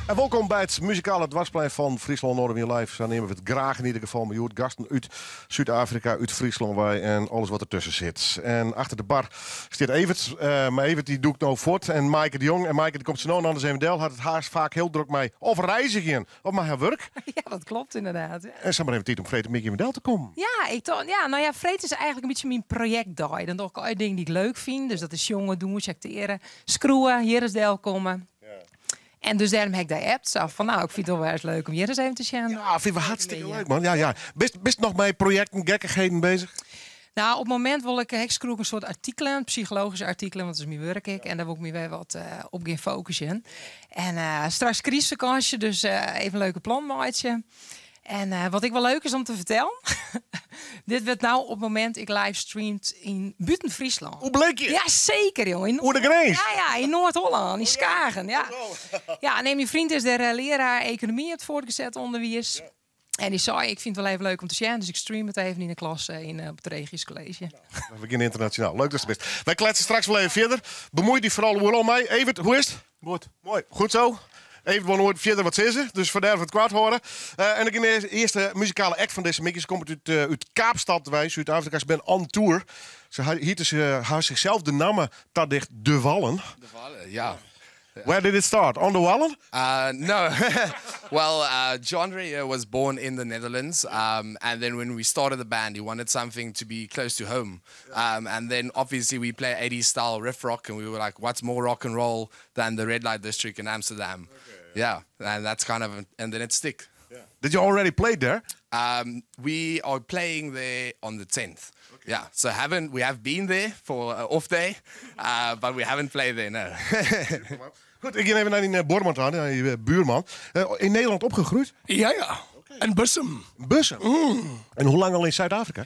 En wolkom by it muzikale doarpsplein fan Fryslân Noardewyn Live. Sa neame we it graach yn ieder gefal. Mei hjoed gasten út Súd-Afrika, út Fryslân wei en alles wat dertusken sit. En achter de bar stiet Evert. Mar Evert dy dûkt no fuort. En Maaike de Jong. En Maaike dy komt sa no en dan ris even del. Hat it haast faak hiel drok mei of reizgjen of mei har wurk. Ja, dat klopt ynderdaad. Ja. En sa mar even tiid om freedtemiddei even del te kommen. Ja, ik tocht, ja, no ja, freed is eigentlik in bytsje myn projektdei. Dan doch ik allegear dingen dy't ik leuk fyn. Dus dat is sjonge, dûnsje, aktearje, skriuwe, hjir ris delkomme. En dus dêrom ha ik dy appt sa fan, no, ik fyn it wol wer ris leuk om hjir ris even te sjen. Ja, fine we hartstikke leuk, man. Ja, ja. Bist noch mei projekten, gekkichheden bezich? No, op it momint wol ik, ik skriuw in soad artikelen, psychologyske artikelen, want dat is myn wurk ek. En dêr wol ik my wer wat op gean fokusjen. En straks krystfakânsje, dus even leuke plannen meitsje. En wat ek wol leuk is om te fertellen, dit wurdt no op it momint ek livestreamd yn bûten Fryslân. Oer Blikje? Ja, seker, jonge. Oer de grins? Ja, ja, yn Noard-Hollân, yn Skagen. Ja. Ja, nee, myn freon is dêr learaar ekonomy op it fuortgeset ûnderwiis. En dy sei, ik fyn it wol even leuk om te sjen, dus ik stream it even yn de klasse op it Regius College. We gean ynternasjonaal. Leuk datst der bist. Wy kletse straks wol even fierder. Bemoei dy foaral oeral mei. Evert, hoe is it? Goed. Moai. Goed zo. Evert wol noait fierder wat sizze, dus fandêr dat we it koart hâlde. En dan gean de earste muzikale act fan dizze middei. Se komt út Kaapstad wei, Súd-Afrika. Se binne on tour. Se hiete se har sichsels de namme tadicht De Wallen. De Wallen, ja. Where did it start? On the Wallen? No. Well, John was born in the Netherlands, and then when we started the band, he wanted something to be close to home. And then obviously we play 80s style riff rock, and we were like, what's more rock and roll than the red light district in Amsterdam? Okay, yeah. Yeah, and that's kind of, and then it stick. Yeah. Did you already play there? We are playing there on the 10th. Okay. Yeah, so haven't, we have been there for an off day, but we haven't played there, no. Goed, ik gean even nei dyn buorman ta, nei dyn buorman. Yn Nederlân opgegroeid? Ja, ja. In Bussum. Bussum? En hoe lang al yn Súd-Afrika?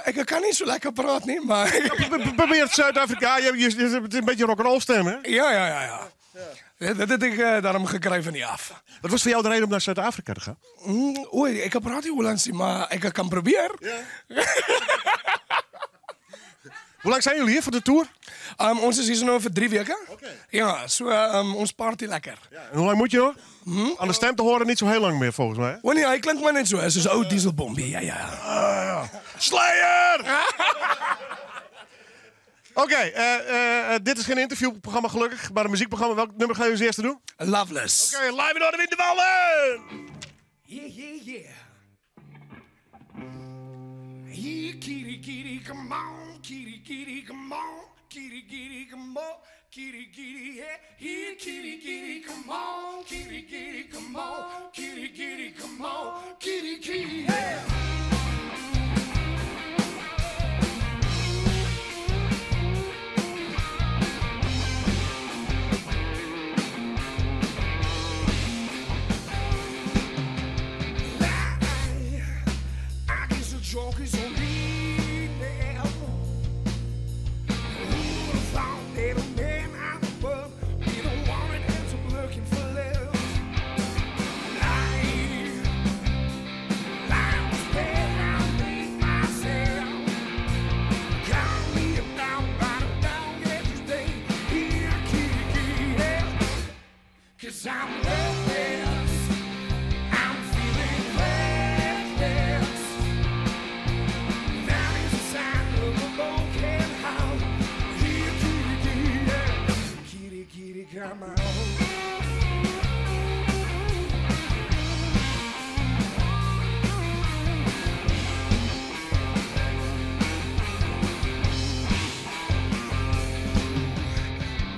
Ik kan net sa lekker praten, nie, mar... Probearje it Súd-Afrika, je hebt in bytsje rock'n'roll stim, hè? Ja, ja, ja, ja. Dat ha ik dêrom gekrigen net ôf. Wat wie foar dy de reden om nei Súd-Afrika te gean? Oei, ik praat net Hollânsk, mar ik kin probearje. Ja. Hoe lang binne jim hjir foar de tour? Ons is hjir no foar 3 wiken. Oké. Ja, so ons party lekker. Ja, en hoe lang moatte je noch? Oan de stim te hearren net sa hiel lang mear, folgens my. Oh nee, hy klinkt mar net sa. Hy is in âld dieselbompje, ja, ja. Ah, ja. Slayer! Oké, dit is gjin ynterviewprogramma gelokkich, mar in muzykprogramma. Welk nûmer geane je as earste dwaan? Loveless. Oké, live yn Noardewyn De Wallen! Yeah. Here, kitty, kitty, come on. Kitty, kitty, come on. Kitty, kitty, come on. Kitty, kitty, yeah. Here, kitty, kitty, come on. Kitty, kitty, come on. Kitty, kitty, come on. Kitty, kitty, yeah. I guess the jokers on me now. Who'd have thought that a man out above be the one that ends up looking for love? Life, life was bad, I made myself. Count me down by the dog every day. Here, kitty, kitty, yeah. 'Cause I'm reckless. I'm feeling reckless. That is a sign of a broken heart. Here, kitty, kitty, yeah. Kitty, kitty, come on.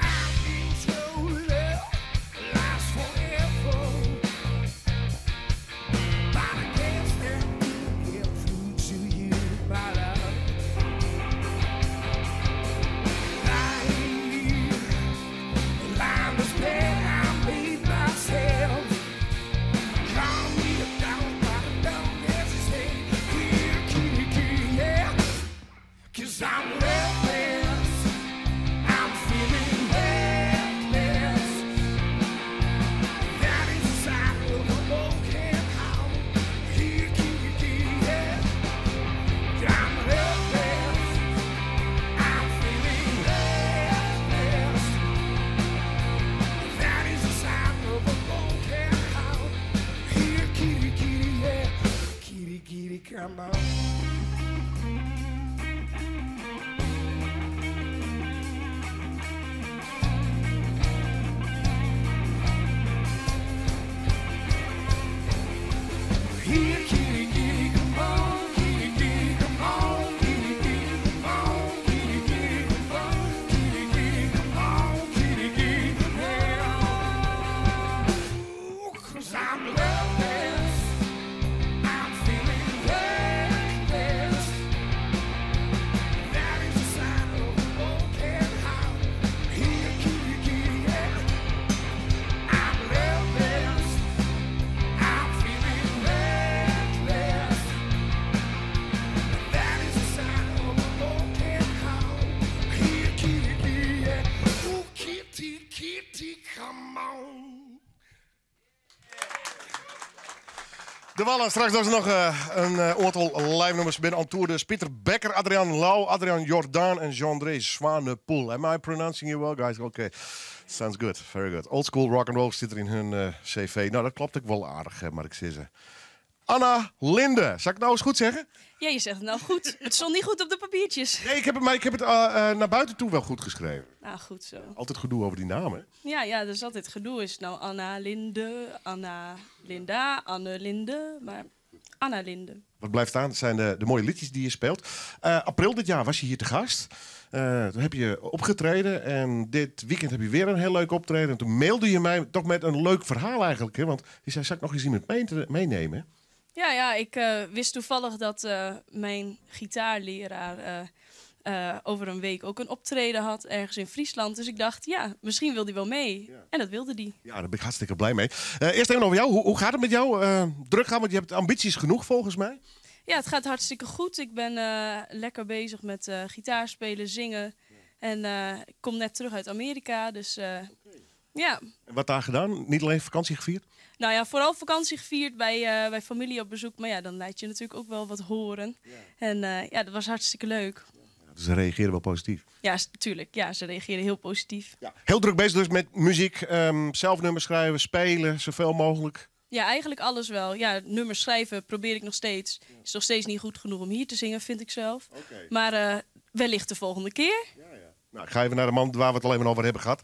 I've been told love lasts forever. But I guess that didn't get through to you, my love. Lying, lying was bad, I made myself. Call me a dog by the dog as he say. Here, kitty, kitty, yeah. 'Cause I'm reckless. I'm feeling reckless. That is a sign of a broken heart. Here, kitty, kitty, yeah. I'm reckless. I'm feeling reckless. T, come on. De Wallen, straks nog nog een aantal live nummers binnen on tour. Dus Pieter Becker, Adriaan Lau, Adriaan Jordaan en Jean-André Zwanepoel. Am I pronouncing you well, guys? Okay. Sounds good. Very good. Old school rock and roll zit er in hun cv. Nou, dat klopt ook wel aardig, hè, maar ik zie ze. Anna Linde. Zal ik het nou eens goed zeggen? Ja, je zegt het nou goed. Het stond niet goed op de papiertjes. Nee, ik heb het, maar ik heb het naar buiten toe wel goed geschreven. Nou, goed zo. Altijd gedoe over die namen. Ja, ja, dat is altijd gedoe. Is het nou Anna Linde, Anna Linda, Anne Linde, maar Anna Linde. Wat blijft staan zijn de mooie liedjes die je speelt. April dit jaar was je hier te gast. Toen heb je opgetreden en dit weekend heb je weer een heel leuk optreden. En toen mailde je mij toch met een leuk verhaal eigenlijk. Hè? Want je zei, zal ik nog eens iemand meenemen? Ja, ja, ik wist toevallig dat mijn gitaarleraar over een week ook een optreden had ergens in Friesland. Dus ik dacht, ja, misschien wil die wel mee. Ja. En dat wilde die. Ja, daar ben ik hartstikke blij mee. Eerst even over jou. Hoe gaat het met jou? Druk gaan, want je hebt ambities genoeg volgens mij. Ja, het gaat hartstikke goed. Ik ben lekker bezig met gitaar spelen, zingen. En ik kom net terug uit Amerika, dus ja. En wat daar gedaan? Niet alleen vakantie gevierd? Nou ja, vooral vakantie gevierd bij familie op bezoek. Maar ja, dan laat je natuurlijk ook wel wat horen. Ja. En ja, dat was hartstikke leuk. Ja, dus ze reageren wel positief? Ja, tuurlijk. Ja, ze reageren heel positief. Ja. Heel druk bezig dus met muziek, zelf nummers schrijven, spelen, zoveel mogelijk. Ja, eigenlijk alles wel. Ja, nummers schrijven probeer ik nog steeds. Is nog steeds niet goed genoeg om hier te zingen, vind ik zelf. Okay. Maar wellicht de volgende keer. Ja, ja. Nou, ik ga even naar de man waar we het alleen maar over hebben gehad.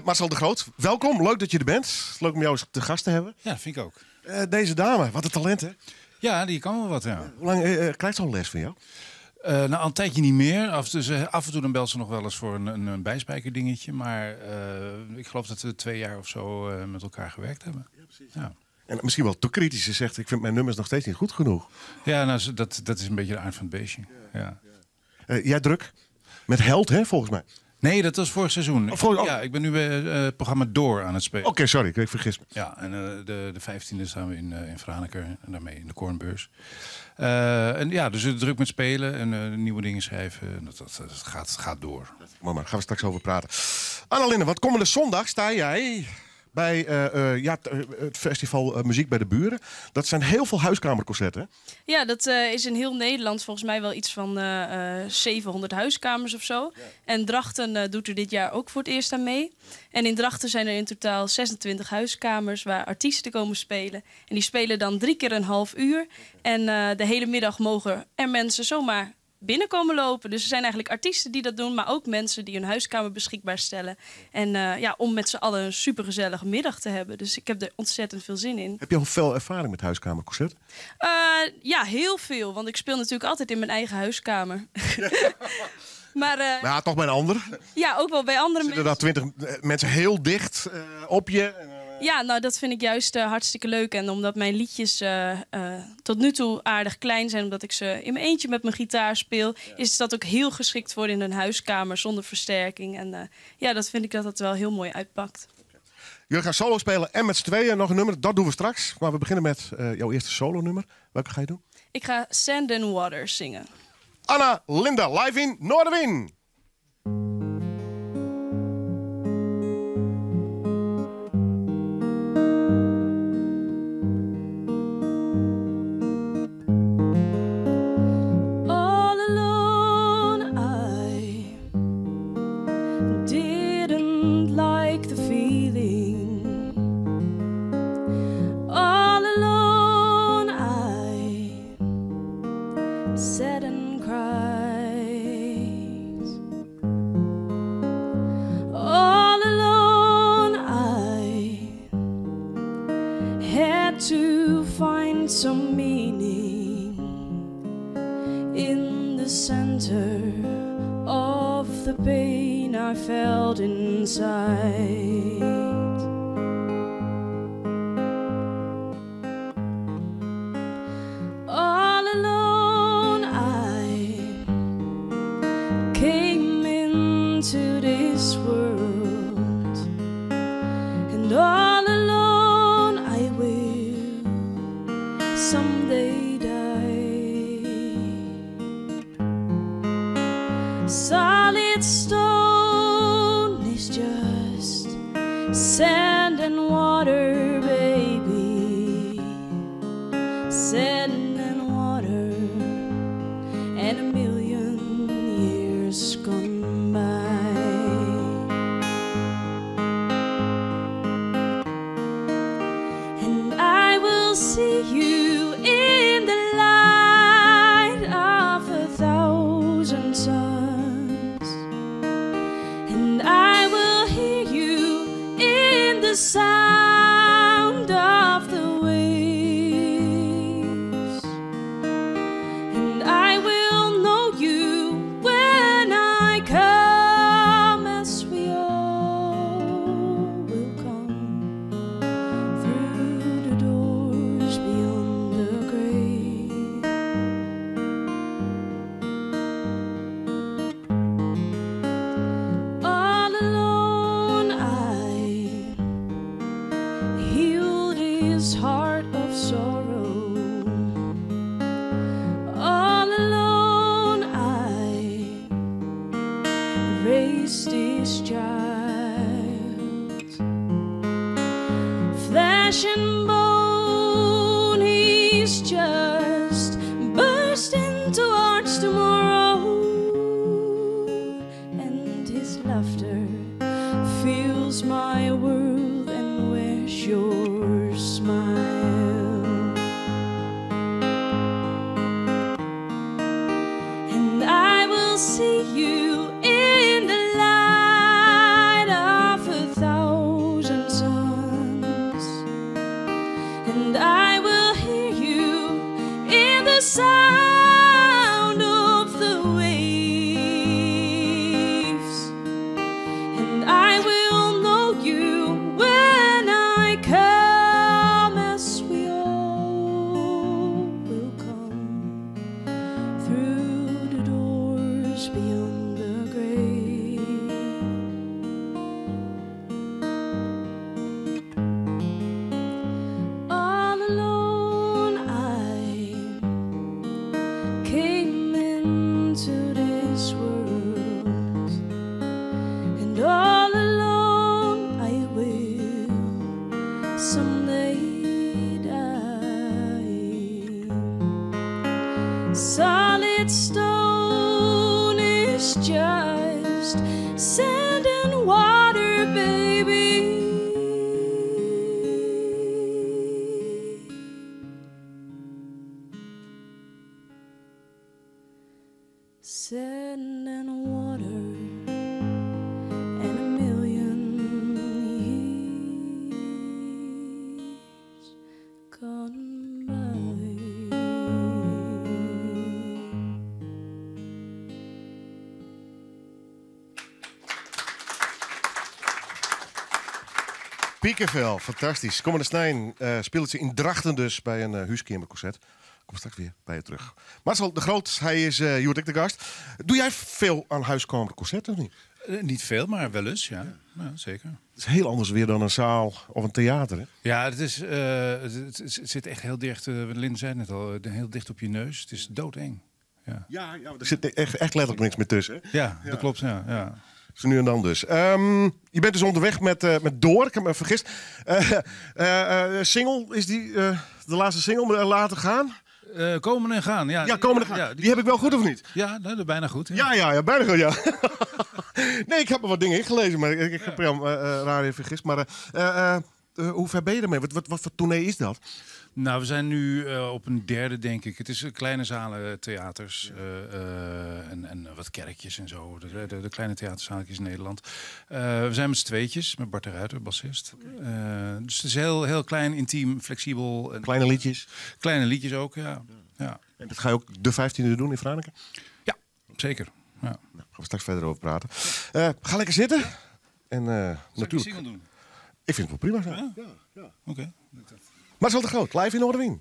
Marcel de Groot, welkom. Leuk dat je er bent. Leuk om jou eens te gast te hebben. Ja, vind ik ook. Deze dame, wat een talent, hè? Ja, die kan wel wat, ja. Hoe lang krijgt ze al les van jou? Nou, al een tijdje niet meer. Af en toe dan belt ze nog wel eens voor een bijspijkerdingetje. Maar ik geloof dat we 2 jaar of zo met elkaar gewerkt hebben. Ja, precies. Ja. En misschien wel te kritisch. Ze zegt, ik vind mijn nummers nog steeds niet goed genoeg. Ja, nou, dat is een beetje de aard van het beestje. Ja. Ja. Jij druk? Met Held, hè, volgens mij? Nee, dat was vorig seizoen. Oh, Ja, ik ben nu bij het programma Door aan het spelen. Oké, sorry, ik vergis me. Ja, en de 15e staan we in Franeker en daarmee in de Koornbeurs. En ja, dus druk met spelen en nieuwe dingen schrijven. En dat gaat door. Maar daar gaan we straks over praten. Anna Linde, want komende zondag sta jij bij het festival Muziek bij de Buren. Dat zijn heel veel huiskamerconcerten. Ja, dat is in heel Nederland volgens mij wel iets van 700 huiskamers of zo. Ja. En Drachten doet er dit jaar ook voor het eerst aan mee. En in Drachten zijn er in totaal 26 huiskamers waar artiesten komen spelen. En die spelen dan 3 keer een half uur. En de hele middag mogen er mensen zomaar binnenkomen lopen. Dus er zijn eigenlijk artiesten die dat doen, maar ook mensen die hun huiskamer beschikbaar stellen. En ja, om met z'n allen een supergezellige middag te hebben. Dus ik heb er ontzettend veel zin in. Heb je al veel ervaring met huiskamerconcerten? Ja, heel veel. Want ik speel natuurlijk altijd in mijn eigen huiskamer. Maar, ja, toch bij een ander? Ja, ook wel bij andere Zitten mensen. daar 20 mensen heel dicht op je? Ja, nou dat vind ik juist hartstikke leuk. En omdat mijn liedjes tot nu toe aardig klein zijn, omdat ik ze in mijn eentje met mijn gitaar speel, ja, is dat ook heel geschikt voor in een huiskamer zonder versterking. En ja, dat vind ik dat wel heel mooi uitpakt. Okay. Jullie gaan solo spelen en met z'n tweeën nog een nummer. Dat doen we straks. Maar we beginnen met jouw eerste solo nummer. Welke ga je doen? Ik ga Sand and Water zingen. Anna Linda, live in Noardewyn. All alone I didn't like the feeling. All alone I sat and cried. All alone I had to find some meaning in the center of the pain I felt inside. All alone I came into this world, and all alone I will someday die. Solid stone is just Sand and water, baby. Sand and water, and a million years gone by. And I will see you in the light of 1,000 suns. And I will hear you in the sound of the waves. And I will know you when I come, as we all will come through the doors beyond the grave. All alone I healed his heart of sorrow. All alone I raised this child. Flesh and bone, he's just burst into arms tomorrow, and his laughter fills my world and wears your smile. And I will see you in the light of 1,000 suns. And I will hear you in the sound of the waves. And I will know you when I come, as we all will come through the doors beyond the grave. All alone I came into this world, and all alone I will someday die. Solid stone is just sand and water, baby. Sand and water and a million years gone by. Piekenvel, fantastisch. Komende snein speelt ze in Drachten dus bij een huiskamerconcert. Kom straks weer bij je terug. Marcel de Groot, hij is hjoed ek de gast. Doe jij veel aan huiskamerconcerten of niet? Niet veel, maar wel eens, ja. Ja, zeker. Het is heel anders weer dan een zaal of een theater, hè? Ja, het zit echt heel dicht, Lin zei het net al, heel dicht op je neus. Het is doodeng. Ja. Ja, ja, er zit echt letterlijk niks meer tussen, hè? Ja, dat klopt, ja, ja. Zo nu en dan dus. Je bent dus onderweg met Door, ik heb me vergist. Single, is die de laatste single, Laten Gaan? Komen en Gaan, ja. Ja, Komen en Gaan. Ja, die Die heb ik wel goed of niet? Ja, nou, dat bijna goed. Ja. Ja, ja, ja, bijna goed, ja. Nee, ik heb me wat dingen ingelezen, maar ik heb me raar even vergist. Maar hoe ver ben je ermee? Wat voor tournee is dat? Nou, we zijn nu op een derde, denk ik. Het is kleine zalen, theaters, en wat kerkjes en zo. De kleine theaterzaaltjes in Nederland. We zijn met z'n tweetjes, met Bart de Ruiter, bassist. Dus het is heel, heel klein, intiem, flexibel. En kleine liedjes? Kleine liedjes ook, ja. Ja. En dat ga je ook de 15e doen in Franeker? Ja, zeker. Ja. Nou, gaan we straks verder over praten. Ga lekker zitten. En Zal ik de natuurlijk single doen? Ik vind het wel prima zo. Ja? Ja, ja. Oké. Marcel de Groot, live in Noardewyn.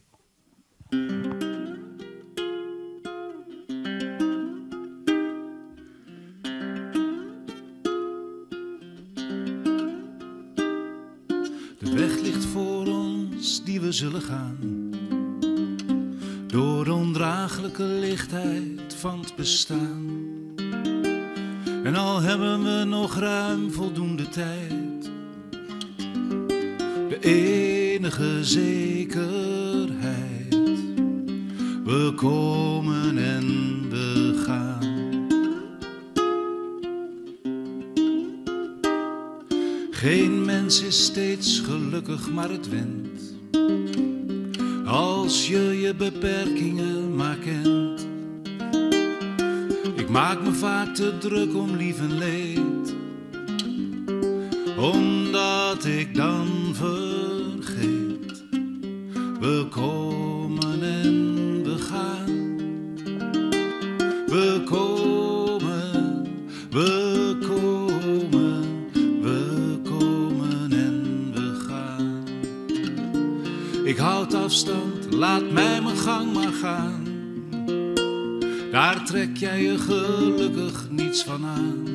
De weg ligt voor ons die we zullen gaan. Door de ondraaglijke lichtheid van het bestaan. En al hebben we nog ruim voldoende tijd. enige zekerheid. We komen en we gaan. Geen mens is steeds gelukkig, maar het went. Als je je beperkingen maar kent. Ik maak me vaak te druk om lief en leed. Omdat ik dan vergeet. We komen en we gaan. We komen, we komen, we komen en we gaan. Ik houd afstand, laat mij mijn gang maar gaan. Daar trek jij je gelukkig niets van aan.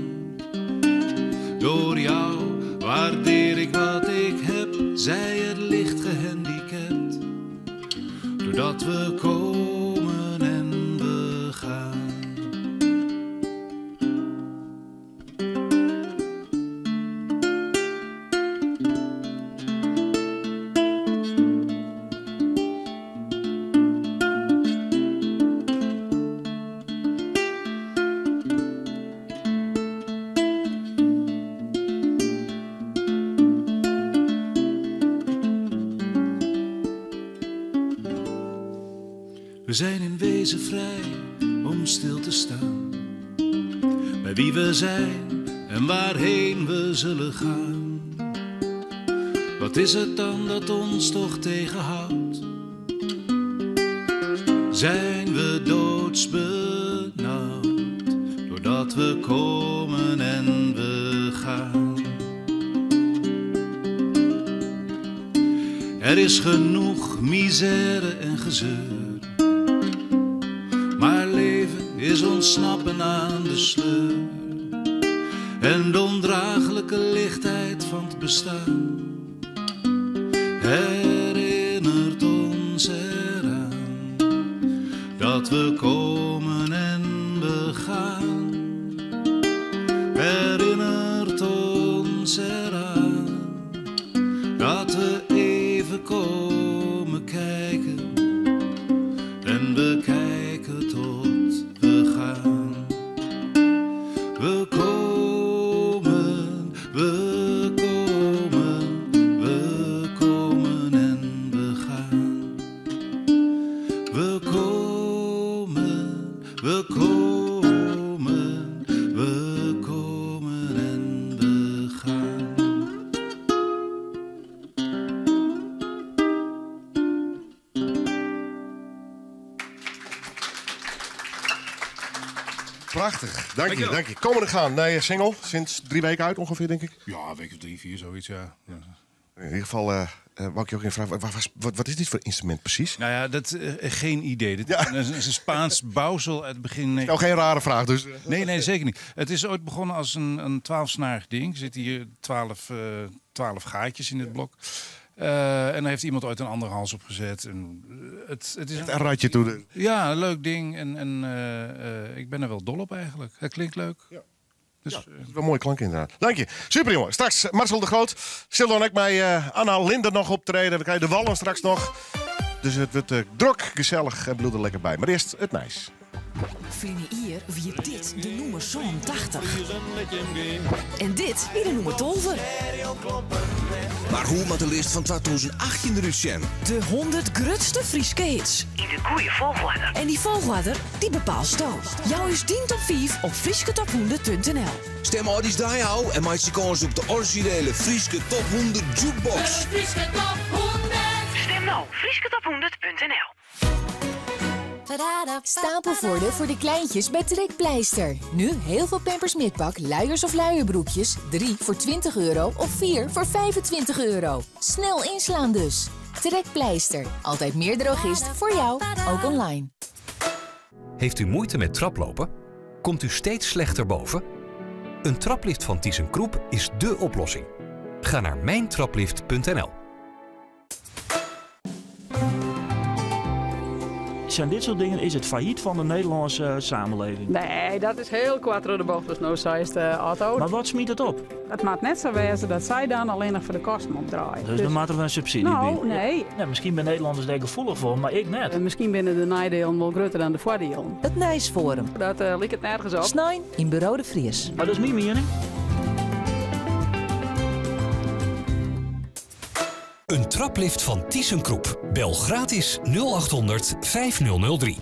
Door jou waardeer ik wat ik heb, zij het licht gehandicapt. Doordat we komen en we gaan. We zijn in wezen vrij om stil te staan bij wie we zijn en waarheen we zullen gaan. Wat is het dan dat ons toch tegenhoudt? Zijn we doodsbenauwd doordat we komen en we gaan? Er is genoeg misère en gezeur. Maar leven is ontsnappen aan de sleur en de ondraaglijke lichtheid van het bestaan herinnert ons eraan dat we komen en we gaan. Herinnert ons eraan dat we even komen kijken en we kijken tot we gaan. We komen, we komen, we komen en we gaan. We komen, we komen, we komen en we gaan. Prachtig, dank je, dank je. Komen en gaan. Nee, single, sinds 3 weken uit ongeveer, denk ik. Ja, een week of 3, 4, zoiets, ja. Ja. In ieder geval, wou ik je ook even vragen, wat is dit voor instrument precies? Nou ja, dat, geen idee. Dit Ja. is een Spaans bouwsel uit het begin... Nou, geen rare vraag dus. Nee, nee, zeker niet. Het is ooit begonnen als een 12-snarig ding. Er zitten hier 12 gaatjes in het blok. En daar heeft iemand ooit een andere hals op gezet. En, het is Echt een ratje toe. Dus. Ja, een leuk ding. En ik ben er wel dol op eigenlijk. Het klinkt leuk. Ja. Dus, Ja, dat is wel een mooie klank inderdaad. Dank je. Super jongen. Straks Marcel de Groot. Zullen ik mij Anna Linder nog optreden. We krijgen de Wallen straks nog. Dus het wordt druk, gezellig en bloed er lekker bij. Maar eerst het nice. Vline hier wie dit de noemer zo'n 80. En dit wie de noemer 12. Maar hoe moet de list van 2018 eruit zien? De 100 grootste Frieske hits. In de goeie volgorde. En die volgorde, die bepaalt zo. Jouw is dien top 5 op friesketop100.nl. Stem Audis daar jou en maak je kans op de originele Frieske Top 100 Jukebox. Frieske Top 100. Stem nou, friesketop100.nl. Stapelvoordeel voor de kleintjes bij Trekpleister. Nu heel veel Pampers midpak, luiers of luierbroekjes. 3 voor €20 of 4 voor €25. Snel inslaan dus. Trekpleister. Altijd meer drogist voor jou, ook online. Heeft u moeite met traplopen? Komt u steeds slechter boven? Een traplift van ThyssenKrupp is dé oplossing. Ga naar mijntraplift.nl. Zijn dit soort dingen is het failliet van de Nederlandse samenleving. Nee, dat is heel koart troch de bocht, dus no seist, Otto. Maar wat smiet it op? It moat net sa wêze dat sy dan allinnich foar de kosten opdraaie. Dus dan moat der wer in subsydzje No, by. nee. Ja, miskien binne Nederlanners dêr gefoelich foar, mar ik net. Miskien binne de neidielen wol grutter dan de foardielen. It Nijsfoarum. Dat liket nergens op. Snein yn Buro de Vries. Maar dat is myn miening. Een traplift van ThyssenKrupp. Bel gratis 0800 5003.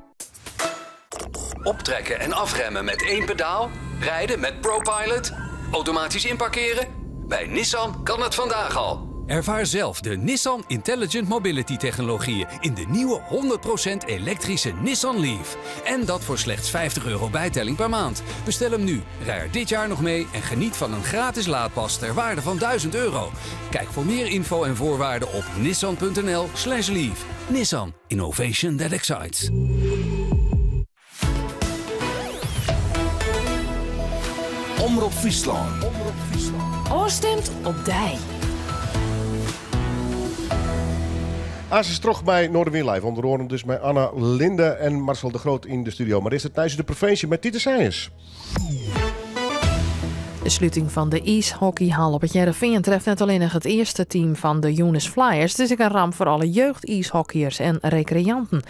Optrekken en afremmen met één pedaal? Rijden met ProPilot? Automatisch inparkeren? Bij Nissan kan het vandaag al. Ervaar zelf de Nissan Intelligent Mobility technologieën in de nieuwe 100% elektrische Nissan Leaf. En dat voor slechts €50 bijtelling per maand. Bestel hem nu, rij er dit jaar nog mee en geniet van een gratis laadpas ter waarde van €1000. Kijk voor meer info en voorwaarden op nissan.nl/leaf. Nissan, innovation that excites. Omrop Fryslân. Ofstimd op dy. As is terug by Noardewyn Live. Onder oare dus mei Anna Linde en Marcel de Groot yn de studio. Mar is it nijs út de provinsje mei Titus Sijens. De sluting fan de iishockeyhal op It Hearrenfean treft net allinnich it earste team fan de UNIS Flyers. It is ek in ramp foar alle jeugdiishockeyers en rekreanten.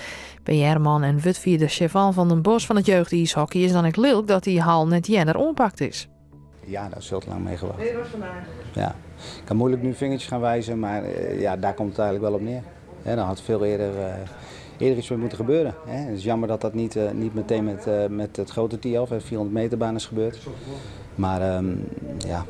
PR-man en wurdfierder Cheval van den Bos fan it jeugdiishockey is dan ek lilk dat dy hal net earder oanpakt is. Ja, daar is veel te lang mee gewacht. Nee, dat was vandaag. Ja, ik kan moeilijk nu vingertjes gaan wijzen, maar ja, daar komt het eigenlijk wel op neer. Hè, daar had veel eerder iets mee moeten gebeuren. Hè. Het is jammer dat dat niet meteen met het grote Thialf, hè, 400 meter baan is gebeurd. Maar ja,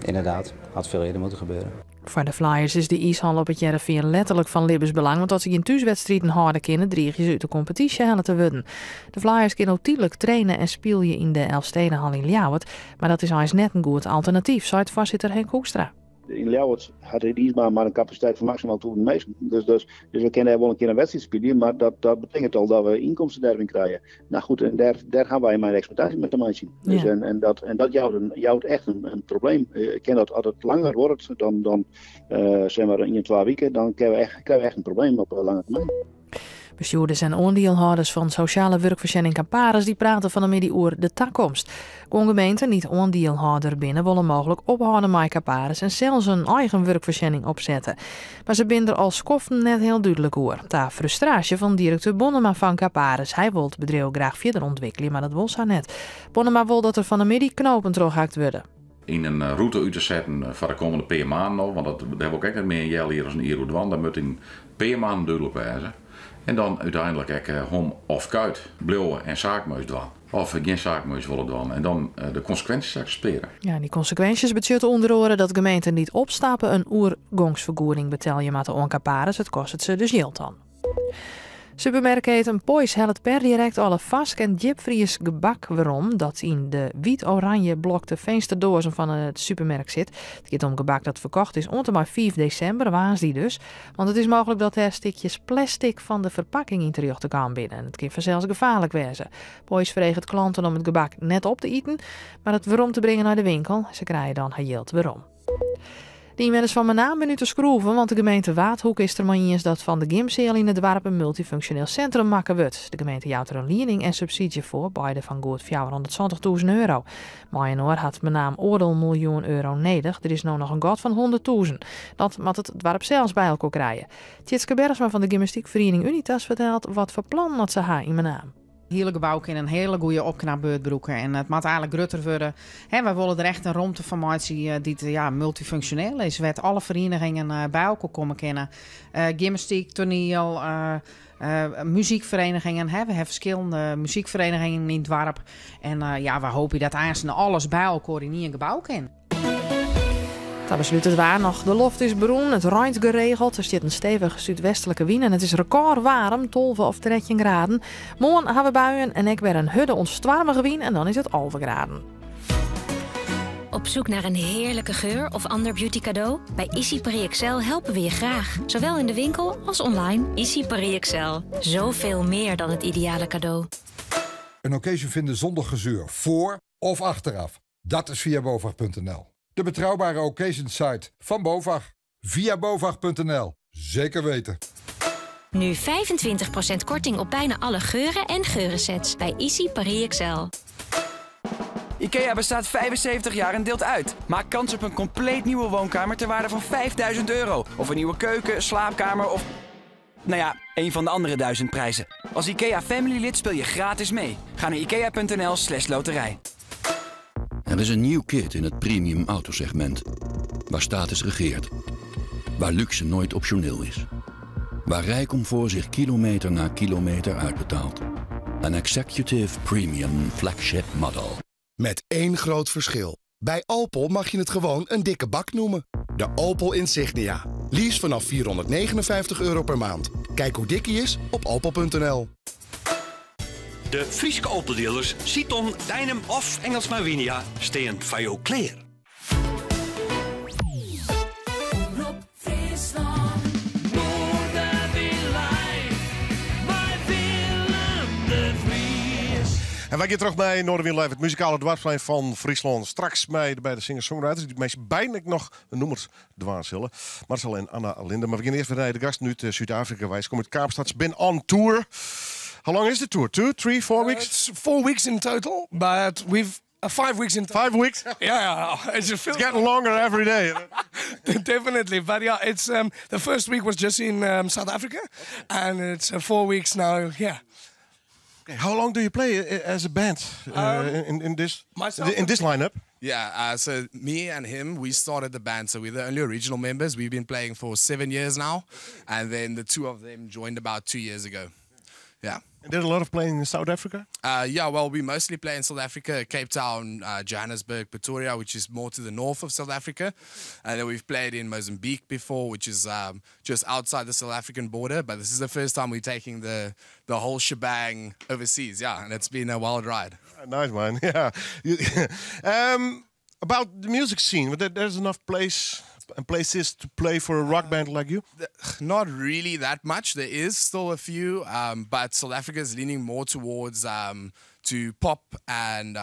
inderdaad, had veel eerder moeten gebeuren. Foar de Flyers is de iishal op It Hearrenfean letterlik fan libbensbelang, want as se gjin thúswedstriden hâlde kinne, driigje se út de kompetysje helle te wurden. De Flyers kinne no tydlik traine en spylje yn de Elfstedenhal yn Ljouwert, mar dat is eins net in goed alternatyf, seit foarsitter Henk Hoekstra. Yn Ljouwert hat de iisbaan mar in kapasiteit fan maksimaal 1000 minsken. Dus we kinne dêr wol in kear in wedstriid spylje, mar dat betekent al dat we ynkomsten dêryn krije. Nou goed, en dêr ha wy mei de eksploitaasje mei te meitsjen. En dat jout echt in probleem. Ik ken dat as it langer duorret dan zeg maar ien, twa wiken, dan krije we echt in probleem op lange termyn. Bestjoerders en oandielhâlders fan sosjale wurkfoarsjenning Caparis dy prate fan 'e middei oer de takomst. Guon gemeenten dy't oandielhâlder binne wolle mooglik ophâlde mei Caparis en sels in eigen wurkfoarsjenning opsette. Mar se binne der al skoften net hiel dúdlik oer. Ta frustraasje fan direkteur Bonnema fan Caparis. Hy wol it bedriuw graach fierder ûntwikkelje, mar dat wol sa net. Bonnema wol dat der fan 'e middei knopen trochhakt wurde. Yn in rûte út te setten foar de kommende pear maanden al, want dêr wol ik ek net mear in healjier as in jier oer dwaan. Dat moat yn pear maanden dúdlik wêze. En dan úteinlik ek hom of kuit bliuwe en saakmeus dwaan. Of gjin saakmeus wolle dwaan. En dan de konsekwinsjes akseptearje. Ja, dy konsekwinsjes betsjutte ûnder oare dat gemeenten dy't opstappe in oergongsfergoeding betelje moatte oan Caparis. It kostet se dus jild dan. Supermerkketen Poiesz hellet per direkt alle farsk en djipfries gebak werom dat yn de wyt-oranje blokte finsterdoazen fan it supermerk sit. It giet om gebak dat ferkocht is oant en mei 5 desimber, woansdei dus. Want it is mooglik dat der stikjes plastic fan de ferpakking yn terjochte kaam binne. En it kin fansels gefaarlik wêze. Poiesz freget klanten om it gebak net op te iten, mar it werom te bringen nei de winkel. Se krije dan har jild werom. De ynwenners fan Menaam binne út de skroeven, want de gemeente Waadhoeke is der mei iens dat fan de gymseal yn it doarp in multyfunksjoneel sintrum makke wurdt. De gemeente jout der in liening en subsydzje foar, beide fan goed €470.000. Mei-inoar hat Menaam oardel miljoen euro nedich. Der is no noch in gat fan 100.000. Dat moat it doarp sels by elkoar krije. Tjitske Bergsma fan de gymnastykferiening Unitas fertelt wat foar plannen dat se ha yn Menaam. It hiele gebou kin in hiele goede opknapbeurt brûke en it moat eigentlik grutter wurde. Hè, wy wolle der echt in romte fan meitsje, dy't multyfunksjoneel is, wêr't alle ferienigingen by elkoar komme kinne. Gymnastyk, toaniel, muzykferienigingen. Hè. We ha ferskillende muzykferienigingen yn it doarp. En wy hoopje dat aanst alles by elkoar yn ien gebou kin. Ta beslút it waar noch. De loft is berûn, it reint geregeld. Der stiet in stevige súdwestlike wyn en it is rekôrwaarm, 12 of 13 graden. Moarn ha we buien en ek wer in hurde oant stoarmige wyn en dan is it 11 graden. Op zoek naar een heerlijke geur of ander beauty cadeau? Bij Ici Paris Excel helpen we je graag. Zowel in de winkel als online. Ici Paris Excel. Zoveel meer dan het ideale cadeau. Een occasion vinden zonder gezeur, voor of achteraf. Dat is via bovag.nl. De betrouwbare occasion site van BOVAG. Via bovag.nl. Zeker weten. Nu 25% korting op bijna alle geuren en geurensets bij ICI Paris XL. IKEA bestaat 75 jaar en deelt uit. Maak kans op een compleet nieuwe woonkamer ter waarde van 5000 euro. Of een nieuwe keuken, slaapkamer of... Nou ja, een van de andere duizend prijzen. Als IKEA Family lid speel je gratis mee. Ga naar ikea.nl slash loterij. Er is een nieuw kid in het premium autosegment. Waar status regeert. Waar luxe nooit optioneel is. Waar rijcomfort zich kilometer na kilometer uitbetaalt. Een executive premium flagship model. Met één groot verschil. Bij Opel mag je het gewoon een dikke bak noemen. De Opel Insignia. Lease vanaf 459 euro per maand. Kijk hoe dik hij is op opel.nl. De Frieske Opeldealers Citon, Dynam of Engelsma Winia steen van jou kleer. Omrop Fryslân. Noardewyn live. Mei Willem de Vries. En wij gaan terug bij Noardewyn Live, it muzikale doarpsplein fan Fryslân. Straks mei by de singer-songwriters, dy't meist bijna noch nûmers dwaan sille. Marcel en Anna Linde. Mar we gean earst wer nei de gasten út Súd-Afrika. Wy komme út Kaapstad, se binne on tour. How long is the tour? 2, 3, 4 weeks? It's 4 weeks in total, but we've 5 weeks in total. 5 weeks? Yeah. It's It's getting longer every day. Definitely, but yeah, it's the first week was just in South Africa, and it's 4 weeks now here. Okay, how long do you play as a band myself in this lineup? Yeah, so me and him, we started the band. So we're the only original members. We've been playing for 7 years now. And then the two of them joined about 2 years ago. Yeah. And there's a lot of playing in South Africa? Yeah, well, we mostly play in South Africa, Cape Town, Johannesburg, Pretoria, which is more to the north of South Africa. And then we've played in Mozambique before, which is just outside the South African border. But this is the first time we're taking the whole shebang overseas. Yeah, and it's been a wild ride. Nice, man. Yeah. About the music scene, but there's enough place and places to play for a rock band like you? Not really that much. There is still a few, but South Africa is leaning more towards to pop and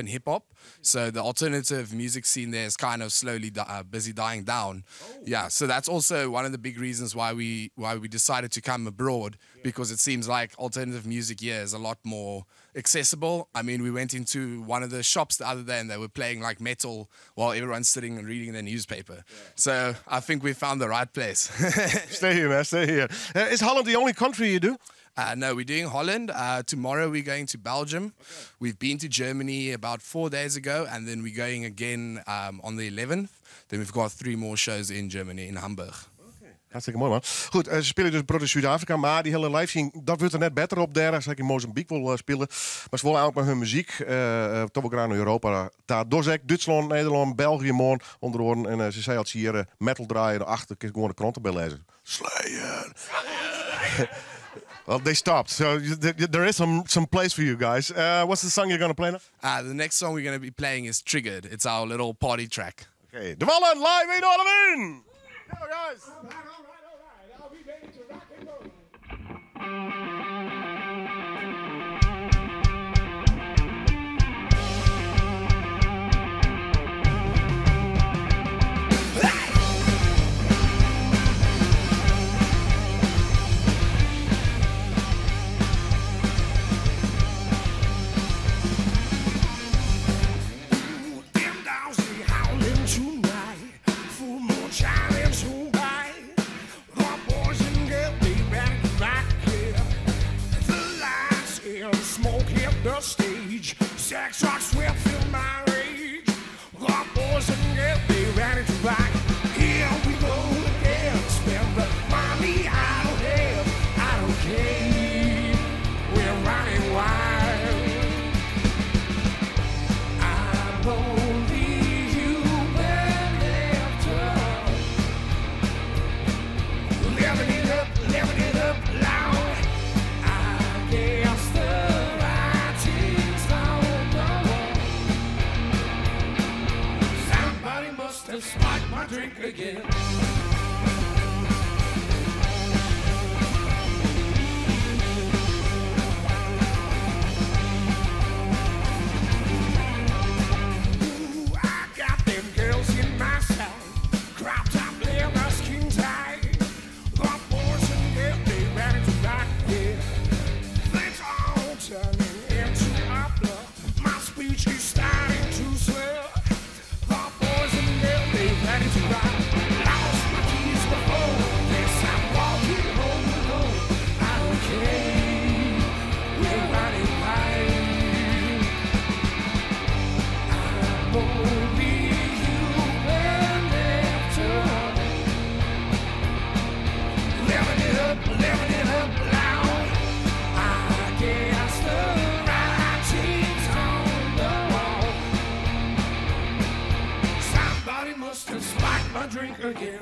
hip hop. So the alternative music scene there is kind of slowly busy dying down. Yeah, so that's also one of the big reasons why we decided to come abroad, because it seems like alternative music here is a lot more accessible. I mean, we went into one of the shops the other day and they were playing like metal while everyone's sitting and reading their newspaper. So I think we found the right place. Stay here, man. Stay here. Is Holland the only country you do? No, we're doing Holland. Tomorrow we're going to Belgium. We've been to Germany about 4 days ago, and then we're going again on the 11th. Then we've got three more shows in Germany, in Hamburg. Hartstikke moai, man. Goed, se spylje dus in Súd-Afrika, mar dy hiele live scene, dat wurdt der net better op dêr. Sa yn Mozambyk wol spylje. Mar se wolle ek mei harren muzyk, dochs wol graach nei Europa. Daar dus ek Dútslân, Nederlân, België, moarn, ûnder oaren. En se sei as se hjir metal draaie, achter kinst gewoan de krante by lêze. Slayer! Well, they stopped. So there is some place for you guys. What's the song you're going to play now? The next song we're going to be playing is Triggered. It's our little party track. Okay, De Wallen live in Noardewyn! Go, guys! All right, all right, all right. Are we ready to rock and roll? Them dogs they howling tonight, full moon shining so bright. The boys and girls they ready to rock, yeah. The lights and smoke hit the stage. Sex, rock, sweat, feel my rage. The boys and girls they ready to rock. Here we go again. Spend the money I don't have, I don't care. We're running wild. I'm only human after all. Living it up, living it up loud. I guess the writing's on the wall. Somebody must have spiked my drink again. Ooh, I got them girls in my sight. Crop top, leather, skin tight. The boys and girls, they drink again.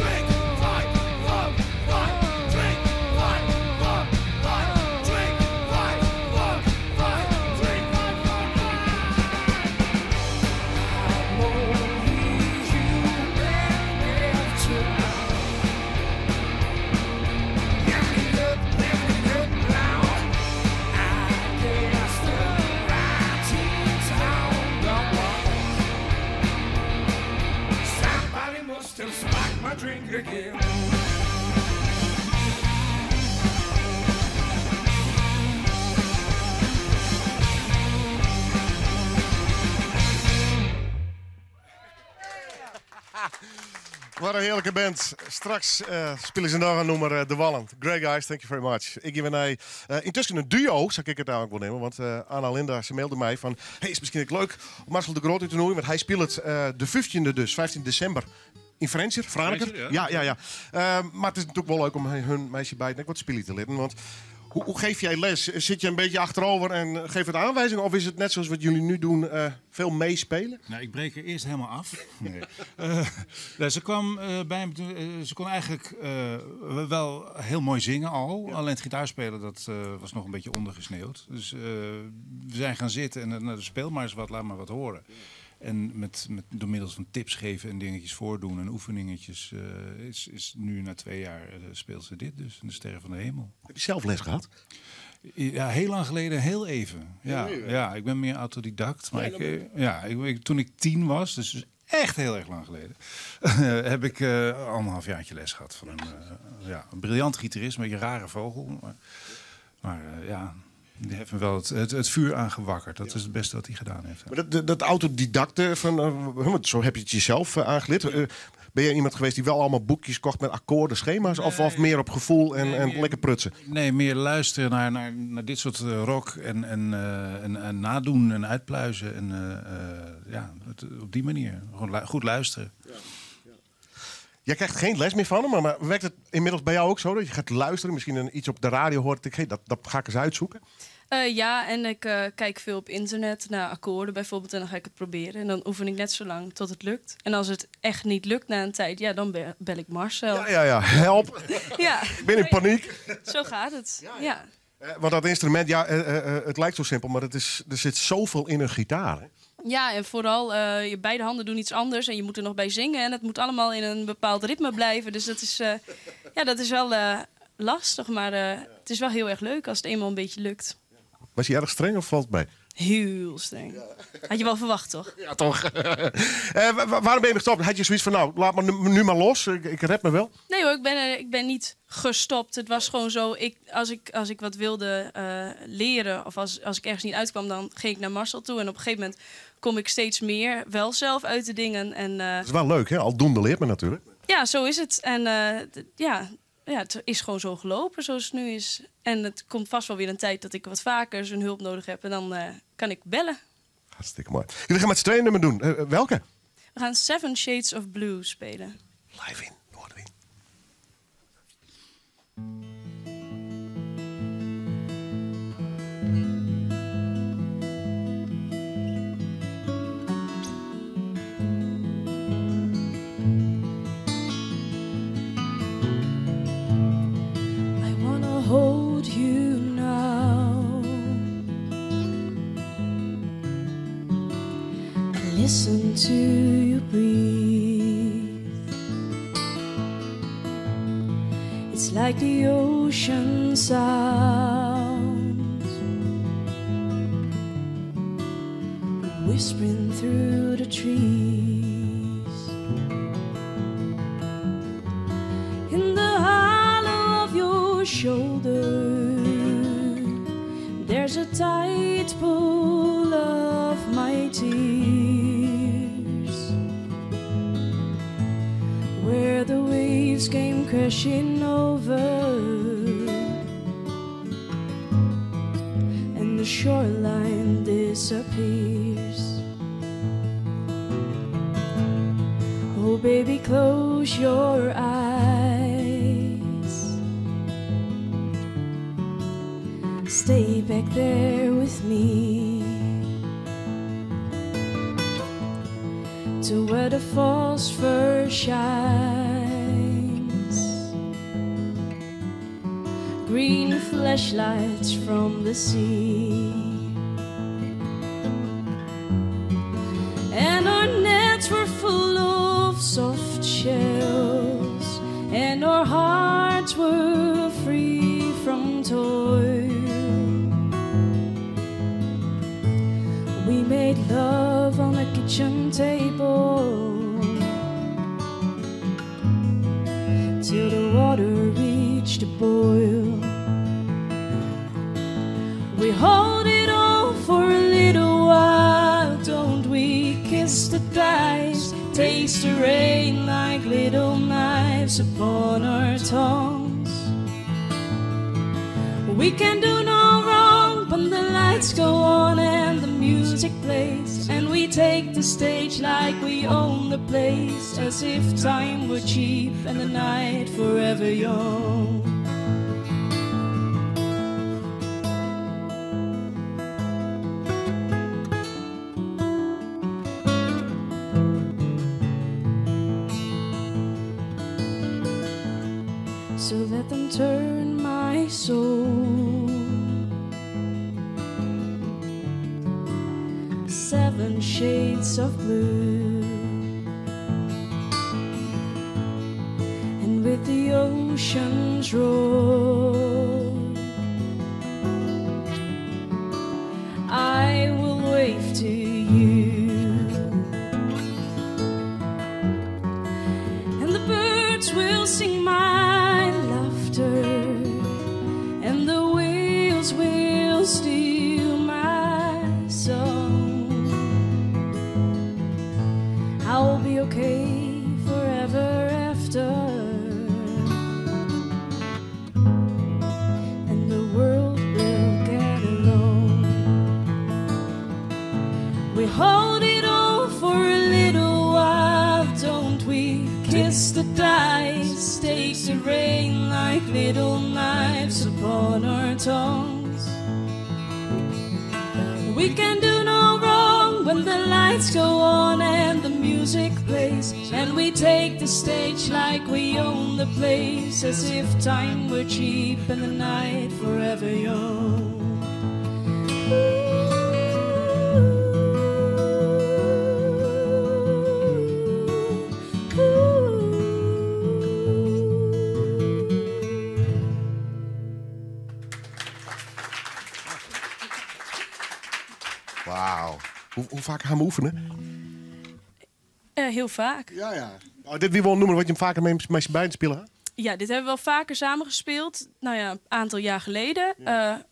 Drink, fight, fuck, fight, drink, fight, fuck, fight, drink, fight, fuck, fight, drink, fight, fuck, fight. I'm only human after all. Living it up, living it up loud. I guess the writing's on the wall. Somebody must have spiked my drink again. Wat een heerlijke band. Straks spelen ze nog een nummer De Wallen. Great guys, thank you very much. Ik geef naar intussen een duo, zou ik het eigenlijk wel nemen. Want Anna Linda, ze mailde mij van... Hey, is misschien ook leuk om Marcel de Groot uit te noemen. Want hij speelt het de 15e dus, 15 december. In Frensjer, Franeker. Frensjer, ja. Ja, ja, ja. Maar het is natuurlijk wel leuk om hun meisje bij het wat spelen te leren. Want hoe geef jij les? Zit je een beetje achterover en geef het aanwijzingen? Of is het net zoals wat jullie nu doen, veel meespelen? Nou, ik breek er eerst helemaal af. Nee. Nou, ze kwam bij me toen, ze kon eigenlijk wel heel mooi zingen al. Alleen het gitaarspelen, dat was nog een beetje ondergesneeuwd. Dus we zijn gaan zitten en nou, speel maar eens wat, laat maar wat horen. En door middels van tips geven en dingetjes voordoen en oefeningetjes, is nu na 2 jaar speelt ze dit dus, de Sterren van de Hemel. Heb je zelf les gehad? Ja, heel lang geleden, heel even. Ja, Heel even? ja, ik ben meer autodidact. Maar Ja, dat ja, toen ik 10 was, dus echt heel erg lang geleden, heb ik anderhalf jaartje les gehad van een briljant gitarist, een beetje een rare vogel. Maar ja, die heeft me wel het vuur aangewakkerd. Dat is het beste wat hij gedaan heeft. Maar dat autodidacte, van, want zo heb je het jezelf aangeleerd. Ben jij iemand geweest die wel allemaal boekjes kocht met akkoorden, schema's? Of meer op gevoel en lekker prutsen? Nee, meer luisteren naar dit soort rock en nadoen en uitpluizen. En ja, op die manier. Gewoon goed luisteren. Ja. Jij krijgt geen les meer van hem, maar werkt het inmiddels bij jou ook zo dat je gaat luisteren, misschien iets op de radio hoort, denk, hey, dat ga ik eens uitzoeken? Ja, en ik kijk veel op internet naar akkoorden bijvoorbeeld en dan ga ik het proberen. En dan oefen ik net zo lang tot het lukt. En als het echt niet lukt na een tijd, ja, dan bel ik Marcel. Ja, ja, ja. Help. Ja. Ik ben in paniek. Zo gaat het, ja. Want dat instrument, ja, het lijkt zo simpel, maar er zit zoveel in een gitaar, hè? Ja, en vooral je beide handen doen iets anders en je moet er nog bij zingen. En het moet allemaal in een bepaald ritme blijven. Dus dat is wel lastig, maar het is wel heel erg leuk als het eenmaal een beetje lukt. Was hij erg streng of valt het mee? Heel streng. Had je wel verwacht, toch? Ja, toch? Waarom ben je gestopt? Had je zoiets van, nou, laat me nu maar los. Ik red me wel. Nee hoor, ik ben niet gestopt. Het was gewoon zo, als ik wat wilde leren of als ik ergens niet uitkwam, dan ging ik naar Marcel toe. En op een gegeven moment kom ik steeds meer wel zelf uit de dingen. En, Dat is wel leuk, hè? Aldoende leert men natuurlijk. Ja, zo is het. En ja, het is gewoon zo gelopen zoals het nu is. En het komt vast wel weer een tijd dat ik wat vaker zijn hulp nodig heb. En dan kan ik bellen. Hartstikke mooi. Jullie gaan met z'n tweeën nummer doen. Welke? We gaan Seven Shades of Blue spelen. Live in Noardewyn. I want to hold you now and listen to you breathe. It's like the ocean sounds whispering through the trees. In the hollow of your shoulder, there's a tight pull of my tears, where the waves came crashing over and the shoreline disappears. baby, close your eyes. Stay back there with me to where the phosphor shines. Green flashlights from the sea. And our nets were full of soft shells, and our hearts were free from toil. We made love on a kitchen table till the water reached a boil. We hold it all for a little while, don't we? Kiss the dice, taste the rain like little knives upon our tongues. We can do no wrong when the lights go on and the music plays, and we take the stage like we own the place, as if time were cheap and the night forever young. So let them turn my soul seven shades of blue, and with the ocean's roar, I will wave to you. And the birds will sing my laughter, and the whales will steal my song. I will be okay forever after, and the world will get along. We hold it all for a little while, don't we? Kiss the dice, take the rain like little knives upon our tongues. We can do no wrong when the lights go on and the music plays, and we take the stage like we own the place, as if time were cheap and the night forever young. Wauw. Hoe vaak gaan we oefenen? Heel vaak. Ja. Oh, dit wie wil noemen wat je hem vaker mee bij het spelen, hè? Ja, dit hebben we wel vaker samen gespeeld. Nou ja, een aantal jaar geleden.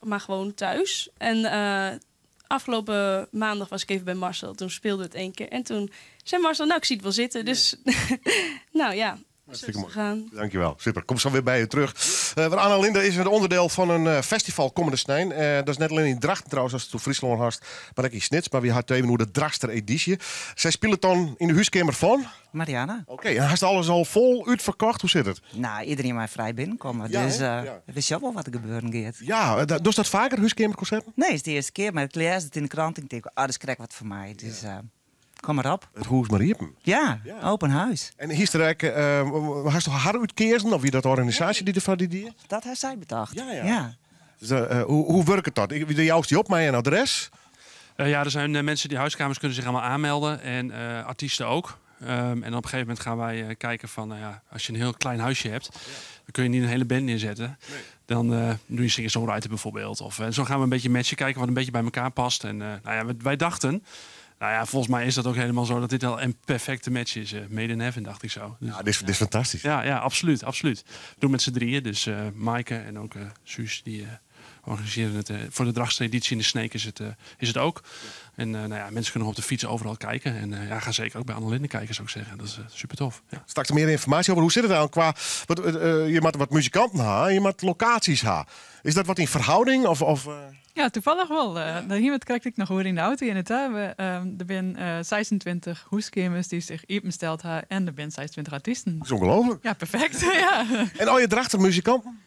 Maar gewoon thuis. En afgelopen maandag was ik even bij Marcel. Toen speelde het 1 keer. En toen zei Marcel, nou, ik zie het wel zitten. Dus, nou ja, Hartstikke zo is het mooi. gegaan. Dankjewel, super. Kom zo weer bij je terug. Want Anna Linde is een onderdeel van een festival komende Snijn. Dat is net alleen in Drachten trouwens, als het door Friesland hast, maar ook in Snits. Maar wie had even hoe de Drachtster editie. Zij spelen dan in de huiskamer van? Mariana. Oké, en hast alles al vol uitverkocht? Hoe zit het? Nou, iedereen maar vrij binnenkomen. Ja, dus, hè? het is wel wat er gebeuren gaat. Ja, doe je dat vaker, huiskamerconcerten? Nee, het is de eerste keer, maar ik lees het in de krant en ik denk, ah, dat is krek wat voor mij. Dus, kom maar op. Het Huis Mariepen. Ja, open huis. En hier is er eigenlijk, hast je haar uitkeersen? Of wie dat organisatie die ervan die die? Dat heeft zij bedacht. Ja, ja. Ja. Dus hoe werkt het dat? De jou die op mij een adres? Ja, er zijn mensen die huiskamers kunnen zich allemaal aanmelden. En artiesten ook. En op een gegeven moment gaan wij kijken van, nou ja, als je een heel klein huisje hebt, dan kun je niet een hele band neerzetten. Dan doe je singer-songwriter bijvoorbeeld. Of zo gaan we een beetje matchen, kijken wat een beetje bij elkaar past. En nou ja, wij dachten, nou ja, volgens mij is dat ook helemaal zo dat dit al een perfecte match is. Made in heaven, dacht ik zo. Dus, Ja, dit is fantastisch. Ja, ja, absoluut, absoluut. We doen met z'n drieën, dus Maaike en ook Suus, die We organiseren het voor de Drachtster editie in de Sneek is het ook. En nou ja, mensen kunnen op de fiets overal kijken. En ja, ga zeker ook bij Annelinde kijken, zou ik zeggen. Dat is super tof. Ja. Straks meer informatie over. Hoe zit het dan qua... Wat, je moet wat muzikanten ha, je moet locaties ha. Is dat wat in verhouding? Of? Ja, toevallig wel. Hier krijg ik nog hoor in de auto in het. Er zijn 26 hoeskamers die zich opensteld hebben en er zijn 26 artiesten. Dat is ongelooflijk. Ja, perfect. Ja. En al je Drachten muzikanten?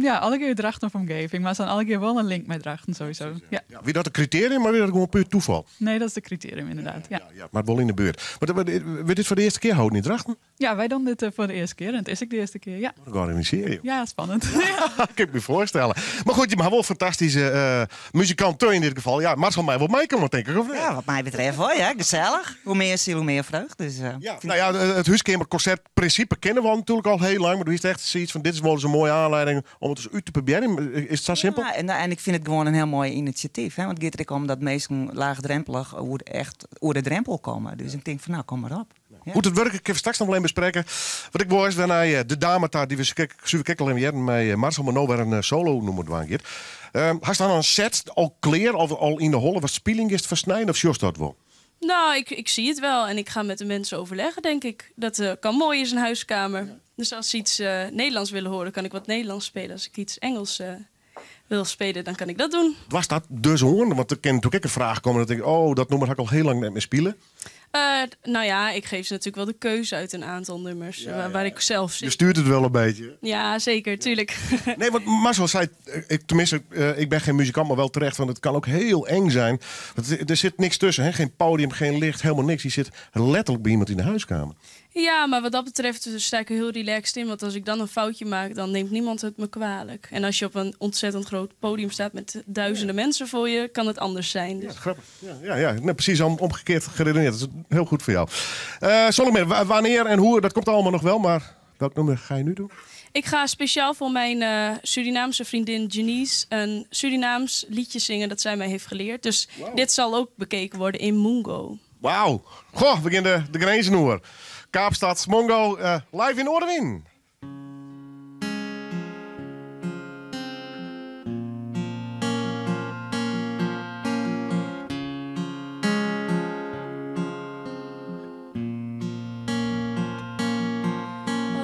Ja, alle keer Drachten of omgeving, maar ze zijn alle keer wel een link met Drachten sowieso. Ja. Ja, wie dat een criterium, maar wie dat gewoon puur toeval? Nee, dat is de criterium inderdaad. Ja. Ja, maar wel in de buurt. Maar we dit voor de eerste keer houden in Drachten? Ja, wij doen dit voor de eerste keer en het is ook de eerste keer. Ja. Georganiseerd, joh. Ja, spannend. Ja. Kan ik me voorstellen. Maar goed, je mag wel fantastische muzikanten in dit geval. Ja, Marcel mij wil meekomen, denk ik, of niet? Ja, wat mij betreft wel, ja. Gezellig. Hoe meer ziel, hoe meer vreugd. Dus, ja, nou ja, het huiskamerconcertprincipe kennen we natuurlijk al heel lang. Maar du is echt zoiets van, dit is wel eens een mooie aanleiding om het eens uit te proberen. Is het zo simpel? Ja, en ik vind het gewoon een heel mooi initiatief. Hè? Want het gaat er om dat mensen laagdrempelig echt over de drempel komen. Dus ik denk van, nou, kom maar op. Ja. Goed, het werk, ik even straks nog wel even bespreken. Wat ik wil is daarna de dame daar die we kijken al even met Marcel Mano weer een solo noemen het. Hij staat een set al kleer of al in de holle wat spieling is het versnijden of zoals dat wel? Nou, ik zie het wel en ik ga met de mensen overleggen, denk ik. Dat kan mooi in zijn huiskamer. Ja. Dus als ze iets Nederlands willen horen, kan ik wat Nederlands spelen. Als ik iets Engels wil spelen, dan kan ik dat doen. Was dat dus hoor? Want er kan natuurlijk ook een vraag komen dat ik, oh, dat nummer had ik al heel lang net meer spelen. Nou ja, ik geef ze natuurlijk wel de keuze uit een aantal nummers waar ik zelf zit. Je stuurt het wel een beetje. Ja, zeker, tuurlijk. Nee, want Marcel zei, tenminste, ik ben geen muzikant, maar wel terecht, want het kan ook heel eng zijn. Want er zit niks tussen, hè? Geen podium, geen licht, helemaal niks. Je zit letterlijk bij iemand in de huiskamer. Ja, maar wat dat betreft sta ik er heel relaxed in. Want als ik dan een foutje maak, dan neemt niemand het me kwalijk. En als je op een ontzettend groot podium staat met duizenden mensen voor je, kan het anders zijn. Dus. Ja, grappig. Ja. Nee, precies omgekeerd geredeneerd. Dat is heel goed voor jou. Zonder meer, wanneer en hoe, dat komt allemaal nog wel. Maar welk nummer ga je nu doen? Ik ga speciaal voor mijn Surinaamse vriendin Janice een Surinaams liedje zingen dat zij mij heeft geleerd. Dus dit zal ook bekeken worden in Mungo. Wauw. Goh, we beginnen de grenzen. Kaapstad, Mongo, live in Noardewyn.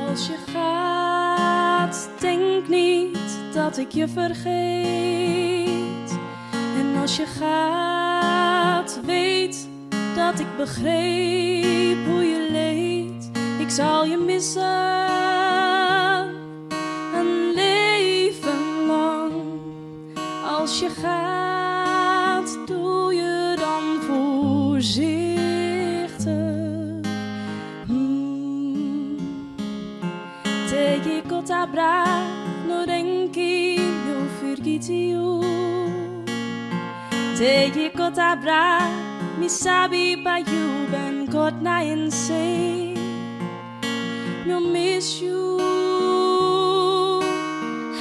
Als je gaat, denk niet dat ik je vergeet. En als je gaat, weet dat ik begreep hoe je leed. Ik zal je missen, een leven lang. Als je gaat, doe je dan voorzichtig. Te kota bra, no denki, no firgiti u. Te kota bra, mi sabi pa you ben God na in say. No miss you,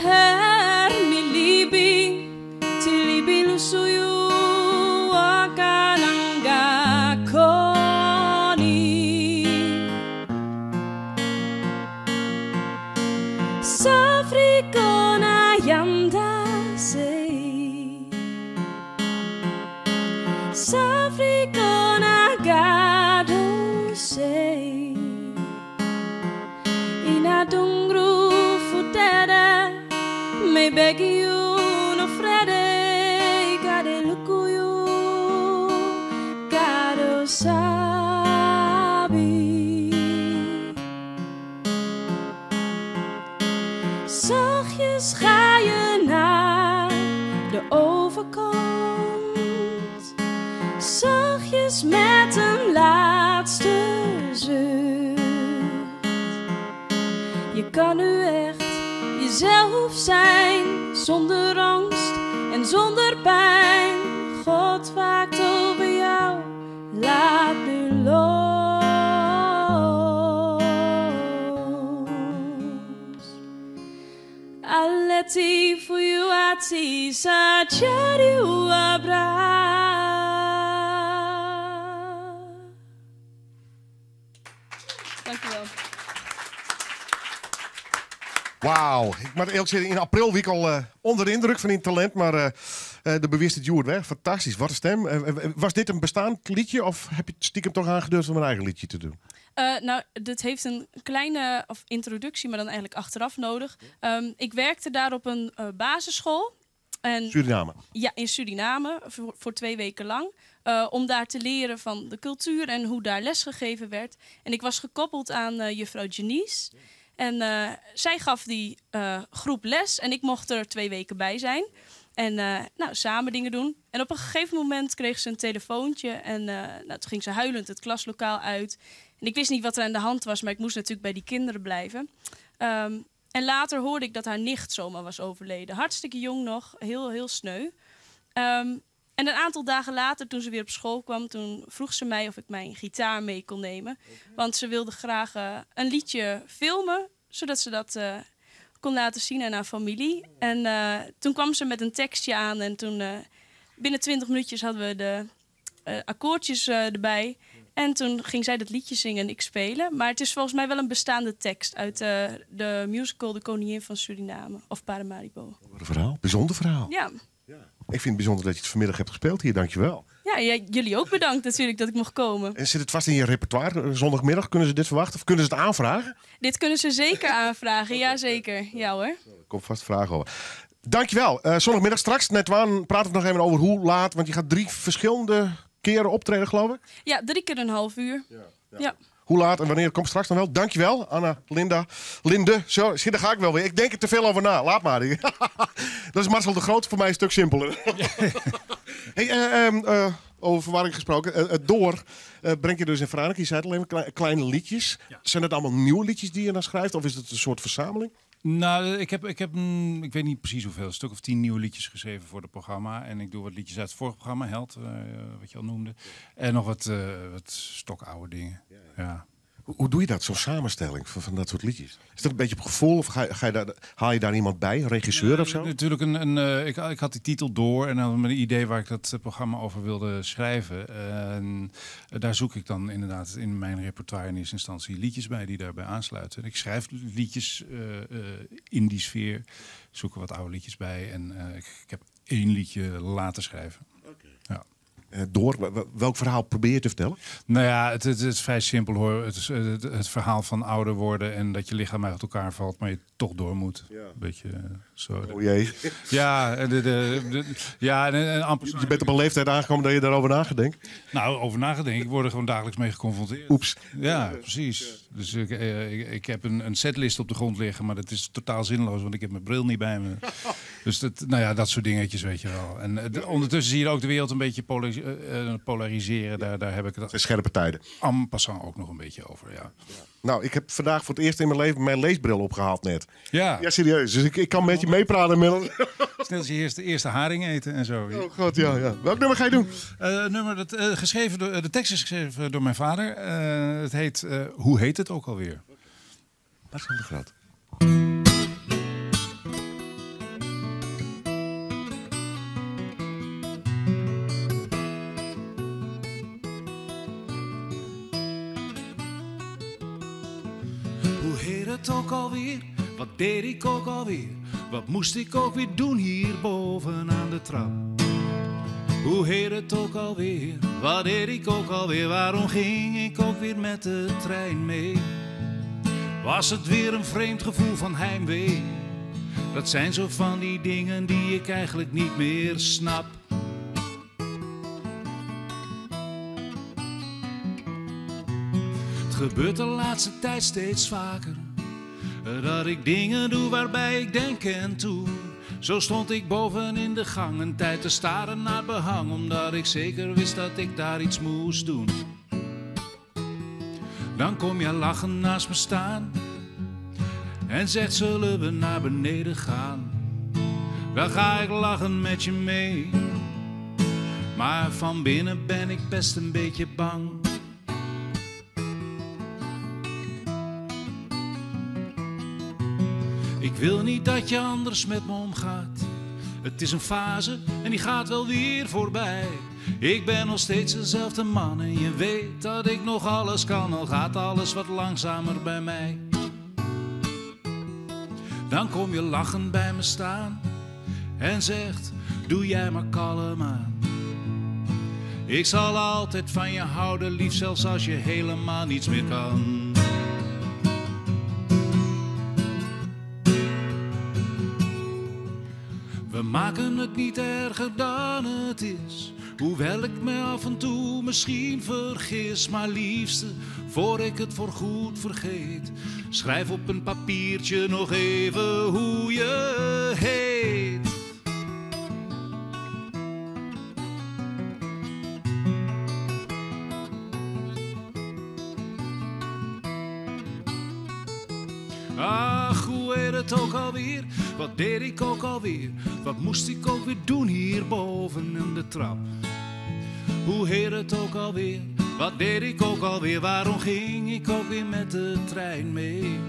her mi libi, tilibi lusuyu, akananga koni. Safrikona yanda sei. Safrikona gado sei. Ina dungru futere, me begi you no frede, gade lukuyu, gado sabi. Zachtjes ga je naar de overkant. Zachtjes met een laatste zucht. Je kan nu echt jezelf zijn, zonder angst en zonder pijn. God waakt over jou, laat nu los. Aleti for you ati sa chari abra. Dankjewel. Wauw. Ik moat earlik sizze, yn april wie ik al eh, ûnder de yndruk fan dyn talint, mar eh, eh, do bewiist it hjoed wer. Fantastysk, wat in stim. Was dit in bestaand lietje of heb je het stiekem toch aangedurfd om een eigen liedje te doen? Nou, dit heeft een kleine of introductie, maar dan eigenlijk achteraf nodig. Ik werkte daar op een basisschool. En, Suriname? Ja, in Suriname, voor 2 weken lang. Om daar te leren van de cultuur en hoe daar lesgegeven werd. En ik was gekoppeld aan juffrouw Janice. En zij gaf die groep les en ik mocht er 2 weken bij zijn. En nou, samen dingen doen. En op een gegeven moment kreeg ze een telefoontje. En nou, toen ging ze huilend het klaslokaal uit. En ik wist niet wat er aan de hand was, maar ik moest natuurlijk bij die kinderen blijven. En later hoorde ik dat haar nicht zomaar was overleden. Hartstikke jong nog, heel, heel sneu. En een aantal dagen later, toen ze weer op school kwam, toen vroeg ze mij of ik mijn gitaar mee kon nemen. Want ze wilde graag een liedje filmen, zodat ze dat kon laten zien aan haar familie. En toen kwam ze met een tekstje aan en toen binnen 20 minuutjes hadden we de akkoordjes erbij. En toen ging zij dat liedje zingen en ik spelen. Maar het is volgens mij wel een bestaande tekst uit de musical De Koningin van Suriname of Paramaribo. Wat een verhaal. Bijzonder verhaal. Ja. Ik vind het bijzonder dat je het vanmiddag hebt gespeeld hier. Dankjewel. Ja, jullie ook bedankt natuurlijk dat ik mocht komen. En zit het vast in je repertoire? Zondagmiddag kunnen ze dit verwachten? Of kunnen ze het aanvragen? Dit kunnen ze zeker aanvragen, ja zeker. Ja hoor. Er komt vast vragen over. Dankjewel. Zondagmiddag straks, net aan, praten we nog even over hoe laat. Want je gaat drie verschillende keren optreden, geloof ik. Ja, drie keer een half uur. Ja. Hoe laat en wanneer komt straks nog wel. Dankjewel, Anna, Linda. Linde, zo, zie, daar ga ik wel weer. Ik denk er te veel over na. Laat maar. Dat is Marcel de Groot, voor mij een stuk simpeler. Hey, over verwarring gesproken. Het Door breng je dus in Franeker. Je zei het al even, kleine liedjes. Zijn dat allemaal nieuwe liedjes die je dan schrijft? Of is het een soort verzameling? Nou, ik heb, ik weet niet precies hoeveel, een stuk of 10 nieuwe liedjes geschreven voor het programma. En ik doe wat liedjes uit het vorige programma, Held, wat je al noemde. En nog wat stokoude dingen. Ja. Hoe doe je dat, zo'n samenstelling van dat soort liedjes? Is dat een beetje op gevoel of haal je daar iemand bij, een regisseur of zo? Natuurlijk, ik had die titel door en dan mijn idee waar ik dat programma over wilde schrijven. En daar zoek ik dan inderdaad in mijn repertoire in eerste instantie liedjes bij die daarbij aansluiten. En ik schrijf liedjes in die sfeer, zoek er wat oude liedjes bij en ik heb één liedje laten schrijven. Ja. Door, welk verhaal probeer je te vertellen? Nou ja, het is vrij simpel hoor. Het is het verhaal van ouder worden en dat je lichaam uit elkaar valt, maar je toch door moet. Een beetje zo. Oh jee. Ja, en ja, en amper Je bent op een leeftijd aangekomen dat je daarover na gaat denken? Nou, over na gaat denken. Ik word er gewoon dagelijks mee geconfronteerd. Oeps. Ja, precies. Dus ik heb een setlist op de grond liggen, maar dat is totaal zinloos, want ik heb mijn bril niet bij me. Dus dat, nou ja, dat soort dingetjes, weet je wel. En ondertussen zie je ook de wereld een beetje polariseren. Daar heb ik het scherpe tijden. En passant ook nog een beetje over, ja. Nou, ik heb vandaag voor het eerst in mijn leven mijn leesbril opgehaald net. Ja. Ja, serieus. Dus ik kan met je meepraten inmiddels. Snel als je eerst de eerste haring eten en zo. Oh god, ja. Welk nummer ga je doen? Nummer dat, geschreven door, de tekst is geschreven door mijn vader. Het heet Hoe heet het ook alweer? Marcel de Groot. Hoe heet het ook alweer? Wat deed ik ook alweer? Wat moest ik ook weer doen hier boven aan de trap? Hoe heet het ook alweer? Wat deed ik ook alweer? Waarom ging ik ook weer met de trein mee? Was het weer een vreemd gevoel van heimwee? Dat zijn zo van die dingen die ik eigenlijk niet meer snap. Het gebeurt de laatste tijd steeds vaker dat ik dingen doe waarbij ik denk en toe. Zo stond ik boven in de gang een tijd te staren naar het behang, omdat ik zeker wist dat ik daar iets moest doen. Dan kom je lachend naast me staan en zegt: zullen we naar beneden gaan? Dan ga ik lachen met je mee, maar van binnen ben ik best een beetje bang. Ik wil niet dat je anders met me omgaat. Het is een fase en die gaat wel weer voorbij. Ik ben nog steeds dezelfde man en je weet dat ik nog alles kan, al gaat alles wat langzamer bij mij. Dan kom je lachend bij me staan en zegt: Doe jij maar kalm aan. Ik zal altijd van je houden, lief, zelfs als je helemaal niets meer kan. We maken het niet erger dan het is. Hoewel ik me af en toe misschien vergis. Maar liefste, voor ik het voorgoed vergeet. Schrijf op een papiertje nog even hoe je heet. Ach, hoe heet het ook alweer? Wat deed ik ook alweer? Wat moest ik ook weer doen hier boven in de trap? Hoe heet het ook alweer? Wat deed ik ook alweer? Waarom ging ik ook weer met de trein mee?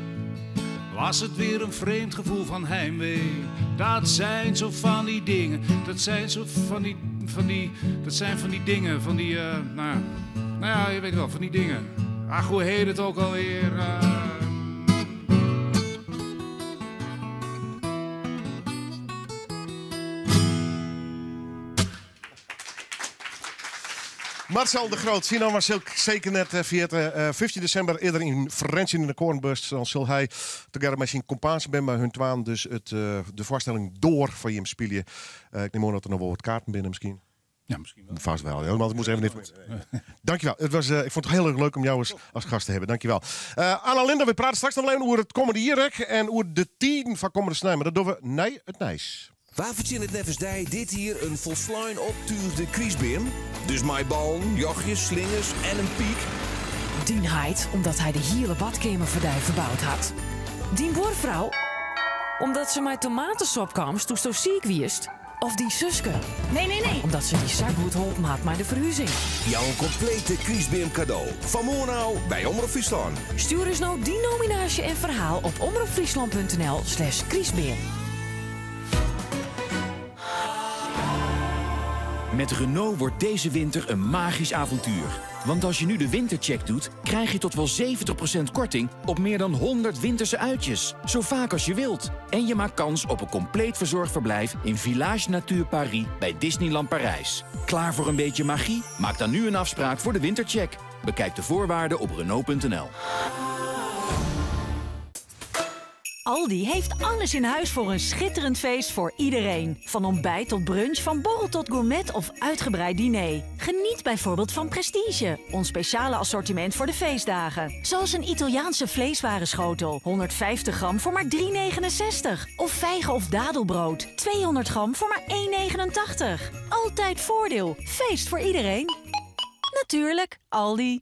Was het weer een vreemd gevoel van heimwee? Dat zijn zo van die dingen. Dat zijn zo van die, van die, dat zijn van die dingen. Van die, nou, nou ja, je weet wel, van die dingen. Ach, hoe heet het ook alweer? Marcel de Groot, zie nou Marcel zeker net via het 15 december eerder in French in de Koornbus. Dan zal hij together met zijn compaans ben bij hun twaan dus de voorstelling door van Jim spelen. Ik neem aan dat er nog wel wat kaarten binnen misschien. Ja, misschien wel. Vast wel, ja, want het moest even niet. Dankjewel. Ik vond het heel erg leuk om jou eens als gast te hebben. Dankjewel. Anna Linda, we praten straks nog even over het komende jaar en over de tien van komende snij. Maar dat doen we na het Nijs. Waar verzin het neffens dij dit hier een volsluin optuurde kriesbeam? Dus mijn ballen, jochjes, slingers en een piek. Dien heit, omdat hij de hele badkamer voor die verbouwd had. Dien boervrouw, omdat ze mij tomatensop kwam toen zo ziek wist. Of die Suske. Nee, nee, nee. Omdat ze die zakgoed holpen had bij de verhuizing. Jouw complete kriesbeam cadeau. Van Moornau bij Omrop Fryslân. Stuur eens nou die nominatie en verhaal op omropfriesland punt N L slash kriesbeam. Met Renault wordt deze winter een magisch avontuur. Want als je nu de wintercheck doet, krijg je tot wel 70% korting op meer dan 100 winterse uitjes. Zo vaak als je wilt. En je maakt kans op een compleet verzorgd verblijf in Village Nature Paris bij Disneyland Parijs. Klaar voor een beetje magie? Maak dan nu een afspraak voor de wintercheck. Bekijk de voorwaarden op Renault punt N L. Aldi heeft alles in huis voor een schitterend feest voor iedereen. Van ontbijt tot brunch, van borrel tot gourmet of uitgebreid diner. Geniet bijvoorbeeld van Prestige, ons speciale assortiment voor de feestdagen. Zoals een Italiaanse vleeswarenschotel, 150 gram voor maar 3,69. Of vijgen of dadelbrood, 200 gram voor maar 1,89. Altijd voordeel, feest voor iedereen. Natuurlijk, Aldi.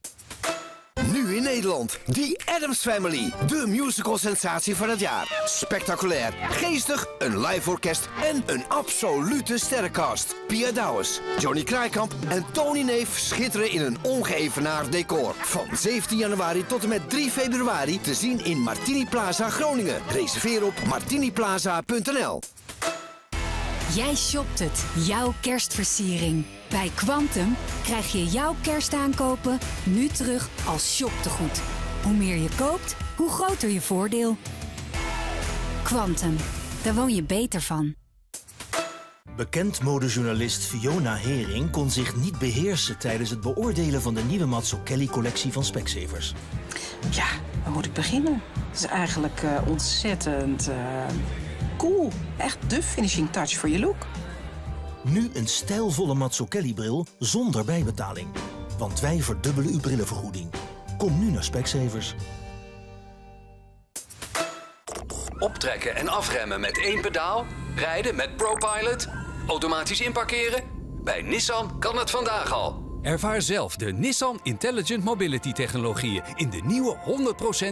Nu in Nederland, The Addams Family, de musical sensatie van het jaar. Spectaculair, geestig, een live orkest en een absolute sterrencast. Pia Douwes, Johnny Kraaikamp en Tony Neef schitteren in een ongeëvenaard decor. Van 17 januari tot en met 3 februari te zien in Martini Plaza Groningen. Reserveer op martiniplaza punt N L. Jij shopt het, jouw kerstversiering. Bij Kwantum krijg je jouw kerstaankopen nu terug als shoptegoed. Hoe meer je koopt, hoe groter je voordeel. Kwantum, daar woon je beter van. Bekend modejournalist Fiona Hering kon zich niet beheersen tijdens het beoordelen van de nieuwe Mazzucchelli-collectie van Specsavers. Ja, waar moet ik beginnen? Het is eigenlijk ontzettend cool. Echt de finishing touch voor je look. Nu een stijlvolle Mazzucchelli-bril zonder bijbetaling. Want wij verdubbelen uw brillenvergoeding. Kom nu naar Specsavers. Optrekken en afremmen met één pedaal? Rijden met ProPilot? Automatisch inparkeren? Bij Nissan kan het vandaag al. Ervaar zelf de Nissan Intelligent Mobility technologieën in de nieuwe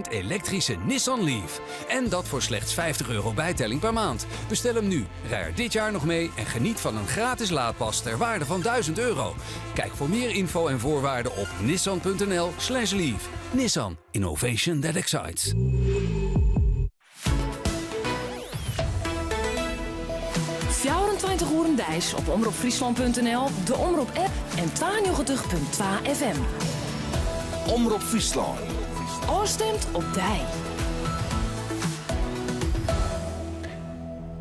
100% elektrische Nissan Leaf. En dat voor slechts €50 bijtelling per maand. Bestel hem nu, rij er dit jaar nog mee en geniet van een gratis laadpas ter waarde van €1000. Kijk voor meer info en voorwaarden op nissan punt N L slash leaf. Nissan, innovation that excites. 24 uur deis op omropfriesland punt N L, de Omrop-app en 92.2 FM. Omrop Fryslân. Oorstemt op dij.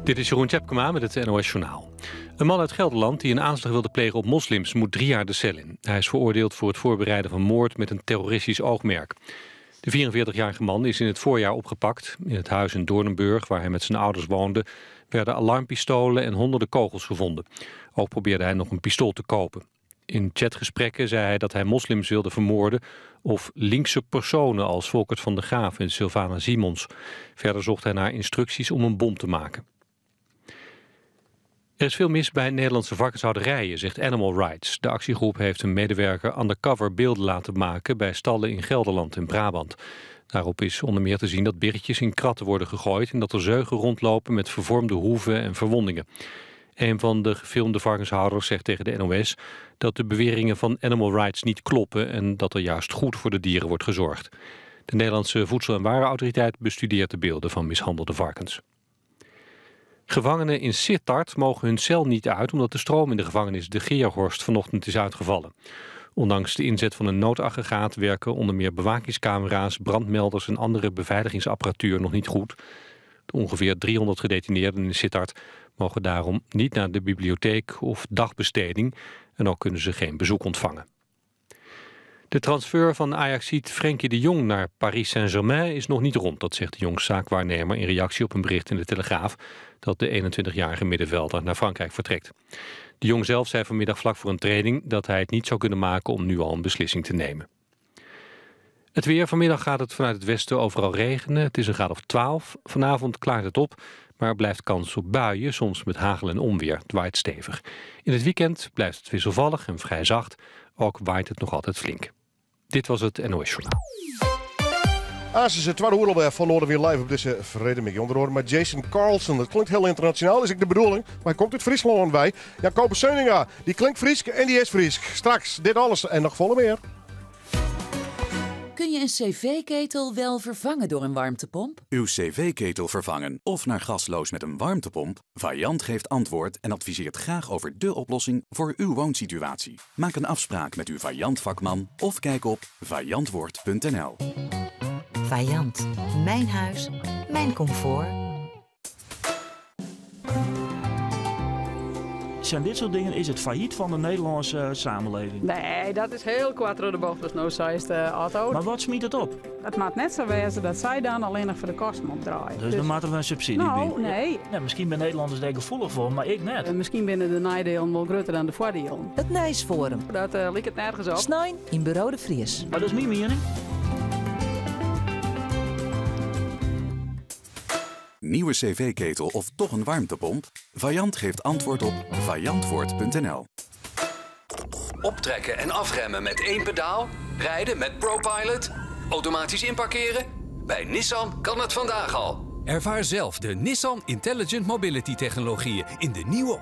Dit is Jeroen Tjepkema met het NOS Journaal. Een man uit Gelderland die een aanslag wilde plegen op moslims moet 3 jaar de cel in. Hij is veroordeeld voor het voorbereiden van moord met een terroristisch oogmerk. De 44-jarige man is in het voorjaar opgepakt. In het huis in Doornenburg, waar hij met zijn ouders woonde, werden alarmpistolen en honderden kogels gevonden. Ook probeerde hij nog een pistool te kopen. In chatgesprekken zei hij dat hij moslims wilde vermoorden of linkse personen als Volkert van der Graaf en Sylvana Simons. Verder zocht hij naar instructies om een bom te maken. Er is veel mis bij Nederlandse varkenshouderijen, zegt Animal Rights. De actiegroep heeft een medewerker undercover beelden laten maken bij stallen in Gelderland en Brabant. Daarop is onder meer te zien dat biggetjes in kratten worden gegooid en dat er zeugen rondlopen met vervormde hoeven en verwondingen. Een van de gefilmde varkenshouders zegt tegen de NOS dat de beweringen van Animal Rights niet kloppen en dat er juist goed voor de dieren wordt gezorgd. De Nederlandse Voedsel- en Warenautoriteit bestudeert de beelden van mishandelde varkens. Gevangenen in Sittard mogen hun cel niet uit omdat de stroom in de gevangenis De Geerhorst vanochtend is uitgevallen. Ondanks de inzet van een noodaggregaat werken onder meer bewakingscamera's, brandmelders en andere beveiligingsapparatuur nog niet goed. De ongeveer 300 gedetineerden in Sittard mogen daarom niet naar de bibliotheek of dagbesteding en ook kunnen ze geen bezoek ontvangen. De transfer van Ajaxiet Frenkie de Jong naar Paris Saint-Germain is nog niet rond. Dat zegt de Jongs zaakwaarnemer in reactie op een bericht in de Telegraaf dat de 21-jarige middenvelder naar Frankrijk vertrekt. De Jong zelf zei vanmiddag vlak voor een training dat hij het niet zou kunnen maken om nu al een beslissing te nemen. Het weer: vanmiddag gaat het vanuit het westen overal regenen. Het is een graad of 12. Vanavond klaart het op, maar er blijft kans op buien, soms met hagel en onweer. Het waait stevig. In het weekend blijft het wisselvallig en vrij zacht. Ook waait het nog altijd flink. Dit was het NOS Journaal. Asus, het tweede oerlop van Noardewyn Live op deze vrede onder maar Jason Carlson. Dat klinkt heel internationaal, is ik de bedoeling. Maar hij komt uit Friesland bij. Jacobus Seuninga, die klinkt Fries en die is Fries. Straks dit alles en nog volle meer. Kun je een cv-ketel wel vervangen door een warmtepomp? Uw cv-ketel vervangen of naar gasloos met een warmtepomp? Vaillant geeft antwoord en adviseert graag over de oplossing voor uw woonsituatie. Maak een afspraak met uw Vaillant vakman of kijk op vaillantwoord.nl. Vaillant. Mijn huis, mijn comfort. Zijn dit soort dingen, is het failliet van de Nederlandse samenleving? Nee, dat is heel kwart door de bocht, dus nou zei de auto. Maar wat smiet het op? Het maakt net zo wezen dat zij dan alleen nog voor de kosten opdraaien. Dus, dan moeten we een subsidie Nou, bij. nee. Ja, misschien ben Nederlanders daar gevoelig voor, maar ik net. Misschien binnen de nadelen wel groter dan de voordelen. Het Nijsforum. Dat lijkt het nergens op. Snijn in Bureau de Vries. Maar dat is mijn mening. Nieuwe cv-ketel of toch een warmtepomp? Vaillant geeft antwoord op vaillantwoord.nl. Optrekken en afremmen met één pedaal? Rijden met ProPilot? Automatisch inparkeren? Bij Nissan kan het vandaag al. Ervaar zelf de Nissan Intelligent Mobility technologieën in de nieuwe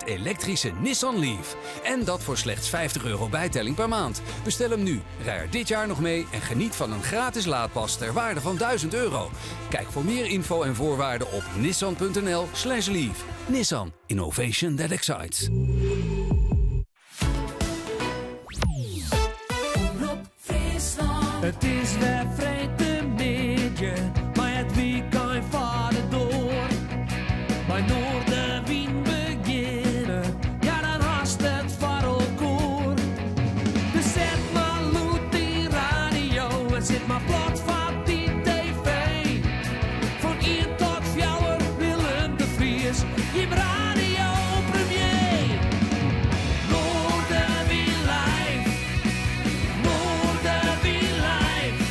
100% elektrische Nissan Leaf. En dat voor slechts €50 bijtelling per maand. Bestel hem nu, rij er dit jaar nog mee en geniet van een gratis laadpas ter waarde van €1000. Kijk voor meer info en voorwaarden op nissan.nl/leaf. Nissan, innovation that excites. Het is weer freedtemiddei, mar it weekend fart door. By Noardewyn begjinne, ja dan hast it foar elkoar. Dus set mar lûd dy radio en sit mar plat foar dy tv. Fan 1 tot 4 Willem de Vries, je radio premier. Noardewyn Live, Noardewyn Live,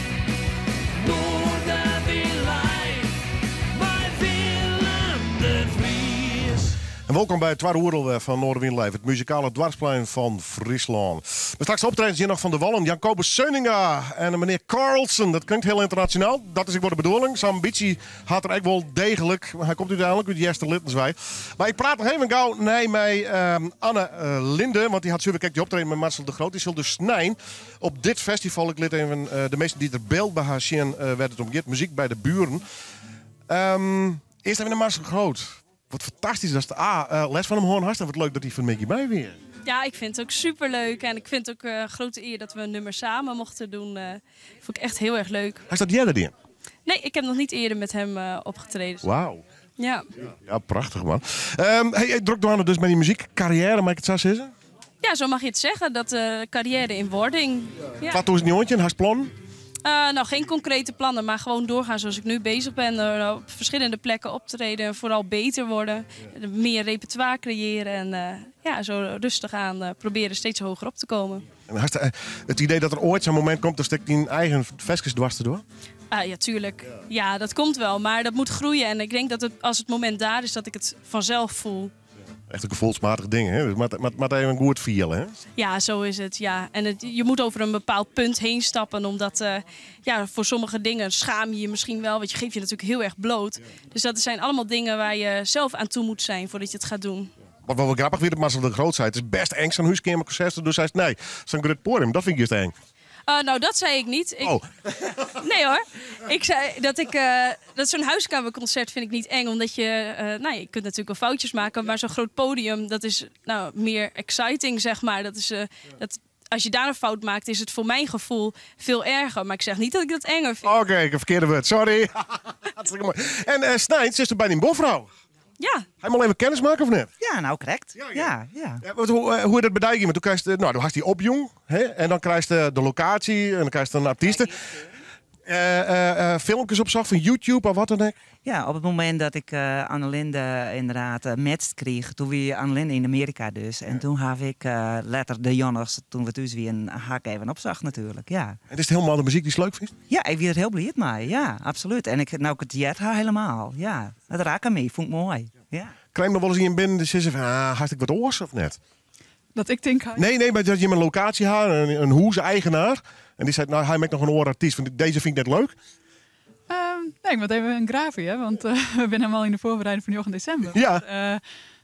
Noardewyn Live, mei Willem de Vries. En welkom bij het tweede oerl van Noardewyn Live, het muzikale dwarsplein van Fryslân. Maar straks optredens hier nog van de Wallen, Jacobus Seuninga en meneer Carlsen. Dat klinkt heel internationaal, dat is ook wel de bedoeling. Zijn ambitie had er echt wel degelijk. Maar hij komt uiteindelijk uit Easterlittens. Maar ik praat nog even gauw nee, met Anne Linde, want die had zullen kijken die optreden met Marcel de Groot. Die zal dus snijn op dit festival. Ik liet even de meesten die er beeld bij haar zien, werd het omgeerd. Muziek bij de buren. Eerst even naar Marcel de Groot. Wat fantastisch dat is de A les van hem horen hartstikke wat leuk dat hij van Mickey bij weer. Ja, ik vind het ook superleuk. En ik vind het ook grote eer dat we een nummer samen mochten doen. Vond ik echt heel erg leuk. Hij staat jij erin? Nee, ik heb nog niet eerder met hem opgetreden. Wauw. Ja. Ja, prachtich man. Hey, drok dwaande dus mei dy muzykkarriêre, mei ik it sa sizze? Ja, zo mag je het zeggen. Dat carrière in wording. Ja. 2019, hast plannen? Nou, geen concrete plannen, maar gewoon doorgaan zoals ik nu bezig ben. Op verschillende plekken optreden en vooral beter worden. Meer repertoire creëren en ja, zo rustig aan proberen steeds hoger op te komen. En hast het idee dat der oait sa'n momint komt dat ik dyn eigen ferskes doarst door? Ah, ja, tuurlijk. Ja, dat komt wel, maar dat moet groeien. En ik denk dat het, als het moment daar is, dat ik het vanzelf voel. Echt een gevoelsmatig ding, hè? Maar even goed fielen, hè? Ja, zo is het, ja. En je moet over een bepaald punt heen stappen, omdat ja, voor sommige dingen schaam je je misschien wel, want je geeft je natuurlijk heel erg bloot. Dus dat zijn allemaal dingen waar je zelf aan toe moet zijn voordat je het gaat doen. Wat wel grappich wie dat Marcel de Groot zei, it is bêst eng sa'n húskeamerkonsert, dus sei nee, sa'n grut poadium, dat fyn ik juist eng. Nou, dat zei ik niet. Oh. Nee hoor. Ik zei dat ik, dat zo'n huiskamerconcert vind ik niet eng. Omdat je, nou, je kunt natuurlijk wel foutjes maken. Maar zo'n groot podium, dat is nou, meer exciting, zeg maar. Dat is, dat, als je daar een fout maakt, is het voor mijn gevoel veel erger. Maar ik zeg niet dat ik dat enger vind. Oké, ik heb verkeerde woord. Sorry. Hartstikke mooi. En Snijns is er bij die buorfrou. Ja. Hij moet even kennis maken of net? Ja, nou correct. Ja, ja. Ja, ja, want hoe je dat bedenk je? Want toen krijg je, nou, dan had die opjong, hè? En dan krijg je de locatie en dan krijg je een artiesten. Filmpjes op zag van YouTube of wat dan ook? Ja, op het moment dat ik Annelinde inderdaad matcht kreeg, toen wie Annelinde in Amerika dus. En toen heb ik letter de Jonnes, toen we thuis weer een hak even opzag natuurlijk, ja. En is het helemaal de muziek die je leuk vindt? Ja, ik ben er heel blij mee, ja, absoluut. En ik, nou, ik het jet haar helemaal, ja. Dat raakt me, vond ik mooi, ja. Krijg je nog wel eens in binnen de zin van, ah, hartstikke wat oors of net? Dat ik denk... Nee, nee, maar dat je een locatie had, een hoeze-eigenaar. En die zei, nou, hij maakt nog een oorartiest, want deze vind ik net leuk. Nee, ik moet even een graafje, hè, want we zijn helemaal in de voorbereiding van 9 december. Maar,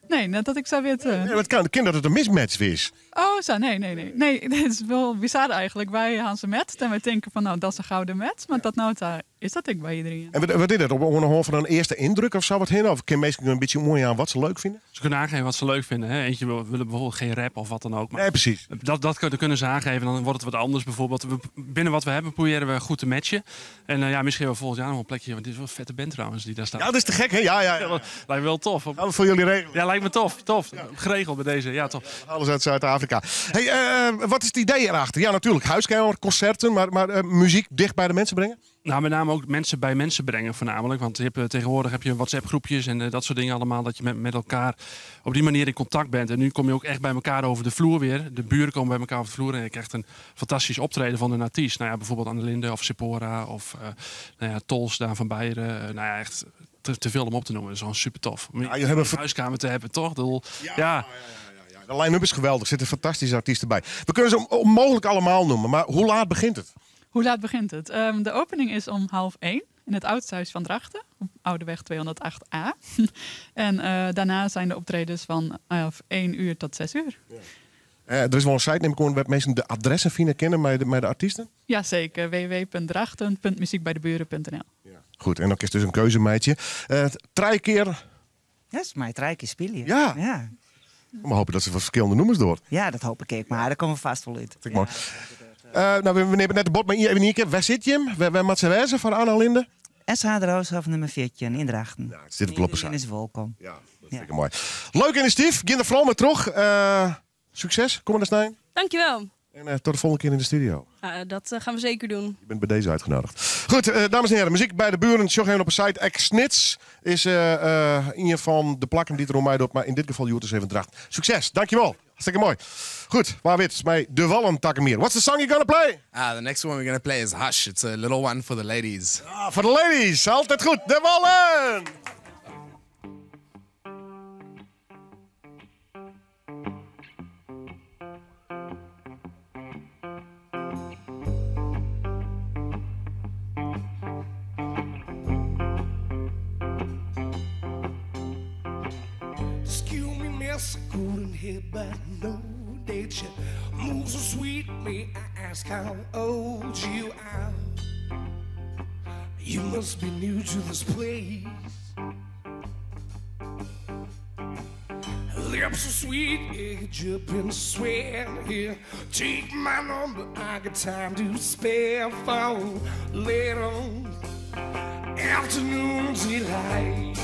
nee, net dat ik zou weten. Nee, maar het kan, het kan dat het een mismatch is. Oh, zo, nee, nee, nee. Nee, dit is wel bizar eigenlijk. Wij gaan ze met en wij denken van, nou, dat is een gouden match. Maar dat nou daar is dat ik bij iedereen. En wat is dat? Op een van een eerste indruk of zo wat heen? Of kan mensen een beetje mooi aan wat ze leuk vinden? Ze kunnen aangeven wat ze leuk vinden. Hè? Eentje willen bijvoorbeeld geen rap of wat dan ook. Maar nee, precies. Dat kunnen ze aangeven. Dan wordt het wat anders bijvoorbeeld. Binnen wat we hebben proberen we goed te matchen. En ja, misschien wel volgend jaar nog een plekje. Want dit is wel een vette band trouwens die daar staat. Ja, dat is te gek, hè? Ja, ja, ja. Ja, lijkt me wel tof. Gaan we voor jullie regelen? Ja, lijkt me tof. Tof. Ja. Geregeld bij deze. Ja, tof. Alles uit Zuid-Afrika. Hey, wat is het idee erachter? Ja, natuurlijk. Huiskamer, concerten, maar muziek dicht bij de mensen brengen? Nou, met name ook mensen bij mensen brengen voornamelijk. Want tegenwoordig heb je WhatsApp-groepjes en dat soort dingen allemaal. Dat je met elkaar op die manier in contact bent. En nu kom je ook echt bij elkaar over de vloer weer. De buren komen bij elkaar over de vloer en je krijgt een fantastisch optreden van een artiest. Nou ja, bijvoorbeeld Annelinde of Sippora of nou ja, Tols daar van Beieren. Nou ja, echt te veel om op te noemen. Dat is gewoon super tof. Om Ja, jullie hebben een huiskamer te hebben, toch? Ja, ja. Ja. De line-up is geweldig. Er zitten fantastische artiesten bij. We kunnen ze onmogelijk allemaal noemen. Maar hoe laat begint het? Hoe laat begint het? De opening is om 12:30 in het Oudste van Drachten, op Oudeweg 208a. En daarna zijn de optredens van 1 uur tot 6 uur. Ja. Er is wel een site, neem ik aan, waar mensen de adressen vinden kennen bij de artiesten? Jazeker, w w w punt drachten punt muziek bij de buren punt n l. Ja. Goed, en dan is dus een keuzemeidje. 3 keer... Ja, is maar 3 keer spelen. Ja. Ja. Maar hopen dat ze wat verschillende nummers door. Ja, dat hoop ik ook, maar daar komen we vast wel uit. Vind ik mooi. Nou, we nemen net de bot, maar even hier een keer. Waar zit je hem? Waar moet ze wezen van Annelinde? SH de Rooshof nummer 14 in Drachten. Ja, het zit op de Iedereen is welkom. Ja, dat vind ik mooi. Leuk initiatief. Ginder vooral maar terug. Succes. Kom maar naar Snijn. Dankjewel. En tot de volgende keer in de studio. Dat gaan we zeker doen. Je bent bij deze uitgenodigd. Goed, dames en heren, muziek bij de buren. Sjog even op een site. Ex-Snits is een van de plakken die er om mij doet. Maar in dit geval Joertes even Dracht. Succes, dankjewel. Hartstikke mooi. Goed, waar wit mij de Wallen Takkemier. What's the song you're going to play? The next one we're going to play is Hush. It's a little one for the ladies. Ah, for the ladies. Altijd goed. De Wallen! Yes, I couldn't hear, but no, did you move so sweet? May I ask how old you are? You must be new to this place. Lips so sweet, yeah, you've been sweating here. Take my number, I got time to spare for little afternoon delight.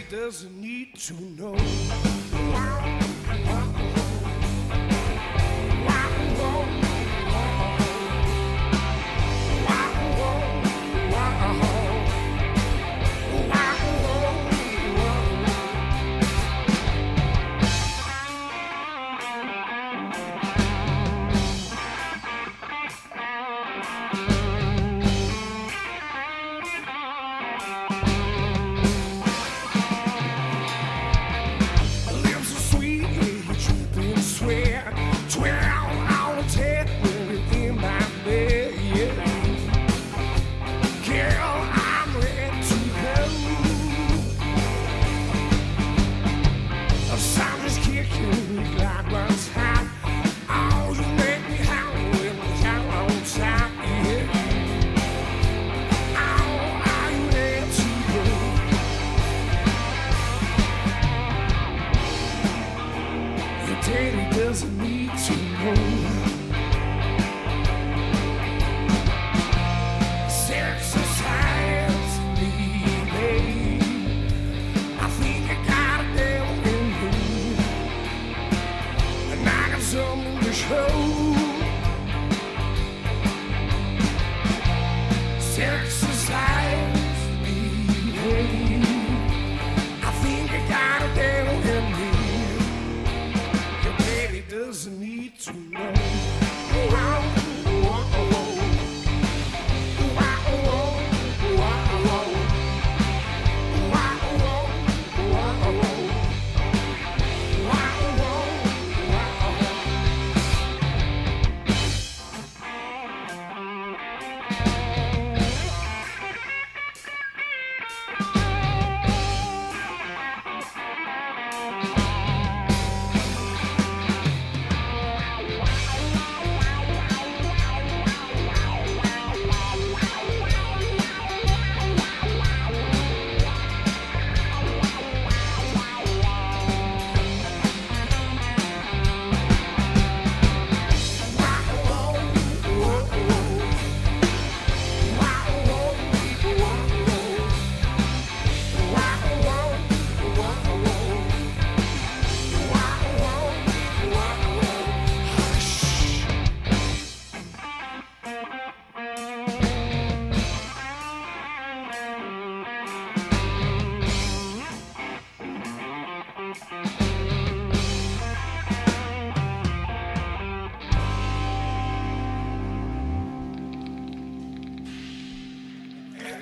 Doesn't need to know. Wow, wow, wow, wow, wow, wow, wow. Lips are sweet, dripping sweat. 12 out of 10 when you're in my bed. Girl, I'm ready to go. The sun is kicking me like one time. Oh, you make me howl when we count on time. Yeah. Oh, are you ready to go? Your daddy doesn't need to know. Exercise me, babe. I think I got a devil in me, and I got something to show. Exercise me, babe. I think I got a devil in me. Your daddy doesn't need to know. Wow, wow, wow. Wow, wow, wow. Wow, wow, wow. Wow, wow, wow.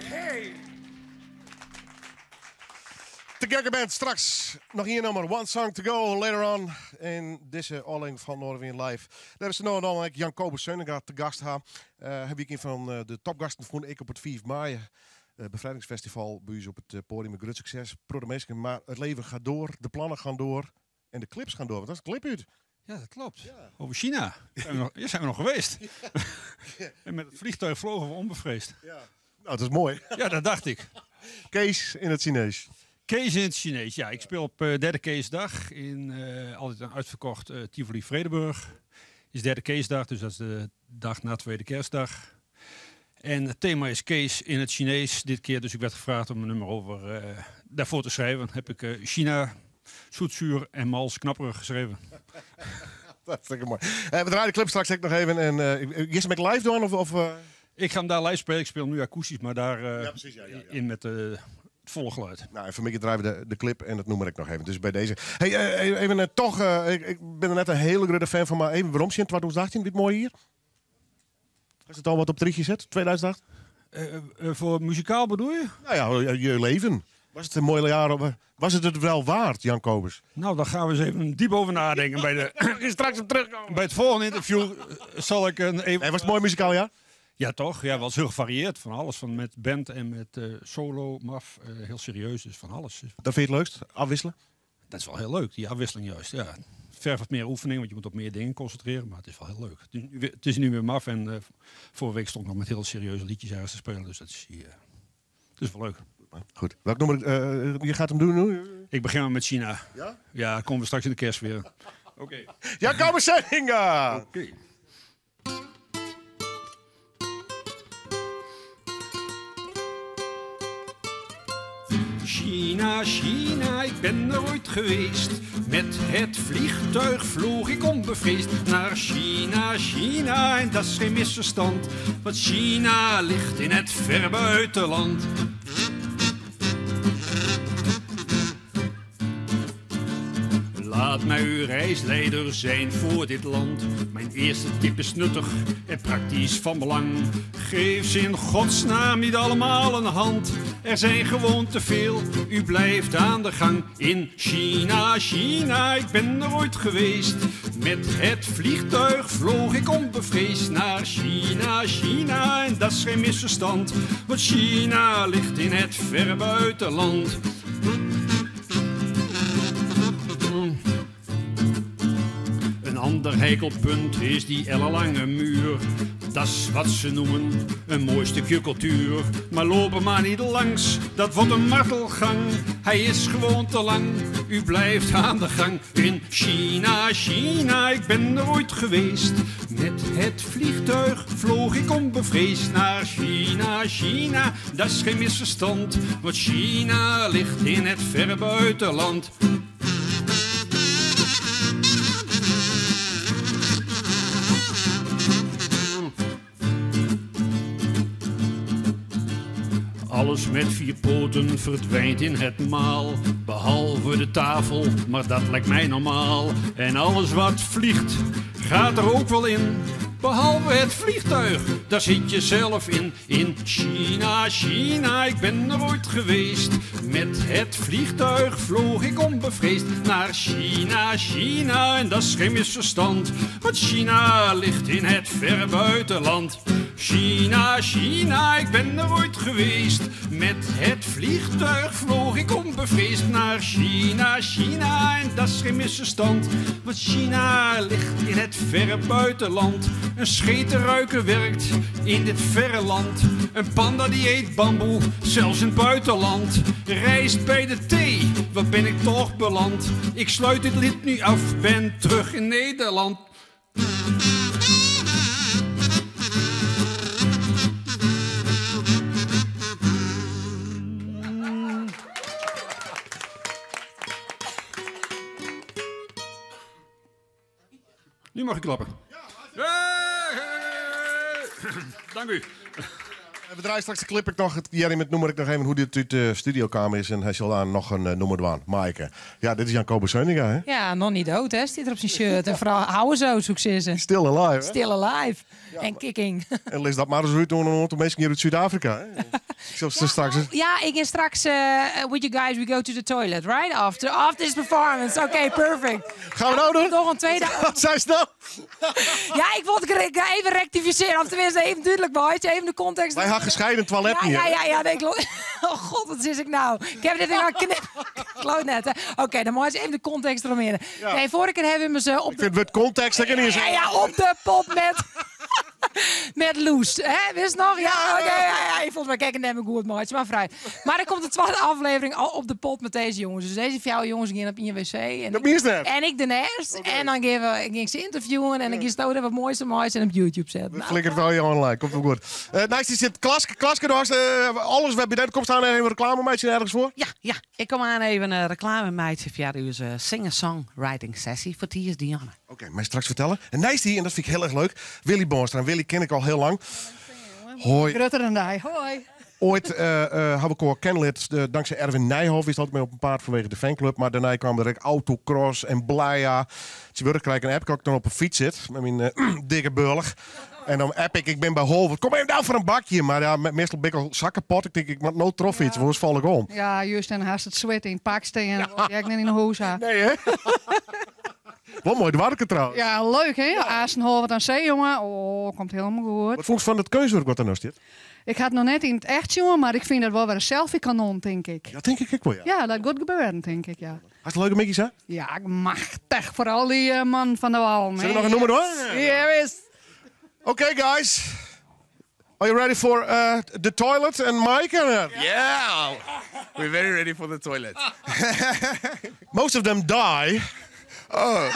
Hey! Te Gekke Band straks noch ien nûmer. One Song to Go later on in dizze ôflevering fan Noardewyn Live. Dêr is no dan ek Jan Kobus Seunnenga te gast ha. Hy wie ien fan de topgasten fûn ik op it 5 maaie befrijdingsfestival by ús op it poadium. In grut sukses. Protte minsken, mar it leven gaat door, de plannen gaan door en de clips gaan door. Want dat is een clip uit. Ja, dat klopt. Over China. Zijn we nog geweest. En met het vliegtuig vlogen we onbevreesd. Ja. Nou, dat is mooi. Ja, dat dacht ik. Kees in het Chinees. Kees in het Chinees, ja. Ik speel op derde Keesdag in altijd een uitverkocht Tivoli Vredenburg. Is derde Keesdag, dus dat is de dag na tweede kerstdag. En het thema is Kees in het Chinees dit keer. Dus ik werd gevraagd om een nummer over daarvoor te schrijven. Heb ik China, zoet, zuur en mals knapperig geschreven. Dat vind ik mooi. We draaien de clip straks ook nog even. En is hem live doen? Of? Ik ga hem daar live spelen. Ik speel nu akoestisch, maar daar Ja, precies, ja. in met het volle geluid. Nou, en vanmiddag draaien we de clip en dat noem ik nog even. Dus bij deze. Hey, even toch, ik ben er net een hele grote fan van, maar even waarom in 2018, wie het mooi hier? Is it al wat op it rychje set, 2008? Voor muzikaal bedoel je? Nou ja, je leven. Was het een mooi jaar? Was het het wel waard, Jan Kobus? Nou, daar gaan we eens even diep over nadenken. Bij de, straks op terugkomen. Bij het volgende interview zal ik een even... Nee, was het mooi muzikaal jaar? Ja, toch? Ja, was heel gevarieerd. Van alles. Van met band en met solo, maf. Heel serieus, dus van alles. Dat vind je het leukst? Afwisselen? Dat is wel heel leuk, die afwisseling juist. Ja. Het vergt wat meer oefening, want je moet op meer dingen concentreren. Maar het is wel heel leuk. Het is nu weer maf en vorige week stond ik nog met heel serieuze liedjes ergens te spelen. Dus dat is, het is wel leuk. Goed. Welk nummer? Je gaat hem doen nu? Ik begin maar met China. Ja? Ja, komen we straks in de kerst weer. Oké. Jan Kobus Seuninga! Oké. China, China, ik ben er ooit geweest. Met het vliegtuig vloog ik onbevreesd naar China, China, en dat is geen misverstand. Want China ligt in het verre buitenland. Laat mij uw reisleider zijn voor dit land. Mijn eerste tip is nuttig en praktisch van belang. Geef ze in godsnaam niet allemaal een hand. Er zijn gewoon te veel, u blijft aan de gang. In China, China, ik ben er ooit geweest. Met het vliegtuig vloog ik onbevreesd naar China, China. En dat is geen misverstand, want China ligt in het verre buitenland. Een ander heikel punt is die ellenlange muur. Dat is wat ze noemen een mooi stukje cultuur. Maar loop er maar niet langs, dat wordt een martelgang. Hij is gewoon te lang, u blijft aan de gang. In China, China, ik ben er ooit geweest. Met het vliegtuig vloog ik onbevreesd naar China, China. Dat is geen misverstand, want China ligt in het verre buitenland. Alles met vier poten verdwijnt in het maal, behalve de tafel, maar dat lijkt mij normaal. En alles wat vliegt, gaat er ook wel in, behalve het vliegtuig, daar zit je zelf in. In China, China, ik ben er ooit geweest. Met het vliegtuig vloog ik onbevreesd naar China, China, en dat is geen misverstand, want China ligt in het verre buitenland. China, China, ik ben er ooit geweest. Met het vliegtuig vloog ik onbevreesd naar China, China, en dat is geen misverstand, want China ligt in het verre buitenland. Een schetenruiker werkt in dit verre land. Een panda die eet bamboe, zelfs in het buitenland. Rijst bij de thee, wat ben ik toch beland? Ik sluit dit lied nu af, ben terug in Nederland. Nu mag ik klappen. Dank u. We draaien straks de clip ik nog. Het Jerry met noemer ik nog even hoe dit uit de studiokamer is. En hij zal daar nog een nummer doen. Maaike. Ja, dit is Jan Kobus Seuninga, hè? Ja, nog niet dood, hè? Zit er op zijn shirt. En vooral houden zo, successen. Still alive, hè? Still alive. Ja, en kicking. En lees dat maar eens uit door een aantal mensen hier uit Zuid-Afrika, hè? Ik zal ze straks eens- Ja, ik ga straks with you guys, we go to the toilet, right? After this performance. Oké, okay, perfect. Gaan we nou doen? Nog een tweede. Wat zei ze nou? Ja, ik wilde het even rectificeren. Of tenminste even duidelijk maken. Even de context. Wij hadden gescheiden toilet ja, hier. Ja, nee, oh god, wat is ik nou? Ik heb dit in knip. Kloot net, hè. Oké, okay, dan moet je even de context eromheen. Ja. Nee, vorige keer hebben we ze op Ik vind het context, dat kan niet eens. Ja, op de pop met... Met Loes, hè? Wist nog? Ja, oké. Okay, ja, ik vond maar kijken net mijn goed maatje, maar vrij. Maar er komt de tweede aflevering al op de pot met deze jongens. Dus deze vier jongens gingen op INWC. En dat is net. En ik de nest. Okay. En dan ging ik ze interviewen en dan ging ze wat mooiste moois en op YouTube zetten. Nou, flikker het wel hier online, komt wel goed. Naast die zit Klaske. Klaske, daar is, alles wat bij komt staan even reclame meisje ergens voor? Ja, ik kom aan even een reclame meisje via onze singer-songwriting sessie voor Tiers Dianne. Oké, okay, mij straks vertellen. En naast die, en dat vind ik heel erg leuk, Willy Boonstra. Willy ken ik al heel lang. Hoi. Rutter en hij. Hoi. Ooit heb ik al kennelijk, dankzij Erwin Nijhoff, is altijd mee op een paard vanwege de fanclub. Maar daarna kwam er autocross en Blaya. Ze wilden krijgen een app, ik dan op een fiets zit met mijn dikke burg. En dan app ik, ik bin by Holwert. Kom even del foar in bakje. Mar ja, meastal bin ik al sa kapot. Ik tink, ik moat no trochfytse, want oars fal ik om. Ja, just en hast it swit yn it pak stean. Ja. Wol ik net yn 'e hûs ha. Nee, hè? Wol moai doarpke trouwens. Ja, leuk hè? Ja. Holwert aan Zee, jonge. Oh, komt hielendal goed. Wat fûnst fan it keunstwurk wat der no stiet? Ik ha it noch net yn it echt sjoen, mar ik fyn dat wol wer in selfie-kanon, tink ik. Dat tink ik ek wol, ja. Ja, dat giet gebeuren, tink ik, ja. Hast in leuke middei sa? Ja, machtich. Foaral dy eh, man van de Wal. Sille we noch in nûmer dwaan? Ja, wis. Okay, guys. Are you ready for the toilet and Mike? Yeah, we're very ready for the toilet. Most of them die. Oh.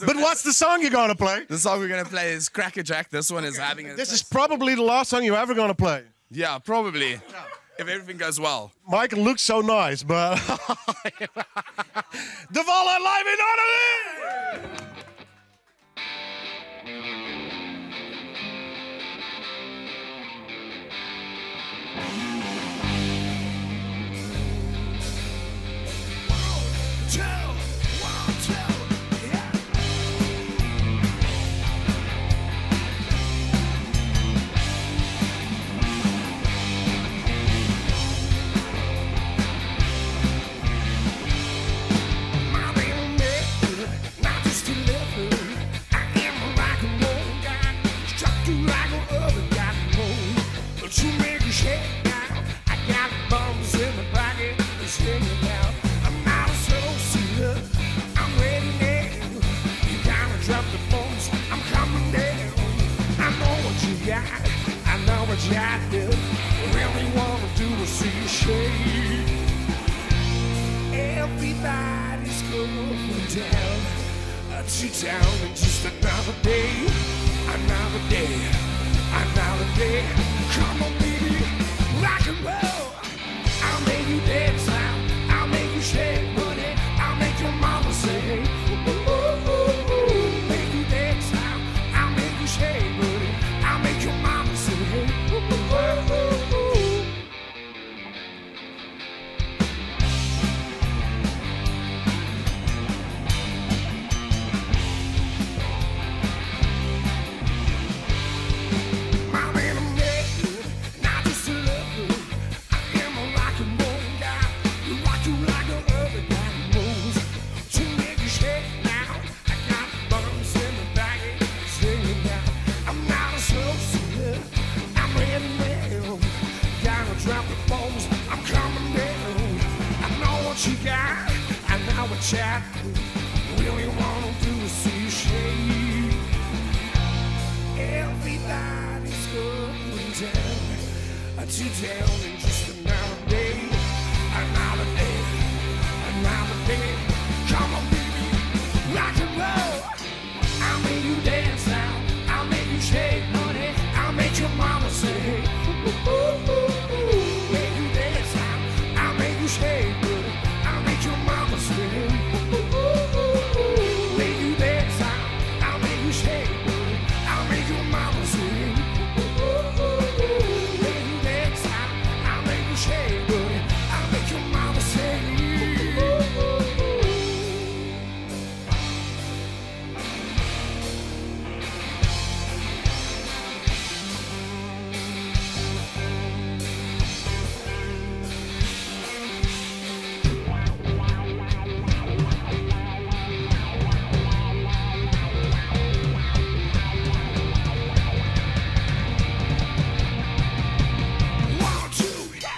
But what's the song you're gonna play? The song we're gonna play is Crackerjack. This one is having a. This is probably the last song you're ever gonna play. Yeah, probably. If everything goes well. Michael looks so nice, but. De Wallen live in Noardewyn! I know what you do. Really wanna do is see you shake. Everybody's going down to town and just another day, another day, another day. Come on, baby, rock and roll. I'll make you dance now. I'll make you shake, money. I'll make your mama say, ooh, ooh, ooh, ooh. Make you dance now. I'll make you shake, money. I'll make your mama say, ooh, ooh, ooh, ooh. My man, I'm ready, not just a lover. I am a rock and roll guy. Rock you like no other guy moves. To make you shake now. I got bumps in the bag, singing now. I'm not a slow singer. I'm ready now. Gotta drop the bombs. I'm coming down. I know what you got. I know what you really wanna do is see you shake. Everybody's going down to town in just another day, another day, another day. Come on, baby, rock and roll. I'll make you dance now. I'll make you shake, money. I'll make your mama say, ooh, ooh, ooh, ooh. Make you dance now. I'll make you shake, money. I'll make your mama say, ooh, ooh, ooh, ooh. Make you dance now. I'll make you shake, money. I'll make your mama say, ooh, ooh, ooh, ooh. Make you dance now. I'll make you shake, money. I'll make your mama say, ooh, ooh, ooh. One, two, yeah.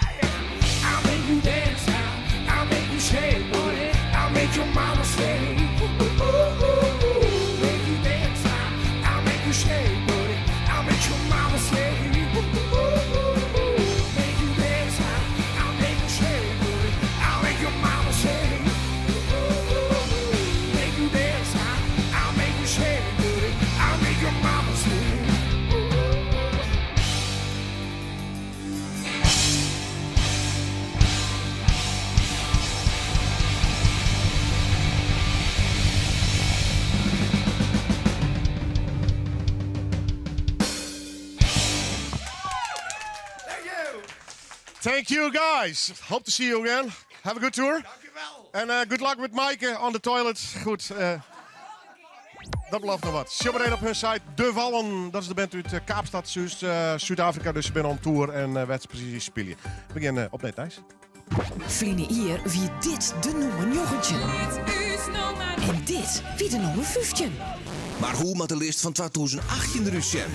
I'll make you dance now. I'll make you shake, money. I'll make your mama say, ooh, ooh, ooh, ooh. Make you dance now. I'll make you shake, money. I'll make your mama say, ooh, ooh, ooh, ooh. Make you dance now. I'll make you shake, money. I'll make your mama say, ooh, ooh, ooh, ooh. Make you dance now. I'll make you shake, money. I'll make your mama say, ooh, ooh, ooh. Thank you guys. Hope to see you again. Have a good tour. En good luck with Maaike on the toilet. Goed. Dat belooft nog wat. Zometeen op hun site De Wallen. Dat is de band uit Kaapstad, Zuid-Afrika. Dus ze zijn on tour en uh, ze precies spelen. We beginnen op Net Nijs. Ferline jier wie dit de nûmer 19. En dit wie de nûmer 15. Mar hoe moat de list fan 2018 derút sjen?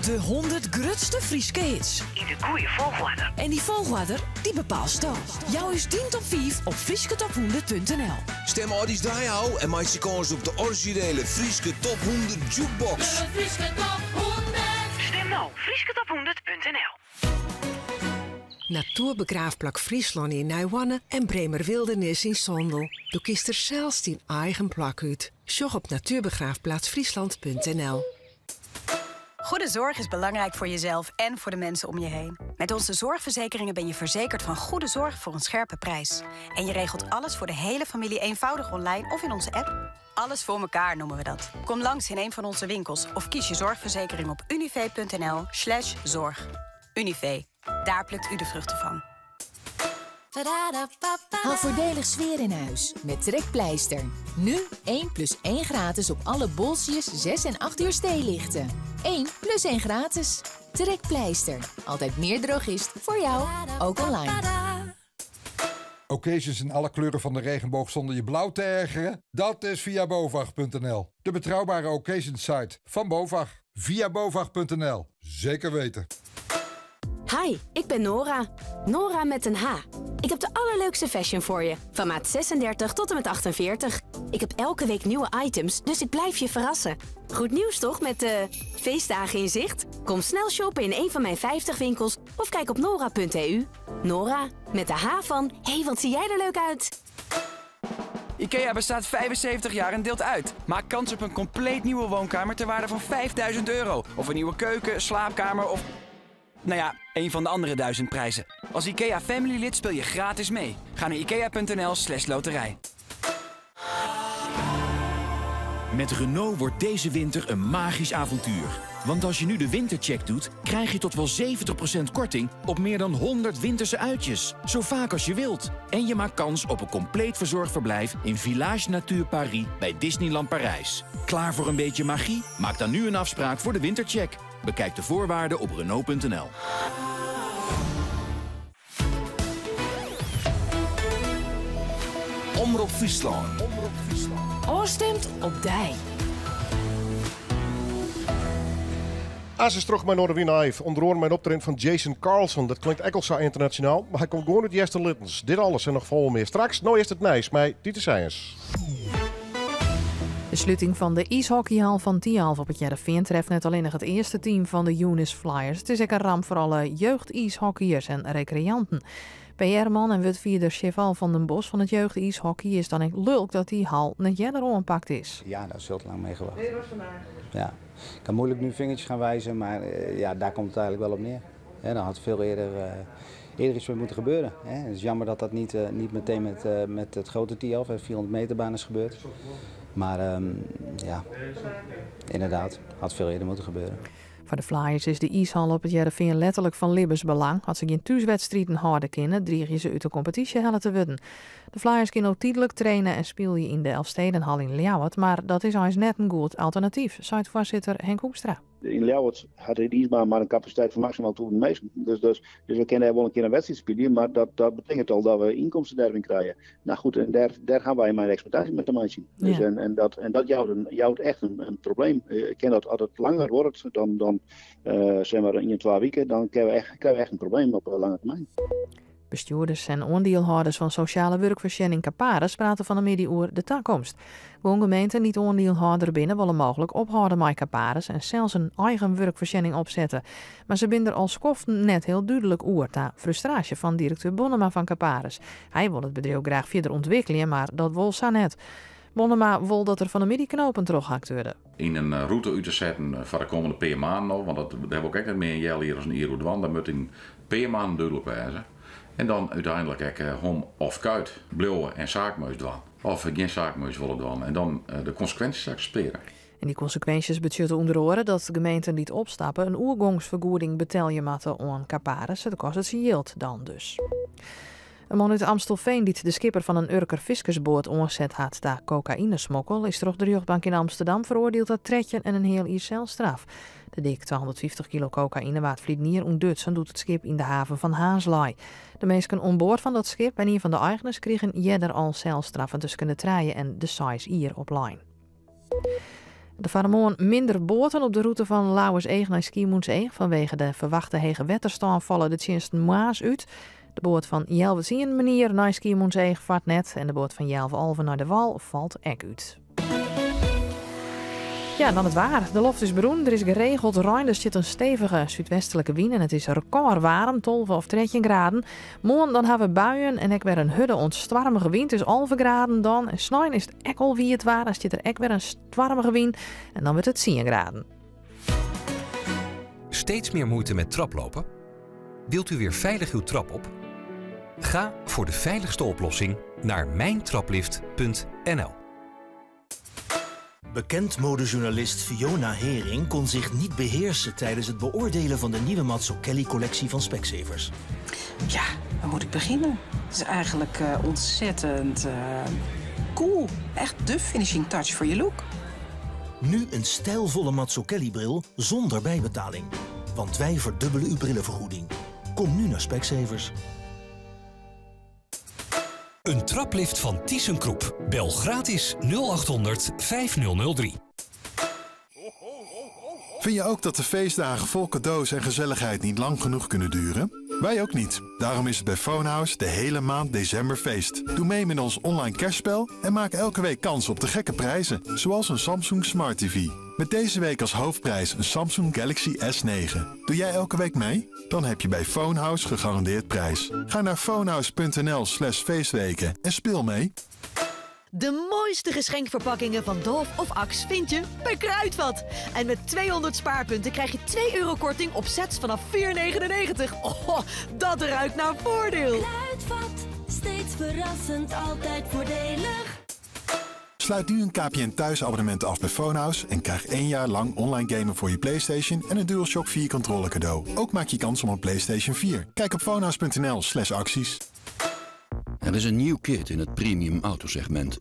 De 100 grutste Fryske hits. Yn de goede folchoarder. En dy folchoarder, dy bepaalsto. Jou ús dyn top 5 op frysketop100.nl. Stim âldjiersdei ôf en meitsje kâns op de orizjinele Fryske Top 100 Jukebox. De Fryske Top 100! Stim no, frysketop100.nl. Natoerbegraafplak Fryslân yn Nijhoarne en Bremer Wildernis yn Sondel. Do kiest der sels dyn eigen plak út. Sjoch op natuurbegraafplaatsfriesland.nl. Goede zorg is belangrijk voor jezelf en voor de mensen om je heen. Met onze zorgverzekeringen ben je verzekerd van goede zorg voor een scherpe prijs. En je regelt alles voor de hele familie eenvoudig online of in onze app. Alles voor elkaar noemen we dat. Kom langs in een van onze winkels of kies je zorgverzekering op univé.nl/slash zorg. Univé, daar plukt u de vruchten van. Haal voordelig sfeer in huis met Trekpleister. Nu 1 plus 1 gratis op alle Bolsius 6 en 8 uur theelichten. 1 plus 1 gratis. Trekpleister. Altijd meer drogist voor jou, ook online. Occasions in alle kleuren van de regenboog zonder je blauw te ergeren? Dat is via BOVAG.nl. De betrouwbare occasion site van BOVAG. Via BOVAG.nl. Zeker weten. Hi, ik ben Nora. Nora met een H. Ik heb de allerleukste fashion voor je. Van maat 36 tot en met 48. Ik heb elke week nieuwe items, dus ik blijf je verrassen. Goed nieuws toch met de feestdagen in zicht? Kom snel shoppen in een van mijn 50 winkels of kijk op nora.eu. Nora, met de H van... Hé, hey, wat zie jij er leuk uit! IKEA bestaat 75 jaar en deelt uit. Maak kans op een compleet nieuwe woonkamer ter waarde van 5000 euro. Of een nieuwe keuken, slaapkamer of... Nou ja, een van de andere duizend prijzen. Als IKEA Family lid speel je gratis mee. Ga naar ikea.nl slash loterij. Met Renault wordt deze winter een magisch avontuur. Want als je nu de wintercheck doet, krijg je tot wel 70% korting op meer dan 100 winterse uitjes. Zo vaak als je wilt. En je maakt kans op een compleet verzorgd verblijf in Village Nature Paris bij Disneyland Parijs. Klaar voor een beetje magie? Maak dan nu een afspraak voor de wintercheck. Bekijk de voorwaarden op Renault.nl. Omrop Fryslân. Ofstemt op dy. As is troch mei Noardewyn Live. Ûnder oaren mei in optreden fan Jason Carlson. Dat klinkt ek al sa ynternasjonaal, mar hy komt gewoan út Easterlittens. Dit alles en noch folle mear straks. No earst it nijs mei Tiete Sijens. De sluting fan de iishockeyhal fan Thialf op It Hearrenfean treft net allinnich it earste team fan de UNIS Flyers. It is ek in ramp foar alle jeugdiishockeyers en rekreanten. PR-man en wurdfierder Cheval van den Bos fan it jeugdiishockey is dan ek lulk dat dy hal net earder oanpakt is. Ja, daar is veel te lang mee gewacht. Nee, dat was vandaag. Ja. Ik kan moeilijk nu vingertjes gaan wijzen, maar ja, daar komt het eigenlijk wel op neer. Hè, daar had veel eerder iets mee moeten gebeuren. Hè. Het is jammer dat dat niet meteen met het grote Thialf, hè, 400 meter baan is gebeurd. Maar ja, inderdaad, had veel eerder moeten gebeuren. Foar de Flyers is de iishal op It Hearrenfean letterlik fan libbensbelang. As se gjin thúswedstriden hâlde kinne, driigje se út de kompetysje helle te wurden. De Flyers kinne no tydlik traine en spylje yn de Elfstedenhal yn Ljouwert, mar dat is eins net in goed alternatyf, seit foarsitter Henk Hoekstra. Yn Ljouwert hat de iisbaan mar in kapasiteit fan maksimaal 1000 minsken. Dus we kinne dêr wol in kear in wedstriid spylje, mar dat betekent al dat we ynkomstenderving krije. Nou goed, en dêr ha wy mei de eksploitaasje mei te meitsjen. Dus en dat jout echt in probleem. Ik ken dat as it langer duorret dan sis mar ien, twa wiken, dan krije we echt in probleem op lange termyn. Bestjoerders en oandielhâlders fan sosjale wurkfoarsjenning Caparis prate fan 'e middei oer de takomst. Guon gemeenten dy't oandielhâlder binne wolle mooglik ophâlde mei Caparis en sels in eigen wurkfoarsjenning opsette. Mar se binne der al skoften net hiel dúdlik oer, ta frustraasje fan direkteur Bonnema fan Caparis. Hy wol it bedriuw graach fierder ûntwikkelje, mar dat wol sa net. Bonnema wol dat der fan 'e middei knopen trochhakt wurde. Yn in rûte út te setten foar de kommende pear maanden noch, want dêr wol ik ek net mear in healjier as in jier oer dwaan. Dat moat yn in pear maanden dúdlik wêze. En dan úteinlik ek hom of kuit bliuwe en saak mei ús dwaan. Of gjin saak mei ús wolle dwaan en dan de konsekwinsjes akseptearje. En dy konsekwinsjes betsjutte ûnder oare dat gemeenten dy't opstappe in oergongsfergoeding betelje moatte oan Caparis. Dat kostet se jild dan dus. In man út Amstelveen dy't de skipper fan in Urker fiskersboat oanset hat ta kokaïnesmokkel is troch de rjochtbank yn Amsterdam feroardield ta 13 en in heal jier selstraf. De dik 250 kilo kokaïne waard ferline jier ûntdutsen doe't it skip yn de haven fan Harns lei. De minsken oan board fan dat skip en ien fan de eigners krigen earder al selstraffen tusken de trije en de seis jier oplein. Der farre moarn minder boaten op de rûte fan Lauwerseach nei Skiermûntseach. Fanwege de ferwachte hege wetterstân falle de tsjinsten moarns út. De boat fan healwei tsienen moarnier nei Skiermûntseach fart net en de boat fan healwei alven nei de wâl falt ek út. Ja, dan it waar. De loft is berûn, der is geregeld rein, der stiet in stevige súdwestlike wyn en it is rekôrwaarm, 12 of 13 graden. Moarn dan ha we buien en ek wer in hurde oant stoarmige wyn, it is 11 graden dan. En snein is it ek al wiet waar, dan stiet der ek wer in stoarmige wyn en dan wurdt it 10 graden. Steeds meer moeite met traplopen? Wilt u weer veilig uw trap op? Ga voor de veiligste oplossing naar mijntraplift.nl. Bekend modejournalist Fiona Hering kon zich niet beheersen tijdens het beoordelen van de nieuwe Mazzucchelli-collectie van Specsavers. Ja, waar moet ik beginnen? Het is eigenlijk ontzettend cool. Echt de finishing touch voor je look. Nu een stijlvolle Mazzucchelli-bril zonder bijbetaling. Want wij verdubbelen uw brillenvergoeding. Kom nu naar Specsavers. Een traplift van ThyssenKrupp. Bel gratis 0800 5003. Vind je ook dat de feestdagen vol cadeaus en gezelligheid niet lang genoeg kunnen duren? Wij ook niet. Daarom is het bij Phonehouse de hele maand december feest. Doe mee met ons online kerstspel en maak elke week kans op de gekke prijzen, zoals een Samsung Smart TV. Met deze week als hoofdprijs een Samsung Galaxy S9. Doe jij elke week mee? Dan heb je bij Phonehouse gegarandeerd prijs. Ga naar phonehouse.nl/feestweken en speel mee. De mooiste geschenkverpakkingen van Dove of Axe vind je bij Kruidvat. En met 200 spaarpunten krijg je 2 euro korting op sets vanaf 4,99. Oh, dat ruikt naar voordeel. Kruidvat, steeds verrassend, altijd voordelig. Sluit nu een KPN thuisabonnement af bij Phonehouse en krijg 1 jaar lang online gamen voor je PlayStation en een DualShock 4 controller cadeau. Ook maak je kans om een PlayStation 4. Kijk op phonehouse.nl/acties. Er is een nieuw kid in het premium autosegment.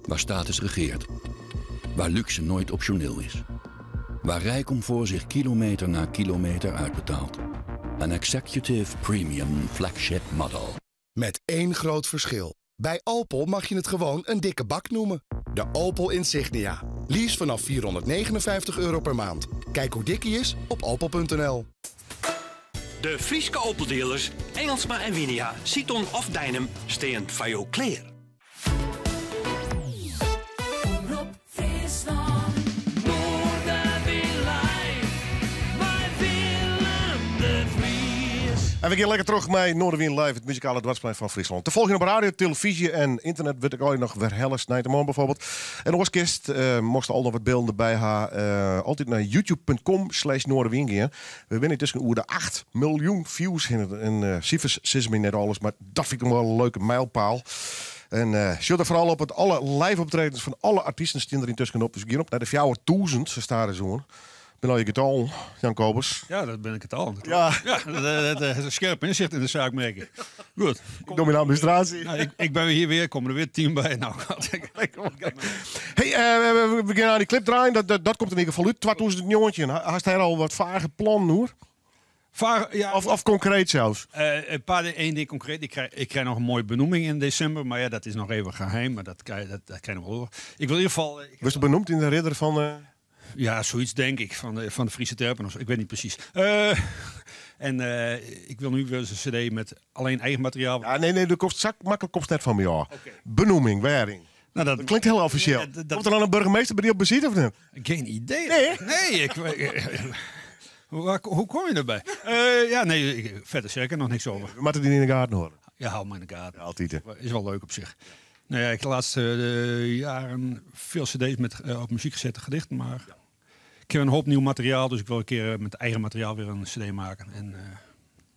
Waar status regeert. Waar luxe nooit optioneel is. Waar rijcomfort zich kilometer na kilometer uitbetaalt. Een executive premium flagship model. Met één groot verschil. Bij Opel mag je het gewoon een dikke bak noemen. De Opel Insignia. Lease vanaf €459 per maand. Kijk hoe dik hij is op opel.nl. De Fryske Opel-dealers Engelsma en Winia, Siton of Deinum stean foar jo klear. Omrop Fryslân. Noardewyn live. Mei Willem de Vries. En we gean lekker troch mei Noardewyn Live, it muzikale doarpsplein fan Fryslân. Te folgjen op radio, telefyzje en ynternet wurdt ek al noch werhelle, sneintemoarn bygelyks. En oars kinst, mochtst al noch wat bylden derby ha, altyd nei youtube.com/Noardewyn gean. We binne yntusken oer de 8 miljoen views hinne. En sifers sizze my net alles, mar dat fyn ik noch wol in leuke mijlpaal. En sjoch der foaral op, alle live optredens fan alle artysten steane der yntusken op. Dus gean op nei de 4000, se stare oan. Binne al je getallen, Jan Kobus? Ja, dat bin ik it al. Ja, dat is in skerp ynsicht yn de saak, merk ik. Goed. Ik doch myn administraasje. Nou, ik bin hjir wer, komme der wer team by. Nou, Hey, we gean nei dy clip draaien. Dat komt yn ieder gefal út 2019. Hast dêr al wat fage plannen, hoor? Vage, ja. Of konkreet sels? Een paar, één ding konkreet. Ik krijg noch in moaie beneaming yn desimber, mar ja, dat is noch even geheim. Mar dat krij ik noch wol oer. Ik wol yn ieder gefal... Wurdst beneamd yn de ridder fan... Ja, sokyts tink ik, fan de Friese Terpen of sa. Ik wit net presys. En ik wol no wer ris in cd mei allinnich eigen materiaal. Ja, nee, do komst sa maklik komst net fan my ôf. Beneaming, wêryn? Nou, dat klinkt hiel offisjeel. Komt der dan in boargemaster by dy op besite of net? Gjin idee. Nee? Nee, hoe komme je derby? Ja, nee, fierder sis ik der noch niks oer. We moatte dy yn de gaten hâlde. Ja, hâld my yn de gaten. Ja, altyd. Hè. Is wol leuk op sich. Nou ja, ik ha de lêste jaren folle cd's mei op muzyk sette gedichten, mar ik ha in hoop nij materiaal, dus ik wol in kear mei eigen materiaal wer in cd meitsje. En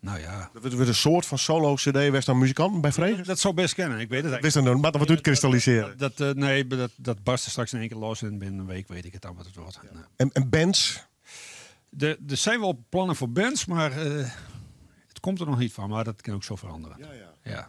nou ja. Dat wurdt in soarte fan solo-cd, wêr'tst dan muzikanten by fregest? Dat soe bêst kinne, ik wit it Wist dan, moat der wat útkristallisearje. Nee, dat barst straks yn ien kear los en binnen in wike wit ik it dan wat it wurdt. En bands? Der binne wol plannen foar bands, mar it komt der noch net fan. Mar dat kin ek sa feroarje. Ja.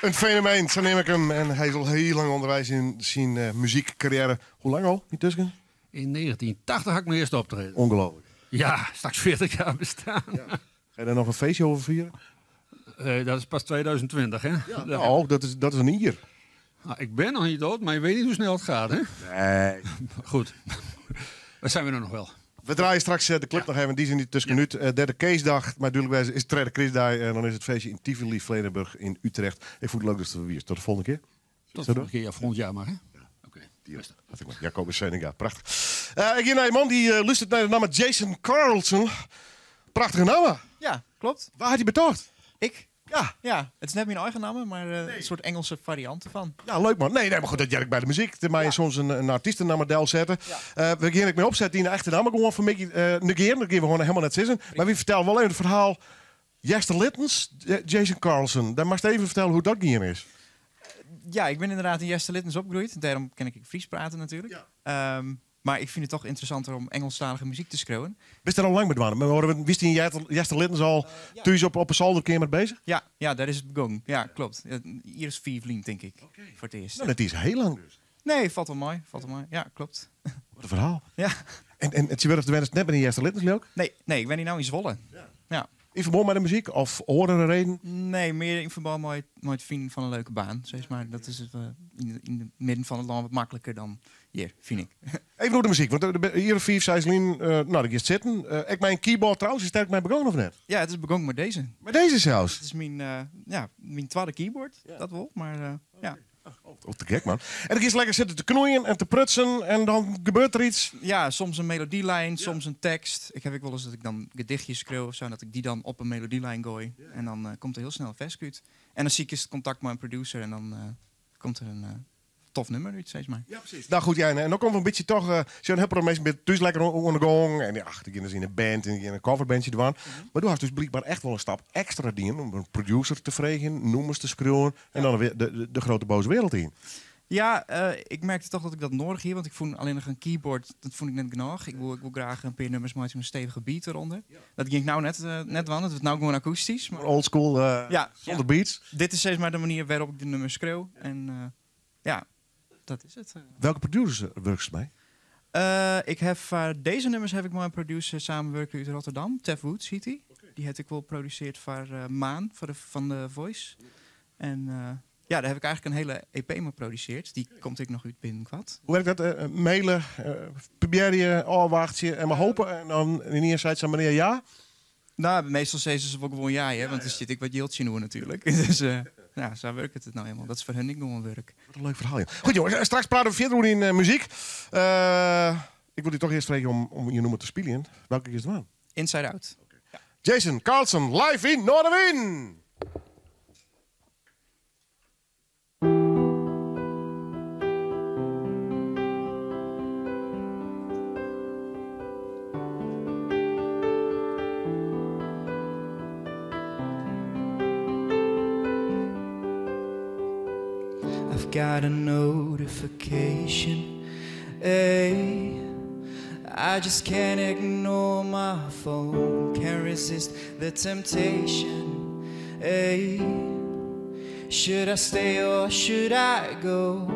Een fenomeen, sa neam ik him. En hy is al hiel lang ûnderweis yn syn muzykkarriêre. Hoe lang al yntusken? Yn 1980 ha ik myn earste optreden. Ongelooflijk. Ja, straks 40 jaar bestaan. Ja. Ga je daar nog een feestje over vieren? Dat is pas 2020, hè? Ja, nou, dat is in jier. Nou, ik ben nog niet dood, maar je weet niet hoe snel het gaat, hè? Nee. Goed. We zijn we er nog wel. We draaien straks de clip nog even. Die zijn niet tussen nu. Derde Keesdag, maar natuurlijk is het tweede Christdag. En dan is het feestje in Tivoli, Vredenburg in Utrecht. Ik vond het leuk dat we weer. Tot de volgende keer. Tot de volgende keer, ja, volgend jaar maar, hè? Ja. Oké. Okay. Jacobus Seeninga, prachtig. Ik hier naar een man die luistert naar de naam Jason Carlson. Prachtige naam. Ja, klopt. Waar had hij betocht? Ik? Ja. Ja, het is net mijn eigen naam, maar een soort Engelse variant ervan. Ja, leuk man. Nee, nee, maar goed, dat jij bij de muziek. Maar je soms een artiestennaam model zetten. Ja. We gaan ik mee opzetten die een echte naam gewoon van Mickey negeren. Dat gaan we gewoon helemaal net zitten. Maar wie vertelt wel even het verhaal Jester Littens, Jason Carlson. Daar mag je even vertellen hoe dat ging is. Ja, ik ben inderdaad in Jester Littens opgegroeid. Daarom ken ik Fries praten natuurlijk. Ja. Maar ik vind het toch interessanter om Engelstalige muziek te schreeuwen. Bist er al lang met waren? Maar wist je in Jester Littens al thuis op een zolderkamer bezig? Ja, ja, daar is het begonnen. Ja, klopt. Hier is 4 vlien, denk ik. Okay. Voor het eerst. Nou, dat is heel lang dus. Nee, valt wel mooi. Valt wel mooi. Ja, klopt. Wat een verhaal. Ja. En het gebeurt net bij Jester Littens ook? Nee, nee, ik ben hier nou in Zwolle. Ja. Ja. In verband met de muziek of oren reden? Nee, meer in verband met het vinden van een leuke baan. Zeg maar. Dat is het, in het midden van het land wat makkelijker dan hier, vind ik. Even door de muziek, want hier 5, 6 lijn, nou, ik is zitten. Ik mijn keyboard trouwens, is sterk mij begonnen of net? Ja, het is begonnen met deze. Met deze zelfs? Het is mijn tweede keyboard, ja. Dat wel, maar ja. Oh, te gek, man. En dan is lekker zitten te knoeien en te prutsen en dan gebeurt er iets. Ja, soms een melodielijn, soms een tekst. Ik heb ook wel eens dat ik dan gedichtjes schreeuw of zo, en dat ik die dan op een melodielijn gooi. Ja. En dan komt er heel snel een vers uit. En dan zie ik eens het contact met een producer en dan komt er een tof nummer uit, zeg maar. Ja, precies. Nou goed, ja, en dan komt een beetje toch... Zo'n heel mensen met thuis lekker onder de gong. En ja, die kinderen in een band en in een coverbandje doen. Maar du had dus blijkbaar echt wel een stap extra dienen om een producer te vregen, noemers te schreeuwen en dan weer de grote boze wereld in. Ja, ik merkte toch dat ik dat nodig hier, want ik vond alleen nog een keyboard, dat vond ik net genoeg. Ik wil graag een paar nummers maken met een stevige beat eronder. Ja. Dat ging ik nou net want het wordt nou gewoon akoestisch. Maar old school, zonder beats. Dit is steeds maar de manier waarop ik de nummers schreeuw. Ja. En ja, dat is het. Welke producer werkt ze mee? Ik heb voor deze nummers heb ik met een producer samenwerken uit Rotterdam. Tef Woods heet hij. Okay. Die heb ik wel geproduceerd voor Maan, van de Voice. Ja. En ja, daar heb ik eigenlijk een hele EP mee geproduceerd. Die komt ik nog uit binnenkort. Hoe werkt dat? Mailen, probeer je, oh, wacht je en maar hopen. En dan in eerste instantie aan meneer ja? Nou, meestal zeggen ze ook gewoon ja, hè, want er zit ik wat jiltje in natuurlijk. Dus ja, zo werkt het nou helemaal. Dat is voor hun niet gewoon werk. Wat een leuk verhaal, joh. Goed jongens, straks praten we verder in muziek. Ik wil u toch eerst vragen om je nummer te spelen. Welke is het aan? Inside Out. Okay. Ja. Jason Carlson, live in Noardewyn! I've got a notification, hey. I just can't ignore my phone, can't resist the temptation, hey. Should I stay or should I go?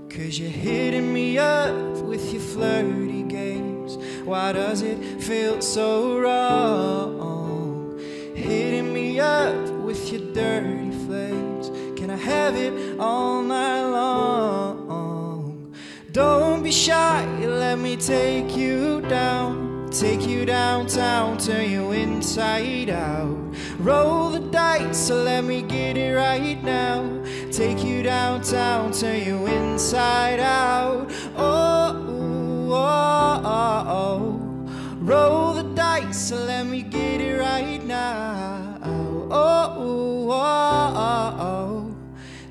'Cause you're hitting me up with your flirty games. Why does it feel so wrong? Hitting me up with your dirty flames. Can I have it all night long? Don't be shy, let me take you down. Take you downtown, turn you inside out. Roll the dice, so let me get it right now. Take you downtown, turn you inside out. Oh, oh, oh, oh. Roll the dice, so let me get it right now. Oh, oh, oh, oh.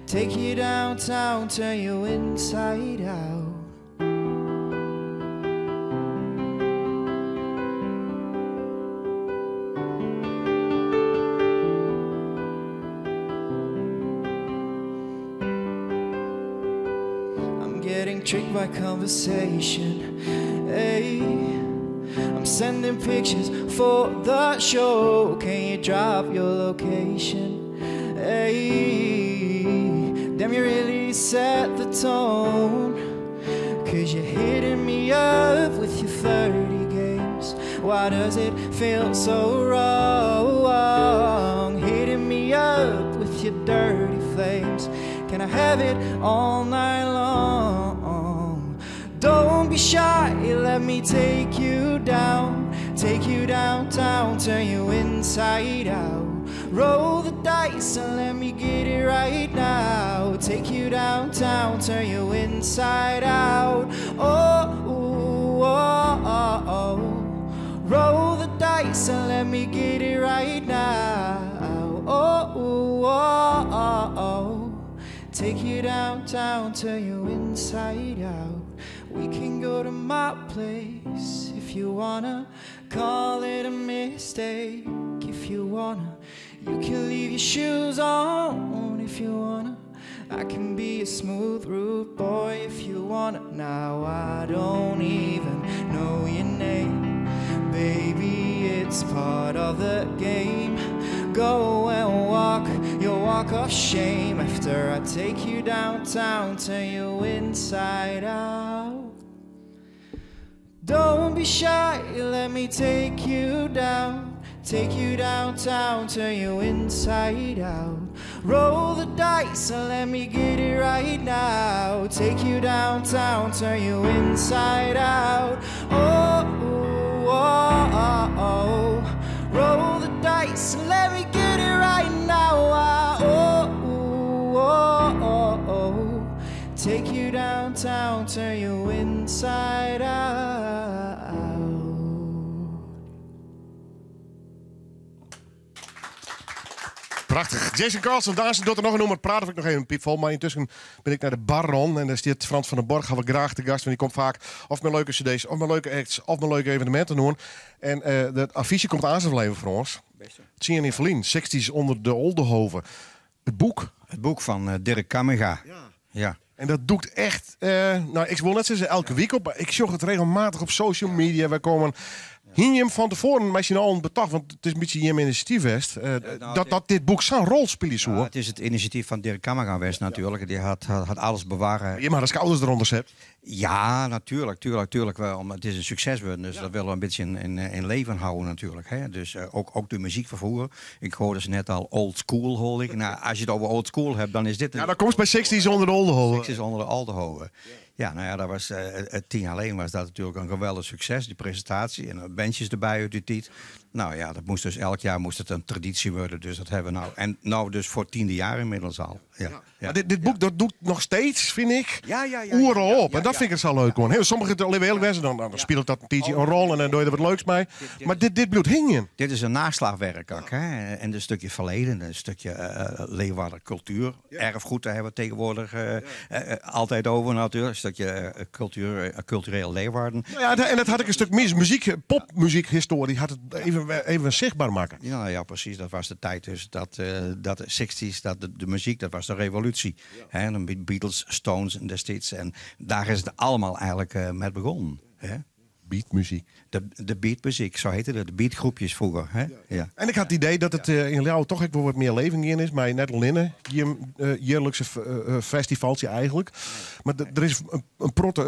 Take you downtown, turn you inside out. I'm getting tricked by conversation. Hey, I'm sending pictures for the show. Can you drop your location? Hey, damn, you really set the tone. Cause you're hitting me up with your flirty games. Why does it feel so wrong? Hitting me up with your dirty flames. Can I have it all night long? Don't be shy, let me take you down. Take you downtown, turn you inside out. Roll the dice and let me get it right now. Take you downtown, turn you inside out. Oh, ooh, oh, oh, oh. Roll the dice and let me get it right now. Oh, ooh, oh, oh, oh. Take you downtown, turn you inside out. We can go to my place if you wanna. Call it a mistake if you wanna. You can leave your shoes on if you wanna. I can be a smooth, rude boy if you wanna. Now I don't even know your name. Baby, it's part of the game. Go and walk your walk of shame after I take you downtown, turn you inside out. Don't be shy, let me take you down. Take you downtown, turn you inside out. Roll the dice and let me get it right now. Take you downtown, turn you inside out. Oh, oh, oh, oh. Roll the dice and let me get it right now. Oh, oh, oh, oh. Take you downtown, turn you inside out. Prachtich. Jason Carlson, daar doet er noch in nûmer. Praat of ik noch even piep vol. Mar yntusken bin ik nei de bar rûn. En dêr stiet Frans van der Borg, ha we graach te gast. Want dy komt faak of mei leuke cd's, of mei leuke acts, of mei leuke eveneminten oan. En uh, de affysje komt aanst even Frans. 10 jier ferlyn, Sixties ûnder de Oldehove. It boek. It boek fan eh, Dirk Kamminga. Ja. ja. En dat dûkt echt, uh, no ik wol net sizze elke wike op, mar ik sjoch it regelmatich op social media. Wy komme Hiene jim fan tefoaren mei syn allen betocht, want it is in bytsje jim inisjatyf west, uh, nou, dat, dat dit boek sa'n rol spylje soe? Ja, it is it inisjatyf fan Dirk Kamminga west natuerlik. Dy hat, hat alles bewarre. Jim ha de skouders derûnder set. Ja, natuerlik, tuerlik, tuerlik. Wel, it is in sukses wurden, dus dat wolle we in bytsje yn leven hâlde natuerlik. Hè? Dus uh, ook, ook de muzyk fan froeger. Ik hoorde ze net al old school, hoorde ik. Nou, as je it oer old school hebt, dan is dit... Ja, dan komst by 60s ûnder de Oldehove. 60s ûnder de Oldehove. Ja, nou ja, dat was, 10 jaar geleden was dat natuurlijk een geweldig succes, die presentatie. En bandjes erbij uit die tijd. Nou ja, dat moest dus elk jaar moest het een traditie worden. Dus dat hebben we nou. En nou dus voor het 10e jaar inmiddels al. Ja. ja. Ja. Dit, dit boek dat doet nog steeds, vind ik, ja, ja, ja, oeral op. En dat vind ik het zo leuk. Hoor. Sommige heel wezen, dan, dan speelt dat een tijdje een rol en dan doe je er wat leuks mee. Maar dit, dit bliuwt hingjen. Dit is een naslagwerk ook. Hè? En een stukje verleden, een stukje uh, Leeuwarden cultuur. Erfgoed, daar hebben we tegenwoordig uh, uh, altijd over natuurlijk. Een stukje cultuur, cultureel Leeuwarden. Nou ja, en dat had ik een stuk mis. Muziek, popmuziekhistorie had het even, even zichtbaar maken. Ja, ja, precies. Dat was de tijd dus dat, dat de 60s, dat de, de muziek, dat was de revolutie. Ja. Hè, de Beatles, Stones en destijds. En daar is het allemaal eigenlijk met begonnen. Hè? Beatmuziek. De, de beatmuziek, zo heette het. De beatgroepjes vroeger. Hè? Ja. En ik had het idee dat het uh, in Ljouwert toch ook wel wat meer leven in is. Maar net allinne, je uh, jaarlijkse uh, festivaltje eigenlijk. Maar er is een, een protte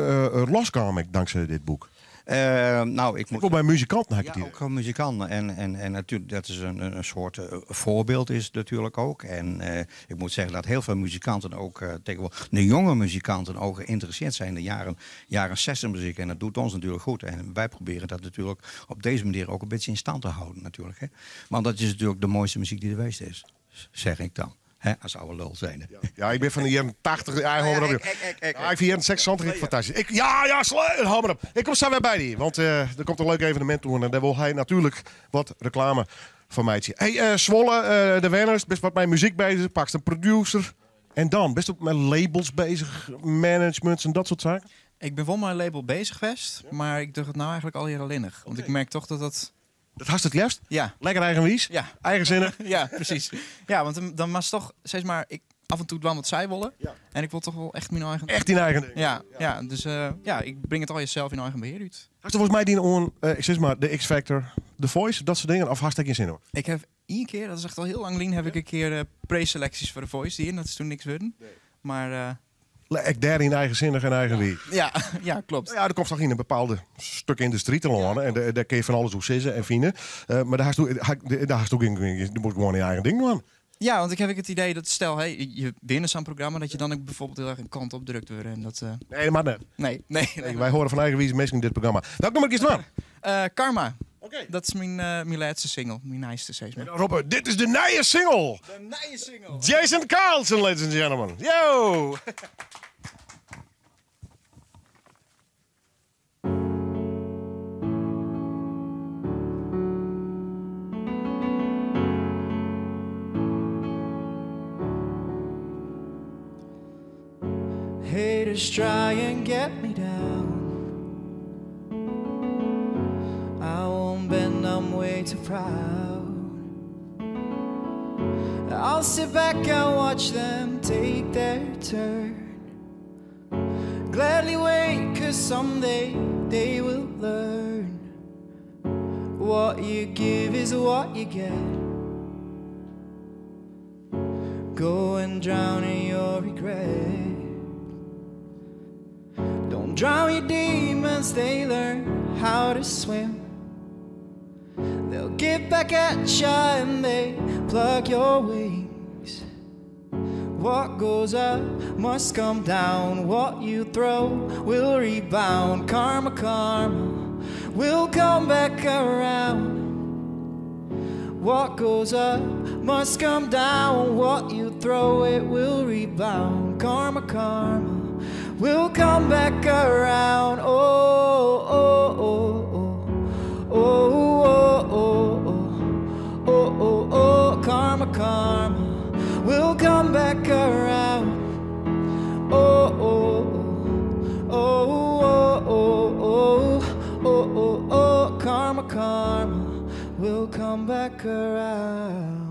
loskamer dankzij dit boek. Nou, ik moet... Ook bij muzikanten heb ik ja, het ook gewoon muzikanten. En, en, en natuurlijk, dat is een, een soort uh, voorbeeld is het natuurlijk ook. En uh, ik moet zeggen dat heel veel muzikanten ook tegenwoordig, de jonge muzikanten ook geïnteresseerd zijn in de jaren, jaren 60 muziek. En dat doet ons natuurlijk goed. En wij proberen dat natuurlijk op deze manier ook een beetje in stand te houden natuurlijk. Hè? Want dat is natuurlijk de mooiste muziek die er geweest is, zeg ik dan. Hè, als oude lul zijnde. Ja. ja, ik ben van de jaren 80. Ja, hou maar op. Ja, ik vind jaren 60 fantastisch. Ik, ja, ja, hou maar op. Ik kom zo weer bij die. Want er komt een leuk evenement toe. En daar wil hij natuurlijk wat reclame van mij. Hey, Zwolle, de Wenners, bist wat mei muzyk bezich. Pakst in producer. En dan, bist ook met labels bezig, managements en dat soort saken? Ik bin wol mei in label bezich west, mar ik doch it no eigentlik allegear allinnich. Want ik merk toch dat dat... Dat hast it leafst? Ja. Lekker eigenwiis? Ja. Eigenzinnig? Ja, precies. Ja, want dan, dan was toch, zeg maar, ik, Af en toe dwaan wat sy wolle. En ik wol toch wol echt myn eigen... Echt dyn eigen ding. Ja, ja. Dus ja, ik bring it allegear sels yn eigen behear út. Hast wolris meidien oan, ik sis mar, de X-Factor, The Voice, dat soart dingen? Of hast dêr gjin sin oan? Ik ha ien kear, dat is echt al hiel lang lyn, ha ik in kear preseleksjes foar The Voice dien. Dat is doe niks wurden. Mar... Ek dêryn eigensinnich en eigenwiis. Ja, ja, kloppet. Ja, der komst toch yn in bepaalde stik yndustry telâne en dêr kinne je fan alles oer sizze en fine. Mar dêr hast dêr hast gjin, do moatst gewoan dyn eigen ding dwaan. Ja, want ik ha ek it idee dat stel, hè, je winne sa'n programma, dat je dan ek byfoarbyld hiel erch in kant op drukt wurde. En dat, Nee, dat moat net. Nee, nee. Nee, wy hearre fan eigenwize minsken yn dit programma. Welk nûmer giest dwaan? Karma. Dat is myn lêste single, myn nijste sis mar. En dan roppe, dit is de nije single! De nije single! Jason Carlson, ladies and gentlemen. Yo! Haters try and get me down. I won't bend, I'm way too proud. I'll sit back and watch them take their turn. Gladly wait, cause someday they will learn. What you give is what you get. Go and drown in your regret. Don't drown your demons, they learn how to swim. They'll get back at ya and they pluck your wings. What goes up must come down. What you throw will rebound. Karma, karma will come back around. What goes up must come down. What you throw, it will rebound. Karma, karma will come back around. Oh, oh, oh, oh, oh, oh, oh, oh, oh, oh, oh, karma, karma will come back around. Oh, oh, oh, oh, oh, oh, oh, oh, oh, karma, karma will come back around.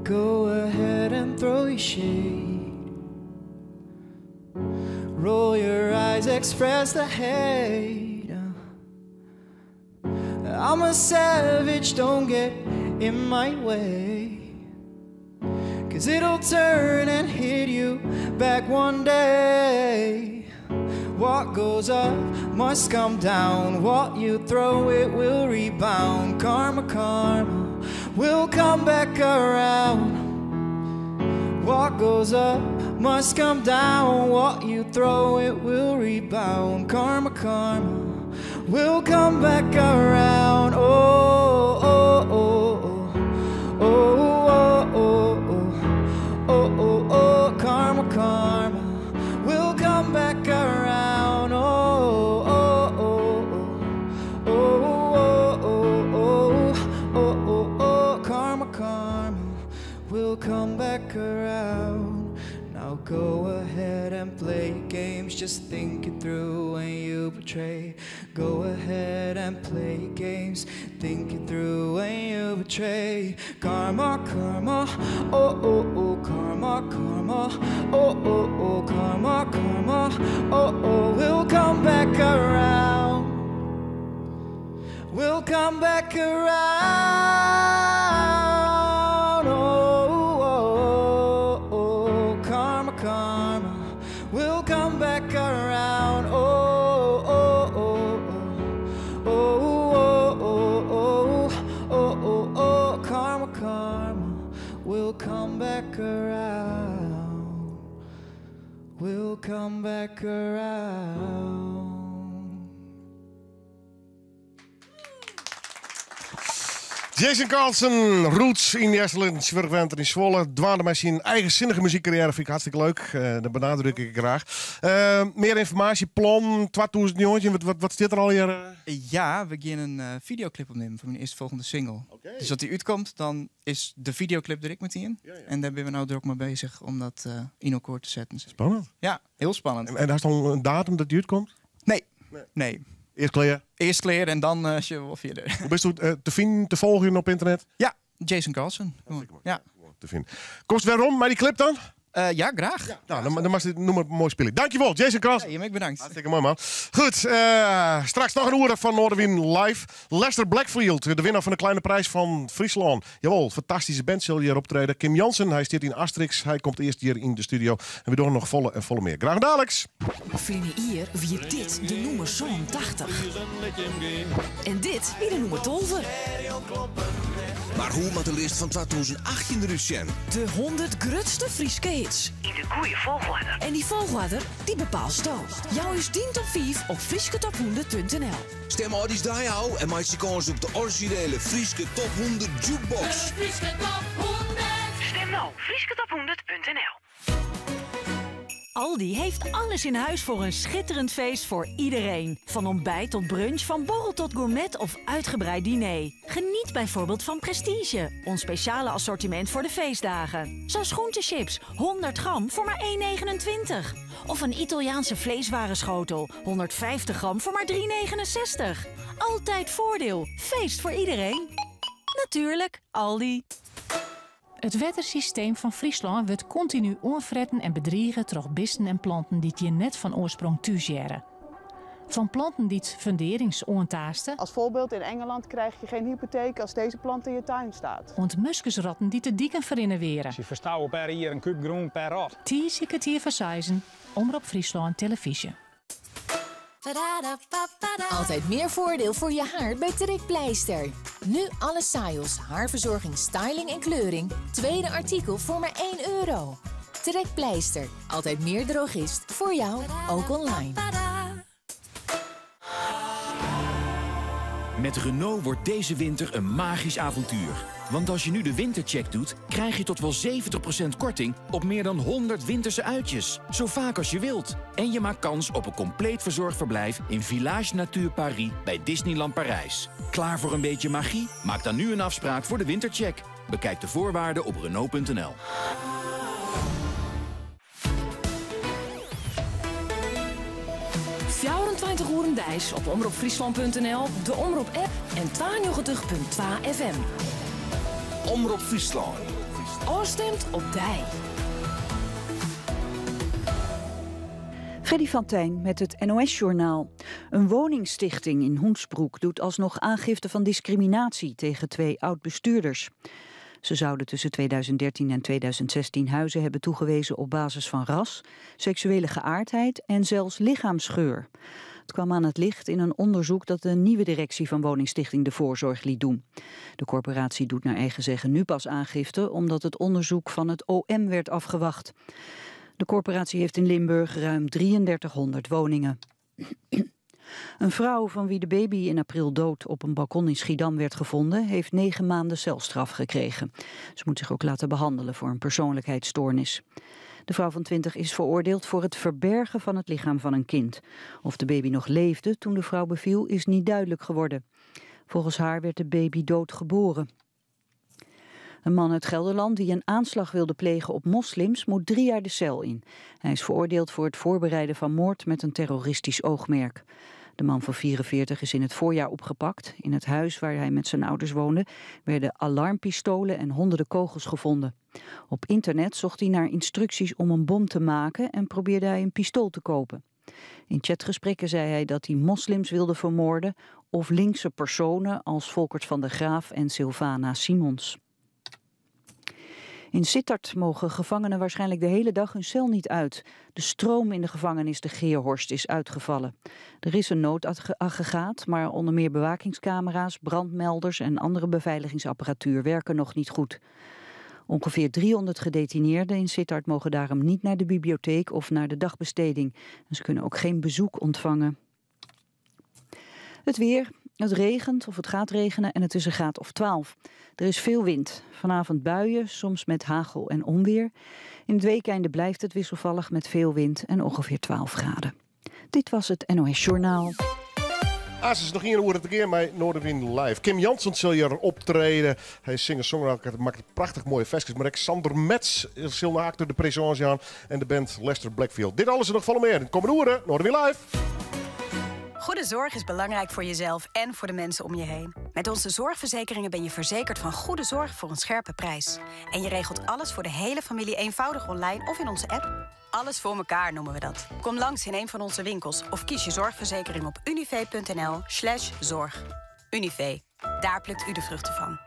Go ahead and throw your shade. Roll your eyes, express the hate. I'm a savage, don't get in my way. Cause it'll turn and hit you back one day. What goes up must come down. What you throw, it will rebound. Karma, karma will come back around. What goes up must come down. What you throw, it will rebound. Karma, karma will come back around. Oh, oh, oh, oh, oh, oh, oh, oh, oh, oh, karma, karma will come back around. Oh, oh, oh, oh, oh, oh, oh, oh, oh, oh, karma, karma will come back around. Now go ahead and play games, just think it through when you betray. Go ahead and play games, think it through when you betray. Karma, karma, oh, oh, oh, karma, karma, oh, oh, oh, karma, karma, oh, oh, will come back around. Will come back around. Oh, oh, oh, karma, karma will come back around. Oh, oh, oh, oh, oh, oh, oh, oh, oh, oh, karma, karma will come back around. Will come back around. Jason Carlson, roots yn Easterlittens, wurkwenner yn Zwolle. Dwaande mei syn eigensinnige muzykkarriêre fyn ik hartstikke leuk. Eh, dat benadruk ik graach. Eh, mear ynformaasje, plan 2019, wat, wat, wat stiet der allegear? Ja, we gean in videoclip opnimmen foar myn earstfolgjende single. Dus as dy útkomt, dan is de videoclip der ek metien. En dêr binne we no drok mei besich om dat yn elkoar te setten. Spannend. Ja, hiel spannend. En, en hast al in datum dat dy útkomt? Nee. Nee. Earst klear? Earst klear en dan uh, sjogge we wol fierder. Hoe bisto uh, te finen, te folgjen op ynternet? Ja, Jason Carlson. Ja. Te finen. Komst werom mei dy clip dan? Uh, ja, graach. Ja, nou, dan, dan moatst dit nûmer moai spylje. Dankjewol, Jason Carlson. Ja, jim ek bedankt. Hartstikke moai, man. Goed, uh, straks noch in oere fan Noardewyn live. Lester Blackfield, de winner fan de Kleine Prijs fan Fryslân. Jawol, fantastyske band sil hjir optrede. Kim Jansen, hy stiet yn Asterix. Hy komt earst hjir yn de studio. En we dogge noch folle en folle mear. Graach daliks! Ferline jier wie dit de nûmer 87. En dit wie de nûmer 12. Mar hoe moat de list fan 2018 derút sjen? De 100 grutste Fryske hits. Yn de goede folchoarder. En dy folchoarder, dy bepaalsto. Jou ús dyn top 5 op frysketop100.nl. Stim âldjiersdei ôf en meitsje kâns op de orizjinele Fryske Top 100 Jukebox. De Fryske Top 100! Stim no, frysketop100.nl. Aldi heeft alles in huis voor een schitterend feest voor iedereen. Van ontbijt tot brunch, van borrel tot gourmet of uitgebreid diner. Geniet bijvoorbeeld van Prestige, ons speciale assortiment voor de feestdagen. Zoals groentechips, 100 gram voor maar 1,29. Of een Italiaanse vleeswarenschotel, 150 gram voor maar 3,69. Altijd voordeel, feest voor iedereen. Natuurlijk, Aldi. It wettersysteem fan Fryslân wurdt kontinu oanfretten en bedrige troch bisten en planten dy't hjir net fan oarsprong thús hearre. Fan planten dy't fundearrings oantaaste. Als voorbeeld, in Engeland krijg je geen hypotheek als deze plant in je tuin staat. Oant muskusrotten dy't de diken ferrinnewearje. Sy ferstouwe per jier in kúb grûn per rot. Tiisdei kertier foar seizen, Omrop Fryslân Televyzje. Altijd meer voordeel voor je haar bij Trekpleister. Nu alle Syoss, haarverzorging, styling en kleuring. Tweede artikel voor maar 1 euro. Trekpleister. Altijd meer drogist. Voor jou, ook online. Met Renault wordt deze winter een magisch avontuur. Want als je nu de wintercheck doet, krijg je tot wel 70% korting op meer dan 100 winterse uitjes. Zo vaak als je wilt. En je maakt kans op een compleet verzorgd verblijf in Village Nature Paris bij Disneyland Parijs. Klaar voor een beetje magie? Maak dan nu een afspraak voor de wintercheck. Bekijk de voorwaarden op Renault.nl. 24 oeren deis op omropfryslan.nl, de Omrop-app en 92.2 FM. Omrop Fryslân. Ofstimd op dy. Freddy van Tijn met het NOS-journaal. Een woningstichting in Hoensbroek doet alsnog aangifte van discriminatie tegen twee oud-bestuurders. Ze zouden tussen 2013 en 2016 huizen hebben toegewezen op basis van ras, seksuele geaardheid en zelfs lichaamsgeur. Het kwam aan het licht in een onderzoek dat de nieuwe directie van woningstichting De Voorzorg liet doen. De corporatie doet naar eigen zeggen nu pas aangifte omdat het onderzoek van het OM werd afgewacht. De corporatie heeft in Limburg ruim 3300 woningen. Een vrouw van wie de baby in april dood op een balkon in Schiedam werd gevonden, heeft negen maanden celstraf gekregen. Ze moet zich ook laten behandelen voor een persoonlijkheidsstoornis. De vrouw van 20 is veroordeeld voor het verbergen van het lichaam van een kind. Of de baby nog leefde toen de vrouw beviel, is niet duidelijk geworden. Volgens haar werd de baby dood geboren. Een man uit Gelderland die een aanslag wilde plegen op moslims moet drie jaar de cel in. Hij is veroordeeld voor het voorbereiden van moord met een terroristisch oogmerk. De man van 44 is in het voorjaar opgepakt. In het huis waar hij met zijn ouders woonde werden alarmpistolen en honderden kogels gevonden. Op internet zocht hij naar instructies om een bom te maken en probeerde hij een pistool te kopen. In chatgesprekken zei hij dat hij moslims wilde vermoorden of linkse personen als Volkert van der Graaf en Sylvana Simons. In Sittard mogen gevangenen waarschijnlijk de hele dag hun cel niet uit. De stroom in de gevangenis de Geerhorst is uitgevallen. Er is een noodaggregaat, maar onder meer bewakingscamera's, brandmelders en andere beveiligingsapparatuur werken nog niet goed. Ongeveer 300 gedetineerden in Sittard mogen daarom niet naar de bibliotheek of naar de dagbesteding. En ze kunnen ook geen bezoek ontvangen. Het weer. Het regent of het gaat regenen en het is een graad of 12. Er is veel wind. Vanavond buien, soms met hagel en onweer. In het weekeinde blijft het wisselvallig met veel wind en ongeveer 12 graden. Dit was het NOS Journaal. As is noch ien oere te gean mei Noardewyn Live. Kim Jansen sil hjir optrede. Hy is singer-songwriter, makket prachtich moaie ferskes. Mar ek Sander Metz sil in acte de présence jaan en de band Lester Blackfield. Dit alles en noch folle mear yn it kommende oere Noardewyn Live. Goede zorg is belangrijk voor jezelf en voor de mensen om je heen. Met onze zorgverzekeringen ben je verzekerd van goede zorg voor een scherpe prijs. En je regelt alles voor de hele familie eenvoudig online of in onze app. Alles voor elkaar noemen we dat. Kom langs in een van onze winkels of kies je zorgverzekering op univé.nl slash zorg. Univé, daar plukt u de vruchten van.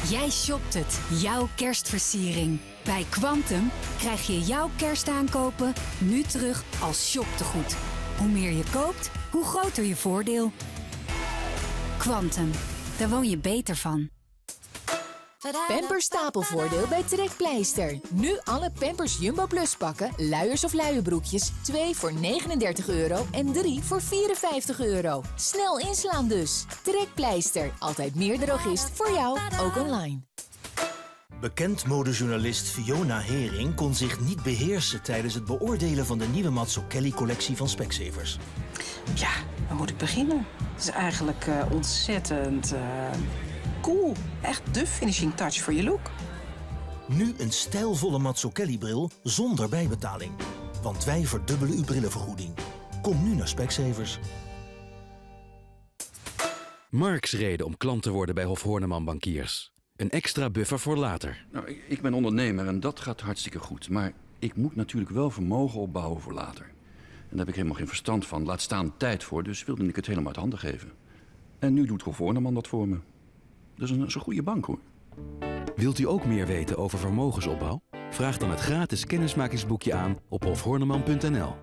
Jij shopt het, jouw kerstversiering. Bij Kwantum krijg je jouw kerstaankopen nu terug als shoptegoed. Hoe meer je koopt, hoe groter je voordeel. Kwantum, daar woon je beter van. Pampers stapelvoordeel bij Trekpleister. Nu alle Pampers Jumbo Plus pakken, luiers of luierbroekjes, 2 voor 39 euro en 3 voor 54 euro. Snel inslaan dus. Trekpleister, altijd meer drogist voor jou, ook online. Bekend modejournalist Fiona Hering kon zich niet beheersen tijdens het beoordelen van de nieuwe Mazzucchelli-collectie van Specsavers. Ja, waar moet ik beginnen? Het is eigenlijk eh, ontzettend eh, cool. Echt de finishing touch voor je look. Nu een stijlvolle Mazzucchelli-bril zonder bijbetaling. Want wij verdubbelen uw brillenvergoeding. Kom nu naar Specsavers. Marks reden om klant te worden bij Hof Horneman Bankiers. Een extra buffer voor later. Nou, ik, ik ben ondernemer en dat gaat hartstikke goed. Maar ik moet natuurlijk wel vermogen opbouwen voor later. En daar heb ik helemaal geen verstand van. Laat staan tijd voor, dus wilde ik het helemaal uit handen geven. En nu doet Hof Horneman dat voor me. Dat is een, dat is een goede bank, hoor. Wilt u ook meer weten over vermogensopbouw? Vraag dan het gratis kennismakingsboekje aan op hofhorneman.nl.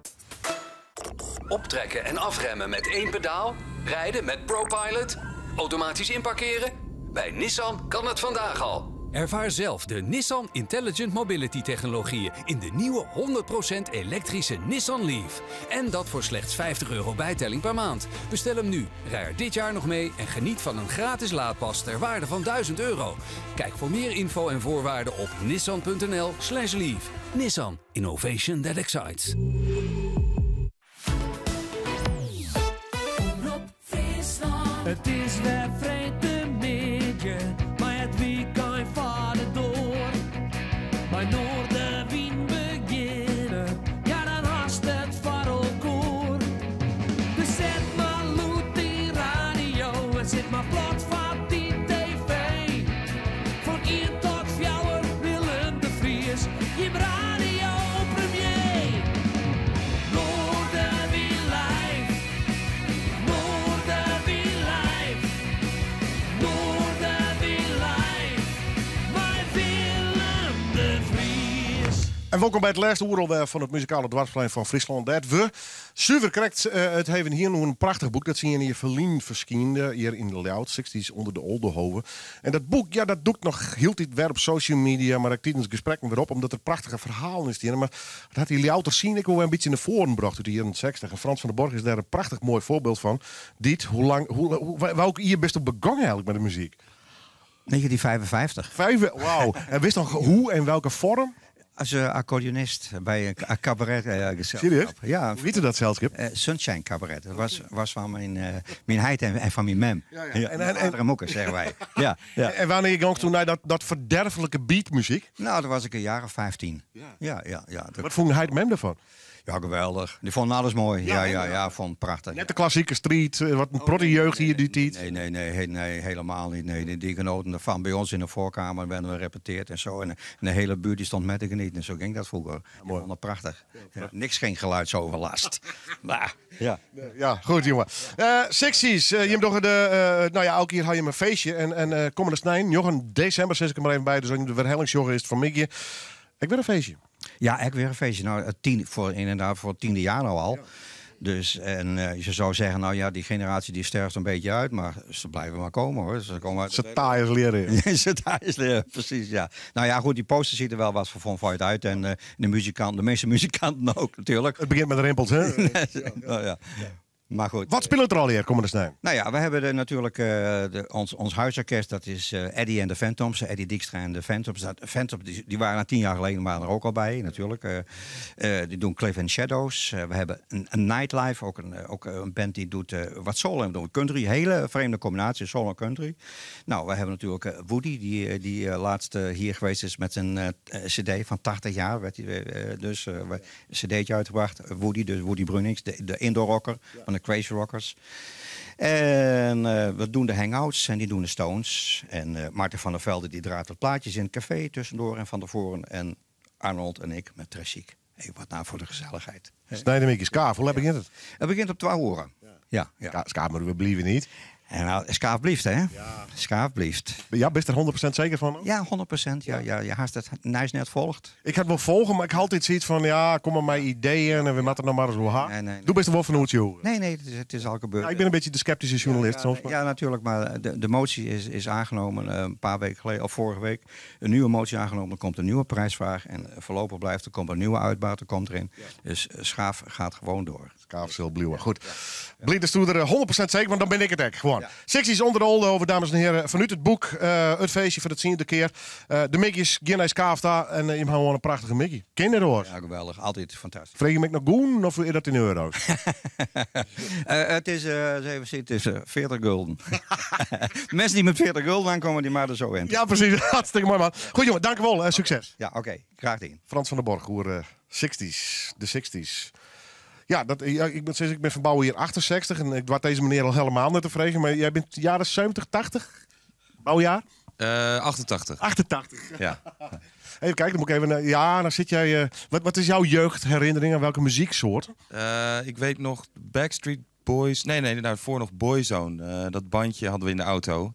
Optrekken en afremmen met één pedaal? Rijden met ProPilot? Automatisch inparkeren? Bij Nissan kan het vandaag al. Ervaar zelf de Nissan Intelligent Mobility technologieën in de nieuwe 100% elektrische Nissan Leaf. En dat voor slechts 50 euro bijtelling per maand. Bestel hem nu, rij er dit jaar nog mee en geniet van een gratis laadpas ter waarde van 1000 euro. Kijk voor meer info en voorwaarden op nissan.nl slash leaf. Nissan, innovation that excites. It is wer freedtemiddei, mei it wykein foar de doar. Mei Noardewyn begjinne, ja dan hast it foar elkoar. Dus set mar lûd dyn radio en sit mar plat foar dyn TV. Fan ien tot fjouwer Willem de Vries, jim radio premier. Noardewyn live, Noardewyn live, Noardewyn live, mei Willem de Vries. En wolkom by it lêste oere alwer fan it muzikale doarpsplein fan Fryslân. Dêr't we suver krekt eh, it hawwe hiene oer in prachtich boek dat tsien jier ferlyn ferskynde hjir yn Ljouwert, Sixties ûnder de Oldehove. En dat boek, ja, dat dûkt noch hieltyd wer op social media, mar ek tidens gesprekken wer op, omdat der prachtige ferhalen yn steane. Mar dat hat dy Ljouwerter scene ek wol wer in bytsje nei foaren brocht út de jierren 60. En Frans van der Borg is dêr in prachtich moai foarbyld fan. Dy't, hoe lang, hoe, hoe, welk jier bisto begûn eigenlik mei de muzyk? 1955. Vijf, wauw. En witst noch hoe en welke foarm? As eh, accordeonist by in kabaret eh, geselskip. Serieus? Ja. Hoe hjitte dat selskip? Eh, Sunshine Cabaret. Dat was, was fan myn, eh, myn heit en, en fan myn mem. Ja, ja. Ja, En- en, en- en, moeke, zeggen wij. ja, ja. En wannear gongst toen nei dat, dat ferderflike beatmuzyk? Nou, toen was ik een jaar of 15. Ja, ja, ja. ja. Dat- Wat fûn heit en mem derfan? Ja, geweldich. Dy fûnen alles moai. Ja, ja, ja, fûn it prachtich. Net de klassike striid, eh, wat in protte jeugd hie dy tiid. Nee, nee, nee, he- nee, helemaal niet. Nee, die, die genoten ervan. Bij ons in de voorkamer werden we gerepeteerd en zo. En, en de hele buurt die stond met te genieten. En zo ging dat vroeger. Die vonden het prachtig. Ja, niks, geen geluidsoverlast. maar, ja. Ja, goed jongen. Eh Sixties, eh, jim dogge de, eh, nou ja, elk jier ha jim in feestje. En, en eh kommende snein, 9 desimber, sis ik der mar even by. Dus de werhellingsjogge is it fan middei. Ek wer in feestje. Ja, ek wer in feestje. Nou, het tien, voor, inderdaad, voor het tiende jaar nou al. Dus, en eh, je zou zeggen, nou ja, die generatie die sterft een beetje uit, maar ze blijven maar komen hoor. Ze komen uit Ze taaiers leren. Ja, ze taaiers leren, precies, ja. Nou ja, goed, die poster ziet er wel wat verfomfaaid uit. En eh, de muzikant, de meeste muzikanten ook natuurlijk. Het begint met rimpels, hè? Nou, ja. Maar goed. Wat spilet der allegear kommende snein? Nou ja, we hebben de, natuurlijk de, ons, ons huisorkest, dat is Eddie en de Phantoms. Eddie Dijkstra en de Phantoms. Dat, Phantoms die, die waren er 10 jaar geleden waren er ook al bij, natuurlijk. Die doen Cliff and Shadows. We hebben een Nightlife, ook een band die doet wat soul en doet country. Hele vreemde combinatie, soul en country. Nou, we hebben natuurlijk Woody, die laatst hier geweest is met zijn cd van 80 jaar. Werd hij, dus een cd'tje uitgebracht. Woody, dus Woody Brunings, de indoor rocker van de Crazy Rockers. En we doen de Hangouts en die doen de Stones. En Martin van der Velde die draait wat plaatjes in het café tussendoor en van tevoren. En Arnold en ik met Trashiek. Hey, wat nou voor de gezelligheid. Snijden Skaaf, hoe laat begint het? Het begint op 12 uur. Ja, ja. Skaaf, maar we blijven niet. En nou, Skaaf blieft, hè? Ja. Skaaf blieft. Ja, ben je er 100% zeker van? Ja, 100%. Ja, ja, je haast het nice net volgt. Ik heb wel volgen, maar ik had altijd zoiets van, ja, kom maar mijn ideeën en we moeten nog maar eens hoe hard. Nee, nee, nee. Doe best wel van hoe het je Nee, nee, het is al gebeurd. Ja, ik ben een beetje de sceptische journalist ja, soms. Maar. Ja, natuurlijk, maar de motie is aangenomen een paar weken geleden, of vorige week. Een nieuwe motie aangenomen, er komt een nieuwe prijsvraag. En voorlopig blijft, er komt een nieuwe uitbater komt erin. Ja. Dus Schaaf gaat gewoon door. Schaaf zal blijven. Goed. Ja. Blind is er 100% zeker, want dan ben ik het echt gewoon. Ja. Sixties onder de Oldehove, dames en heren. Vanuit het boek, het feestje voor het ziende keer. De Mickeys, Guinness Kaafta en je hebt gewoon een prachtige Mickey. Kinderen hoor. Ja, geweldig. Altijd fantastisch. Vreeg je me nog goen of is dat in euro's? Het is, even zien, het is 40 gulden. Mensen die met 40 gulden aankomen, die maar er zo in. Ja, precies. Hartstikke mooi, man. Goed, jongen. Dank u wel. Succes. Ja, oké. Okay. Graag gedaan. Frans van der Borg, hoor 60s. De 60s. Ja, ik moet zeggen, ik ben van bouwen hier 68 en ik was deze meneer al helemaal net te vregen. Maar jij bent jaren 70, 80? Bouwjaar? 88. 88. Ja. Even kijken, dan moet ik even... Ja, dan zit jij... wat is jouw jeugdherinnering aan welke muzieksoort? Ik weet nog Backstreet Boys... Nee, daarvoor nog Boyzone. Dat bandje hadden we in de auto.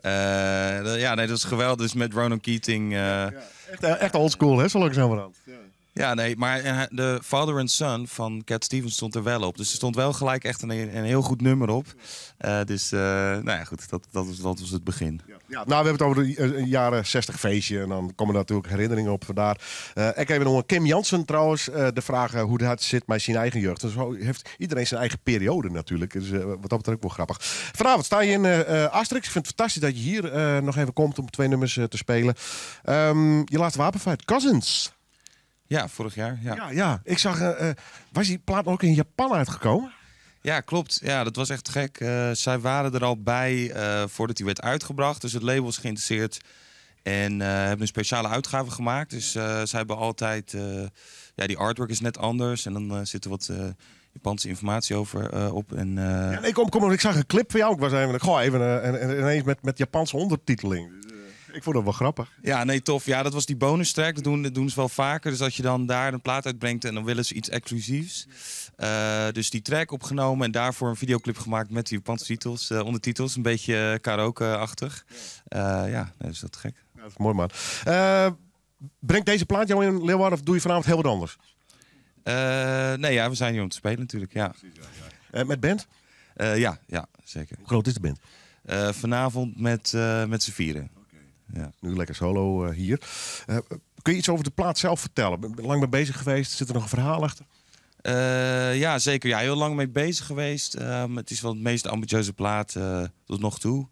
Ja, nee, dat is geweldig. Dus met Ronan Keating... Ja, ja. Echt oldschool, hè, zo langzamerhand. Ja. Ja, nee, maar de Father and Son van Cat Stevens stond er wel op. Dus er stond wel gelijk echt een heel goed nummer op. Dus, nou ja, goed, dat was het begin. Ja, ja, nou, we hebben het over de jaren 60 feestje. En dan komen er natuurlijk herinneringen op vandaar. Ik even nog Kim Jansen trouwens. De vraag hoe dat zit met zijn eigen jeugd. Dus zo heeft iedereen zijn eigen periode natuurlijk. Dus wat dat betreft ook wel grappig. Vanavond sta je in Asterix. Ik vind het fantastisch dat je hier nog even komt om 2 nummers te spelen. Je laatste wapenfeit, Cousins. Ja, vorig jaar. Ja, ja, ja. Ik zag, was die plaat ook in Japan uitgekomen? Ja, klopt. Ja, dat was echt gek. Zij waren er al bij voordat die werd uitgebracht. Dus het label was geïnteresseerd en hebben een speciale uitgave gemaakt. Dus zij hebben altijd... ja, die artwork is net anders en dan zit er wat Japanse informatie over op. En, ja, nee, kom, ik zag een clip van jou. Ik was even, goh, even en ineens met Japanse ondertiteling. Ik vond dat wel grappig. Ja, nee, tof. Ja, dat was die bonus track. Dat doen ze wel vaker. Dus dat je dan daar een plaat uitbrengt en dan willen ze iets exclusiefs. Dus die track opgenomen en daarvoor een videoclip gemaakt met die Japanse titels, ondertitels. Een beetje karaoke-achtig. Ja, nee, is dat gek. Ja, dat is mooi, man. Brengt deze plaat jou in Leeuwarden of doe je vanavond heel wat anders? Nee, ja, we zijn hier om te spelen natuurlijk, ja. Precies, ja, ja. Met band? Ja, ja, zeker. Hoe groot is de band? Vanavond met z'n vieren. Ja. Nu lekker solo hier. Kun je iets over de plaat zelf vertellen? Ben lang mee bezig geweest? Zit er nog een verhaal achter? Ja, zeker. Ja, heel lang mee bezig geweest. Het is wel de meest ambitieuze plaat tot nog toe.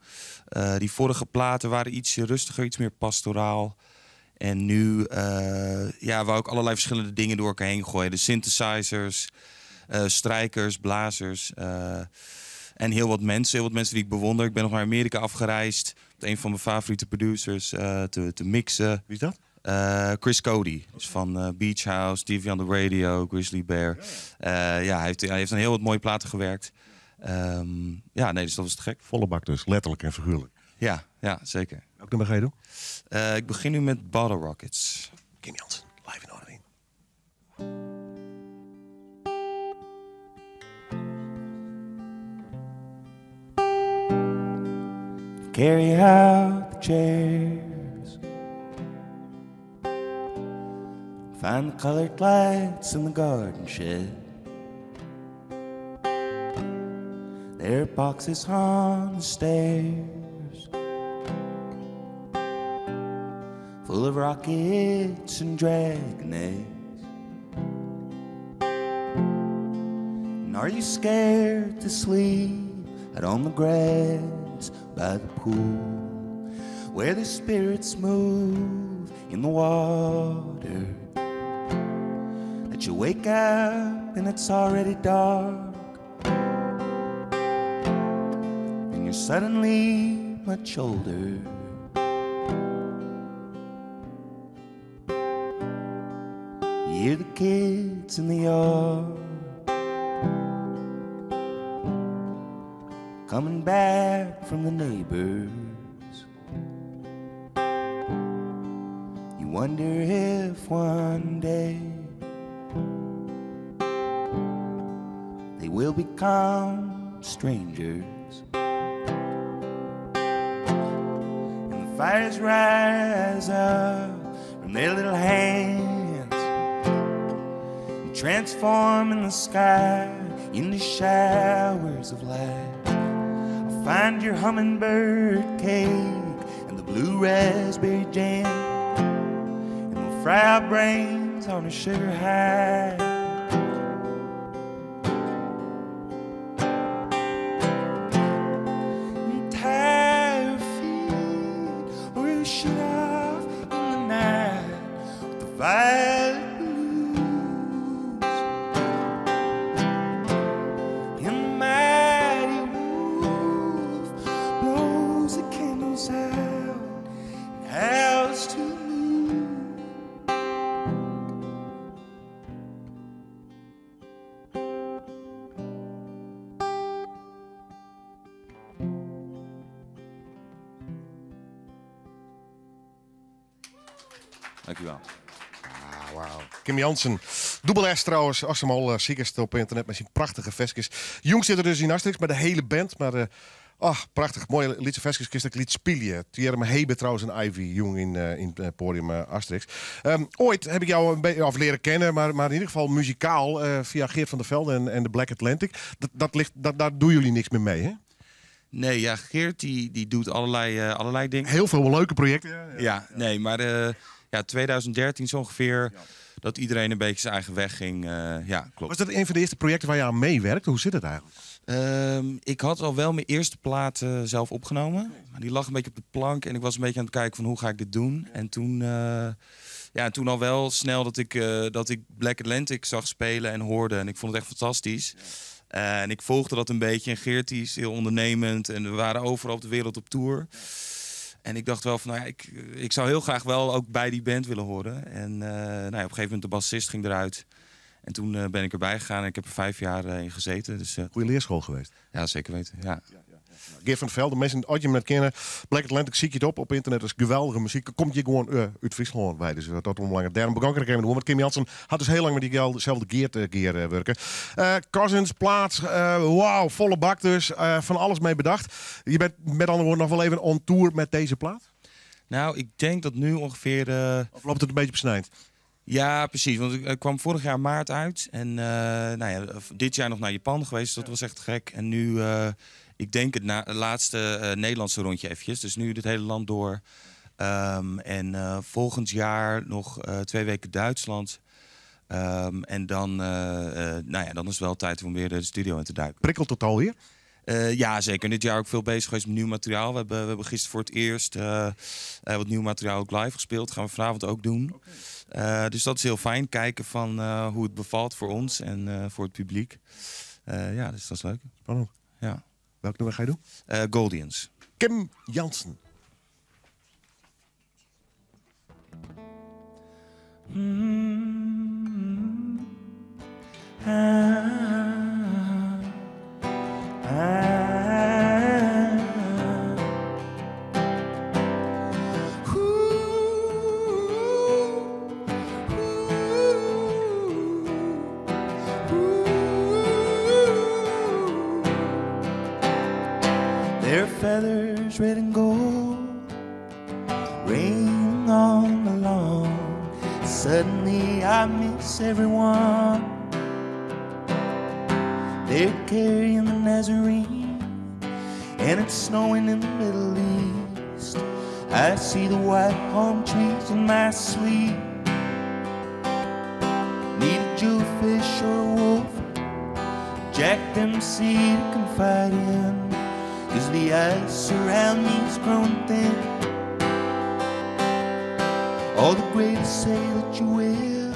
Die vorige platen waren iets rustiger, iets meer pastoraal. En nu ja, wou ik allerlei verschillende dingen door elkaar heen gooien. De synthesizers, strijkers, blazers... en heel wat mensen die ik bewonder. Ik ben nog naar Amerika afgereisd. Met een van mijn favoriete producers te mixen. Wie is dat? Chris Cody. Dus van Beach House, TV on the Radio, Grizzly Bear. Ja, ja, hij heeft aan heel wat mooie platen gewerkt. Ja, nee, dus dat was te gek. Volle bak dus, letterlijk en figuurlijk. Ja, ja, zeker. Welk nummer ga je doen? Ik begin nu met Bottle Rockets. Kim Jansen, live in Noardewyn. Carry out the chairs, find the colored lights in the garden shed. There are boxes on the stairs, full of rockets and dragonets, and are you scared to sleep out on the grass by the pool where the spirits move in the water? That you wake up and it's already dark, and you're suddenly much older. You hear the kids in the yard coming back from the neighbors. You wonder if one day they will become strangers. And the fires rise up from their little hands and transform in the sky into showers of light. I'll find your hummingbird cake and the blue raspberry jam, and we'll fry our brains on a sugar high. And tie your feet or you shoot off in the night with the violet blues. And the mighty wolf blows the candles out and howls to the moon. Dankjewel. Ah, wauw. Kim Jansen. Dubbel S trouwens, als hem al ziek is op internet met zijn prachtige versjes. Jong zit er dus in Asterix met de hele band, maar ach, prachtig. Mooie liedse versjes, kist ik lied spelen. Tierme Hebe trouwens en Ivy Jong in het podium Asterix. Ooit heb ik jou een beetje af leren kennen, maar in ieder geval muzikaal via Geert van der Velde en de Black Atlantic. Daar doen jullie niks meer mee, hè? Nee, ja, Geert die doet allerlei dingen. Heel veel leuke projecten. Ja, ja. Ja, nee, maar ja, 2013 zo ongeveer, dat iedereen een beetje zijn eigen weg ging. Ja, klopt. Was dat een van de eerste projecten waar je aan meewerkte? Hoe zit het eigenlijk? Ik had al wel mijn eerste plaat zelf opgenomen. Maar die lag een beetje op de plank en ik was een beetje aan het kijken van hoe ga ik dit doen. En toen al wel snel dat ik Black Atlantic zag spelen en hoorde. En ik vond het echt fantastisch. En ik volgde dat een beetje. En Geert die is heel ondernemend en we waren overal op de wereld op tour. En ik dacht wel van, nou ja, ik zou heel graag wel ook bij die band willen horen. En op een gegeven moment de bassist ging eruit. En toen ben ik erbij gegaan en ik heb er 5 jaar in gezeten. Dus goeie leerschool geweest. Ja, zeker weten. Ja. Geert van der Velde, mensen, als je hem net kennen, Black Atlantic, zie je het op internet. Dat is geweldige muziek. Komt je gewoon uit Friesland bij. Dus dat onbelangrijk. Daarom begon ik er even doen. Want Kim Jansen had dus heel lang met diezelfde Geert werken. Cousins, plaats, wauw, volle bak dus. Van alles mee bedacht. Je bent met andere woorden nog wel even on tour met deze plaat? Nou, ik denk dat nu ongeveer Of loopt het een beetje besnijd? Ja, precies. Want ik kwam vorig jaar maart uit. En dit jaar nog naar Japan geweest. Dus dat was echt gek. En nu, ik denk het laatste Nederlandse rondje eventjes. Dus nu het hele land door. En volgend jaar nog 2 weken Duitsland. En dan is het wel tijd om weer de studio in te duiken. Prikkelt het alweer? Ja, zeker. En dit jaar ook veel bezig geweest met nieuw materiaal. We hebben gisteren voor het eerst wat nieuw materiaal ook live gespeeld. Dat gaan we vanavond ook doen. Dus dat is heel fijn. Kijken van hoe het bevalt voor ons en voor het publiek. Ja, dus dat is leuk. Spannend. Ja. Welk nummer ga je doen? Goldians. Kim Jansen. Their feathers red and gold ring on the lawn. Suddenly I miss everyone. They're carrying the Nazarene, and it's snowing in the Middle East. I see the white palm trees in my sleep. Need a jewelfish or a wolf Jack Dempsey to confide in. Cause the ice around me's grown thin. All the greatest say that you will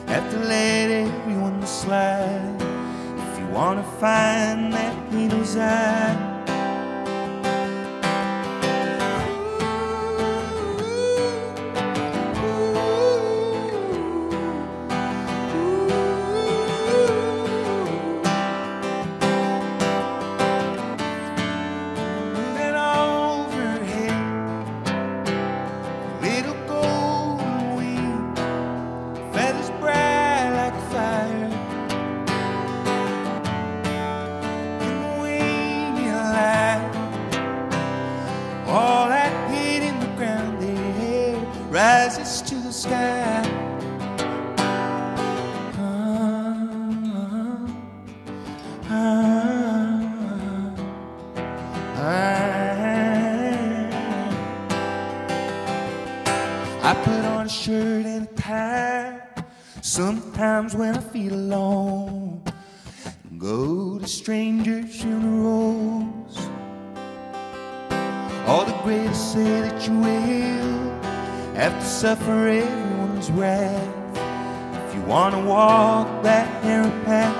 have to let everyone slide if you wanna find that needle's eye. Moving overhead, little golden wings, feathers bright like fire. In the waning light, all that hid in the ground there rises to the sky. Ah, ah, ah. I put on a shirt and a tie sometimes when I feel alone. Go to strangers' funerals. All the greatest say that you will have to suffer everyone's wrath if you wanna walk that narrow path.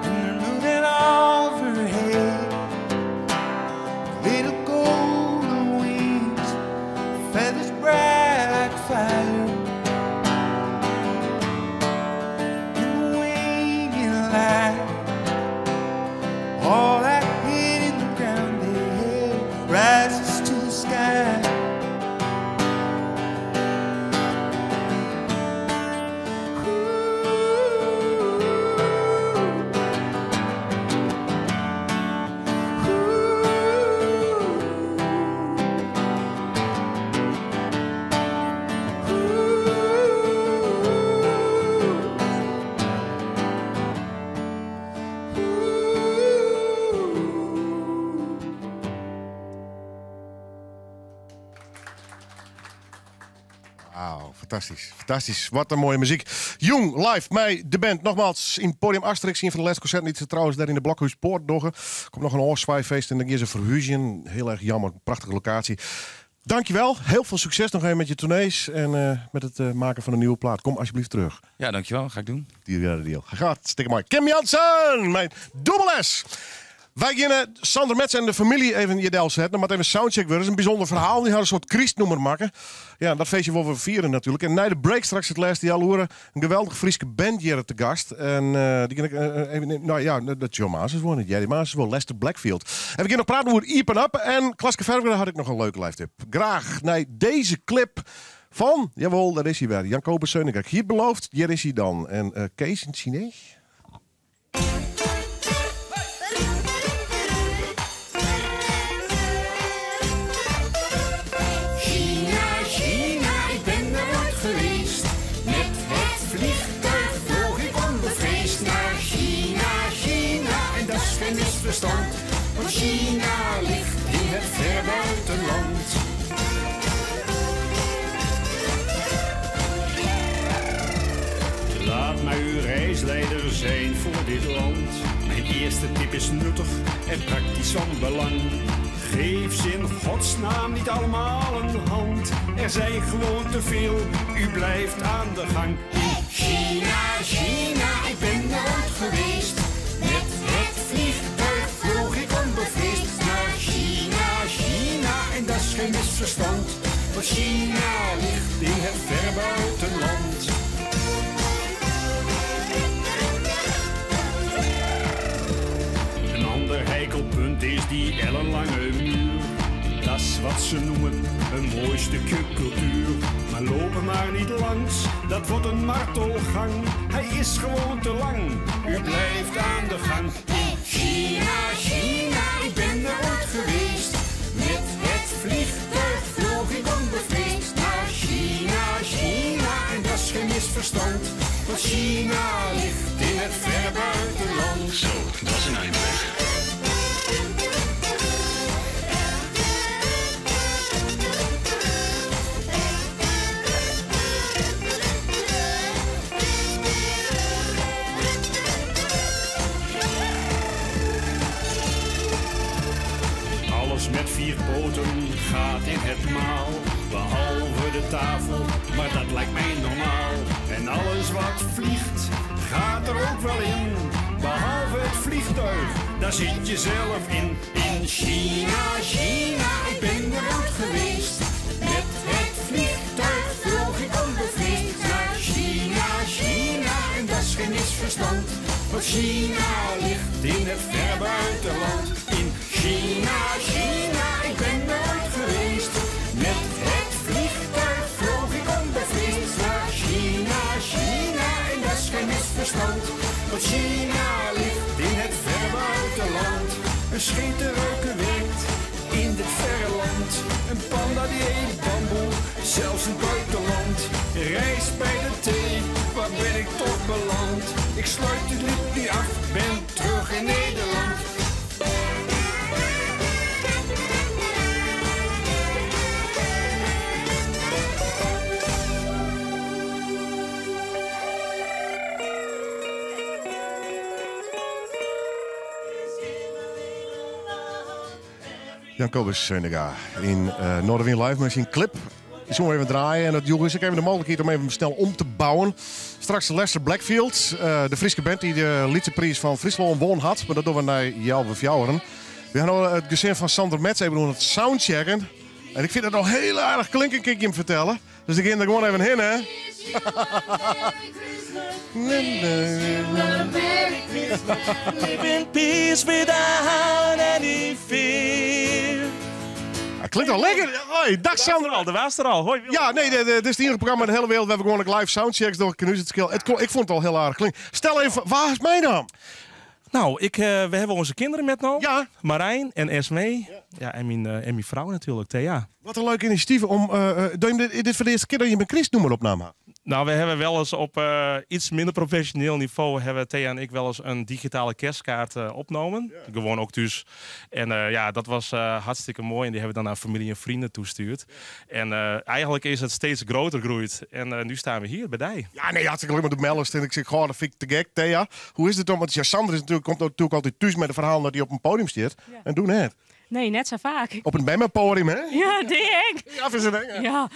And they're moving overhead, little golden wings, feathers bright like fire. In the waning light, all that hid in the ground there rises to the sky. Wauw, fantastysk. Fantastysk. Wat in moaie muzyk. Jong, live, mei de band. Nogmaals, yn Podium Asterix, ien fan de lêste konserten dy't se trouwens dêr yn de Blokhuispoort dogge. Komt noch in ôfswaaifeest en dan geane se ferhúzjen. Hiel erch jammer, prachtige lokaasje. Dankjewel, hiel folle sukses noch even mei je toernees en mei it meitsjen fan in nije plaat. Kom asjebleaft werom. Ja, dankjewel. Ga ik doen. Die deal. Hartstikke moai. Kim Jansen, mei Dûbel S. Wy geane Sander Metz en de famylje even hjir delsetten. Moat even soundcheck wurde. Dat is in bysûnder ferhaal. Dy ha in soart krystnûmer makke. Ja, dat feestje wolle we fiere natuerlik. En nei de break straks it lêste healoere in geweldige Fryske band hjir te gast. En dy gean ik even, no ja, dat John Maas is wol, net Jerry Maas is wol, Lester Blackfield. En we geane noch praten oer Iepen Up. En Klaske Verver ha ik noch in leuke live tip. Graach nei dizze clip fan, jawol, dêr is hy wer. Jan Kobus Seunnenga. Ik hie it beloofd, hjir is hy dan. En Kees yn it Sinees. China, China, ik ben er ooit geweest. Met het vliegtuig vloog ik onbevreesd naar China, China. En dat is geen misverstand, want China ligt in het ver buitenland. Laat mij uw reisleider zijn voor dit land. Mijn eerste tip is nuttig en praktisch van belang. Geef ze in godsnaam niet allemaal een hand. Er zijn gewoon te veel, u blijft aan de gang. In China, China, ik ben er ooit geweest. Met het vliegtuig vloog ik onbevreesd naar China, China. En dat is geen misverstand, want China ligt in het ver buitenland. Een ander heikel punt is die ellenlange muur. Dat is wat ze noemen een mooi stukje cultuur. Maar loop er maar niet langs, dat wordt een martelgang. Hij is gewoon te lang, u blijft aan de gang. In China, China, ik ben er ooit geweest. Met het vliegtuig vloog ik onbevreesd naar China, China. En dat is geen misverstand, want China ligt in het ver buitenland. Zo, dat is een eindweg. tafel, maar dat lijkt mij normaal. En alles wat vliegt, gaat er ook wel in. Behalve het vliegtuig, daar zit je zelf in. In China, China, ik ben er ooit geweest. Met het vliegtuig vloog ik onbevreesd naar China, China. En dat is geen misverstand, want China ligt in het verre buitenland. In China, China, ik ben er ooit geweest. Met het vliegtuig vloog ik onbevreesd naar China, China. En dat is geen misverstand, want China ligt in het verre buitenland. Een scheet te ruiken werkt in dit verre land. Een panda die eet bamboe, zelfs in het buitenland. Rijst bij de thee, waar ben ik toch beland? Ik sluit het lied niet af, ben terug in Nederland. Jan Kobus Seunnenga in Noardewyn Live met zijn clip. Die zullen we even draaien. En dat jongens, ik even de mogelijkheid om even snel om te bouwen. Straks Lester Blackfield, de Fryske band die de Lytse van Fryslân won had. Maar dat doen we naar Jelwe Fjouweren. We gaan al het gezin van Sander Metz even doen het soundchecken. En ik vind het al heel aardig klinken, kan ik je hem vertellen. Dus ik ga er gewoon even heen, hè. Live in peace without any fear. Ja, klinkt al lekker. Hoi, dag Sander. Al, de was er al. Hoi, Willem. Ja, nee, dit is het enige programma in de hele wereld. We hebben gewoon ook live soundchecks door het skill. Ik vond het al heel aardig klinken. Stel even, waar is mijn naam? Nou, we hebben onze kinderen met nou. Ja. Marijn en Esmee. Ja. Ja, en mijn vrouw natuurlijk, Thea. Wat een leuk initiatief om... dit voor de eerste keer dat je mijn kerstnummer opnam had. Nou, we hebben wel eens op iets minder professioneel niveau... hebben Thea en ik wel eens een digitale kerstkaart opgenomen. Ja. Gewoon ook dus. En ja, dat was hartstikke mooi. En die hebben we dan aan familie en vrienden toegestuurd. Ja. En eigenlijk is het steeds groter gegroeid. En nu staan we hier bij die. Ja, nee, hartstikke leuk met de mellers. En ik zeg, goh, dat vind ik te gek, Thea. Hoe is het dan? Want ja, Sander is natuurlijk, komt natuurlijk altijd thuis met het verhaal dat hij op een podium zit. Ja. En doen het. Nee, net zo vaak. Op een podium, hè? Ja, dik. Ja, vind je het? Ja.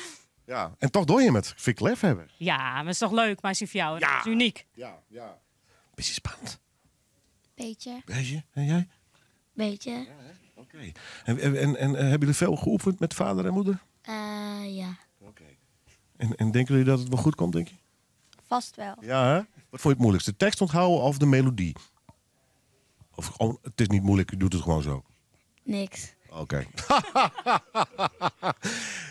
Ja, en toch doe je hem het. Vind ik lef hebben. Ja, maar het is toch leuk, maar is voor jou. Ja. Het is uniek. Ja, ja. Beetje spannend. Beetje. Beetje. En jij? Beetje. Ja, oké. Okay. En hebben jullie veel geoefend met vader en moeder? Ja. Oké. Okay. En denken jullie dat het wel goed komt, denk je? Vast wel. Ja, hè? Wat vond je het moeilijkst? De tekst onthouden of de melodie? Of gewoon, het is niet moeilijk, je doet het gewoon zo. Niks. Oké. Okay.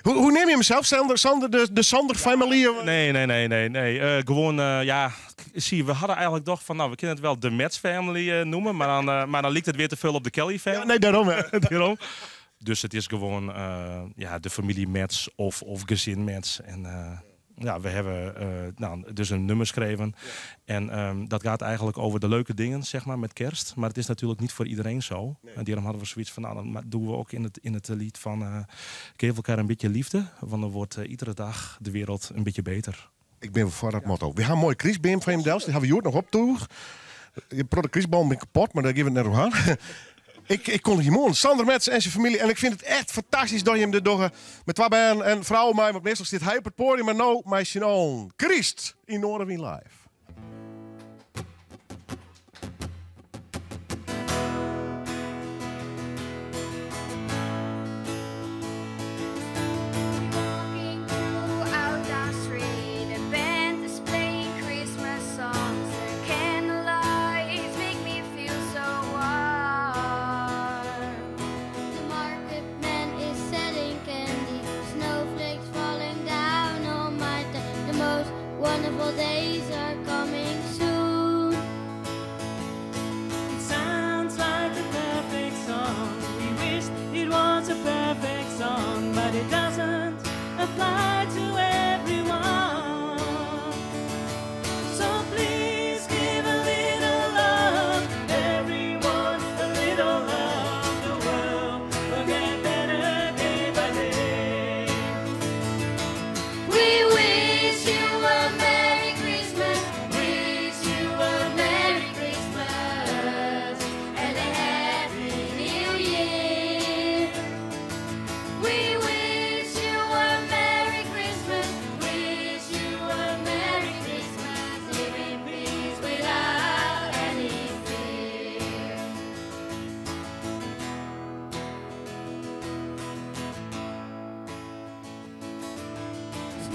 Hoe neem je hem zelf, Sander? Sander de Sander family? Nee. Gewoon, ja, zie, we hadden eigenlijk toch van, nou, we kunnen het wel de Metz family noemen, maar dan liep het weer te veel op de Kelly family. Ja, nee, daarom. Hè. Daarom. Dus het is gewoon, ja, de familie Metz of gezin Metz. En ja, we hebben dus een nummer geschreven. Ja. En dat gaat eigenlijk over de leuke dingen, zeg maar, met kerst. Maar het is natuurlijk niet voor iedereen zo. Nee. En daarom hadden we zoiets van, nou, dan doen we ook in het lied van... geef elkaar een beetje liefde, want dan wordt iedere dag de wereld een beetje beter. Ik ben voor dat motto. We hebben een mooi kerstboom van hem, Dels. Die hebben we hier nog op toe. Je de kerstboom ben kapot, maar daar geven we het net op aan. Ik kon hier morgen. Sander Metz en zijn familie. En ik vind het echt fantastisch dat je hem dit doet. Met twee ben en vrouw mij. Want meestal zit hij op het podium. Maar nou, mij zijn own. Christ in Noardewyn Live. Wonderful days are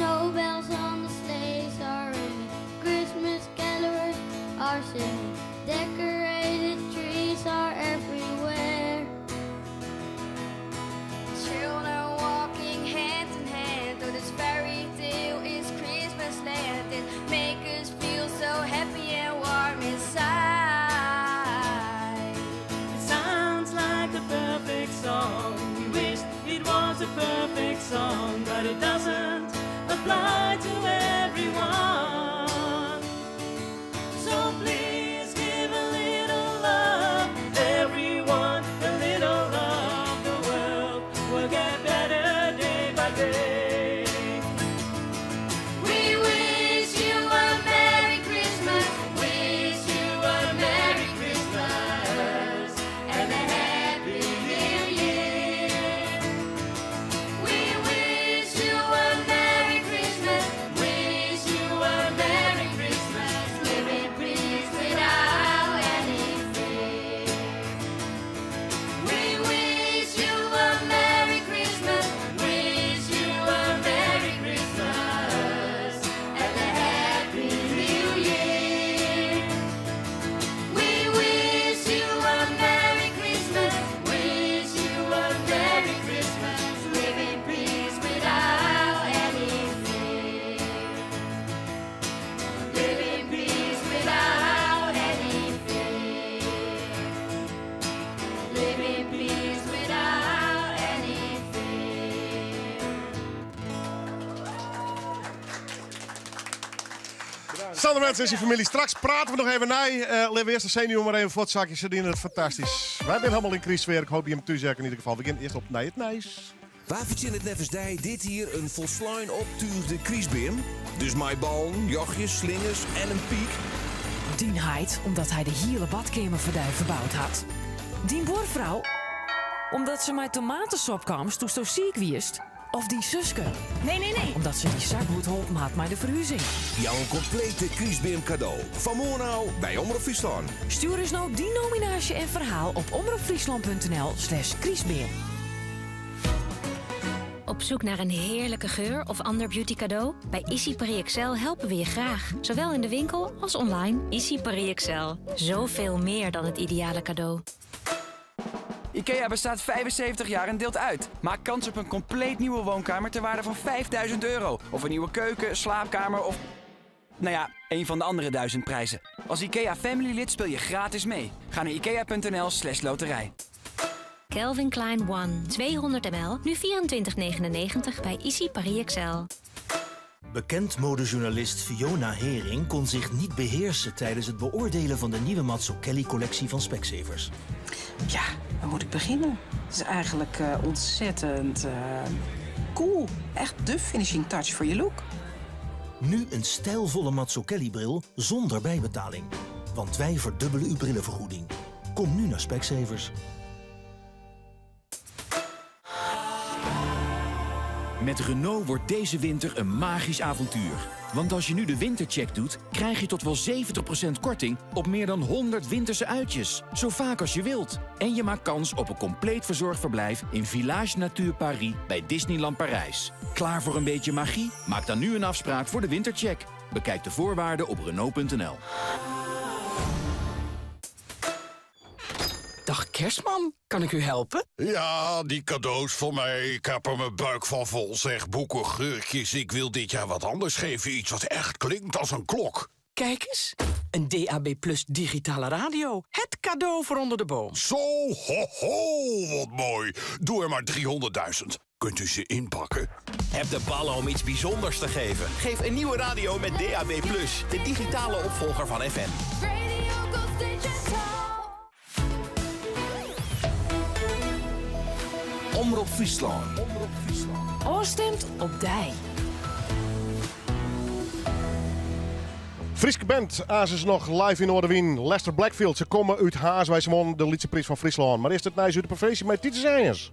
Snow bells on the sleighs are ringing, Christmas carolers are singing, decorated trees are everywhere. Children walking hand in hand through this fairy tale is Christmas land. It makes us feel so happy and warm inside. It sounds like the perfect song. We wished it was a perfect song, but it doesn't apply to everyone. So please give a little love, everyone, a little love. The world will get better day by day. We wish you a Merry Christmas. Wish you a Merry Christmas and a Happy New Year. We wish you a Merry Christmas. Wish you a Merry Christmas. Live in peace without any fear. We wish you a Merry Christmas. Wish you a Merry Christmas and a Happy New Year. We wish you a Merry Christmas. Wish you a Merry Christmas. Live in peace without any fear. Live in peace without any fear. Live in peace without any fear. Sander Mens en zijn familie. Straks praten we nog even na. Laten we eerst de senior maar even voortzakje. Ze dienen het fantastisch. Wij zijn helemaal in crisiswerk. Ik hoop je hem toe in ieder geval. We beginnen eerst op naar het Nijs. Waar verzin het neffens dij dit hier een volsluin optuigde kriesbeam? Dus mijn ballen, jochjes, slingers en een piek. Dien heit, omdat hij de hele badkamer voor verbouwd had. Dien buurvrouw, omdat ze mij tomatensop kwam toen zo ziek wist. Of die Suske. Nee, nee, nee. Omdat ze die zakgoed holpen had bij de verhuizing. Jouw complete kriesbeam cadeau. Van Moornau bij Omroep Friesland. Stuur eens nou die nominatie en verhaal op omroepfriesland.nl slash kriesbeam. Op zoek naar een heerlijke geur of ander beauty cadeau? Bij Ici Paris Excel helpen we je graag. Zowel in de winkel als online. Ici Paris Excel. Zoveel meer dan het ideale cadeau. IKEA bestaat 75 jaar en deelt uit. Maak kans op een compleet nieuwe woonkamer ter waarde van 5000 euro. Of een nieuwe keuken, slaapkamer of... Nou ja, een van de andere 1000 prijzen. Als IKEA Family lid speel je gratis mee. Ga naar ikea.nl slash loterij. Calvin Klein One 200 ml, nu 24,99 bij Ici Paris Excel. Bekend modejournalist Fiona Hering kon zich niet beheersen tijdens het beoordelen van de nieuwe Mazzucchelli-collectie van Specsavers. Ja, waar moet ik beginnen? Het is eigenlijk ontzettend cool. Echt de finishing touch voor je look. Nu een stijlvolle Mazzucchelli-bril zonder bijbetaling. Want wij verdubbelen uw brillenvergoeding. Kom nu naar Specsavers. Met Renault wordt deze winter een magisch avontuur. Want als je nu de wintercheck doet, krijg je tot wel 70% korting op meer dan 100 winterse uitjes. Zo vaak als je wilt. En je maakt kans op een compleet verzorgd verblijf in Village Nature Paris bij Disneyland Parijs. Klaar voor een beetje magie? Maak dan nu een afspraak voor de wintercheck. Bekijk de voorwaarden op Renault.nl. Dag kerstman, kan ik u helpen? Ja, die cadeaus voor mij. Ik heb er mijn buik van vol, zeg. Boeken, geurtjes. Ik wil dit jaar wat anders geven. Iets wat echt klinkt als een klok. Kijk eens, een DAB Plus digitale radio. Het cadeau voor onder de boom. Zo, ho, ho, wat mooi. Doe er maar 300.000. Kunt u ze inpakken? Heb de ballen om iets bijzonders te geven. Geef een nieuwe radio met DAB+, de digitale opvolger van FM. Omroep Friesland. Oorstemt op dij. Frieske band, Aas nog live in Noardewyn. Lester Blackfield, ze komen uit Haas, wij ze de Lytse Prijs van Friesland. Maar eerst het nieuws uit de provincie met Titus Eijers.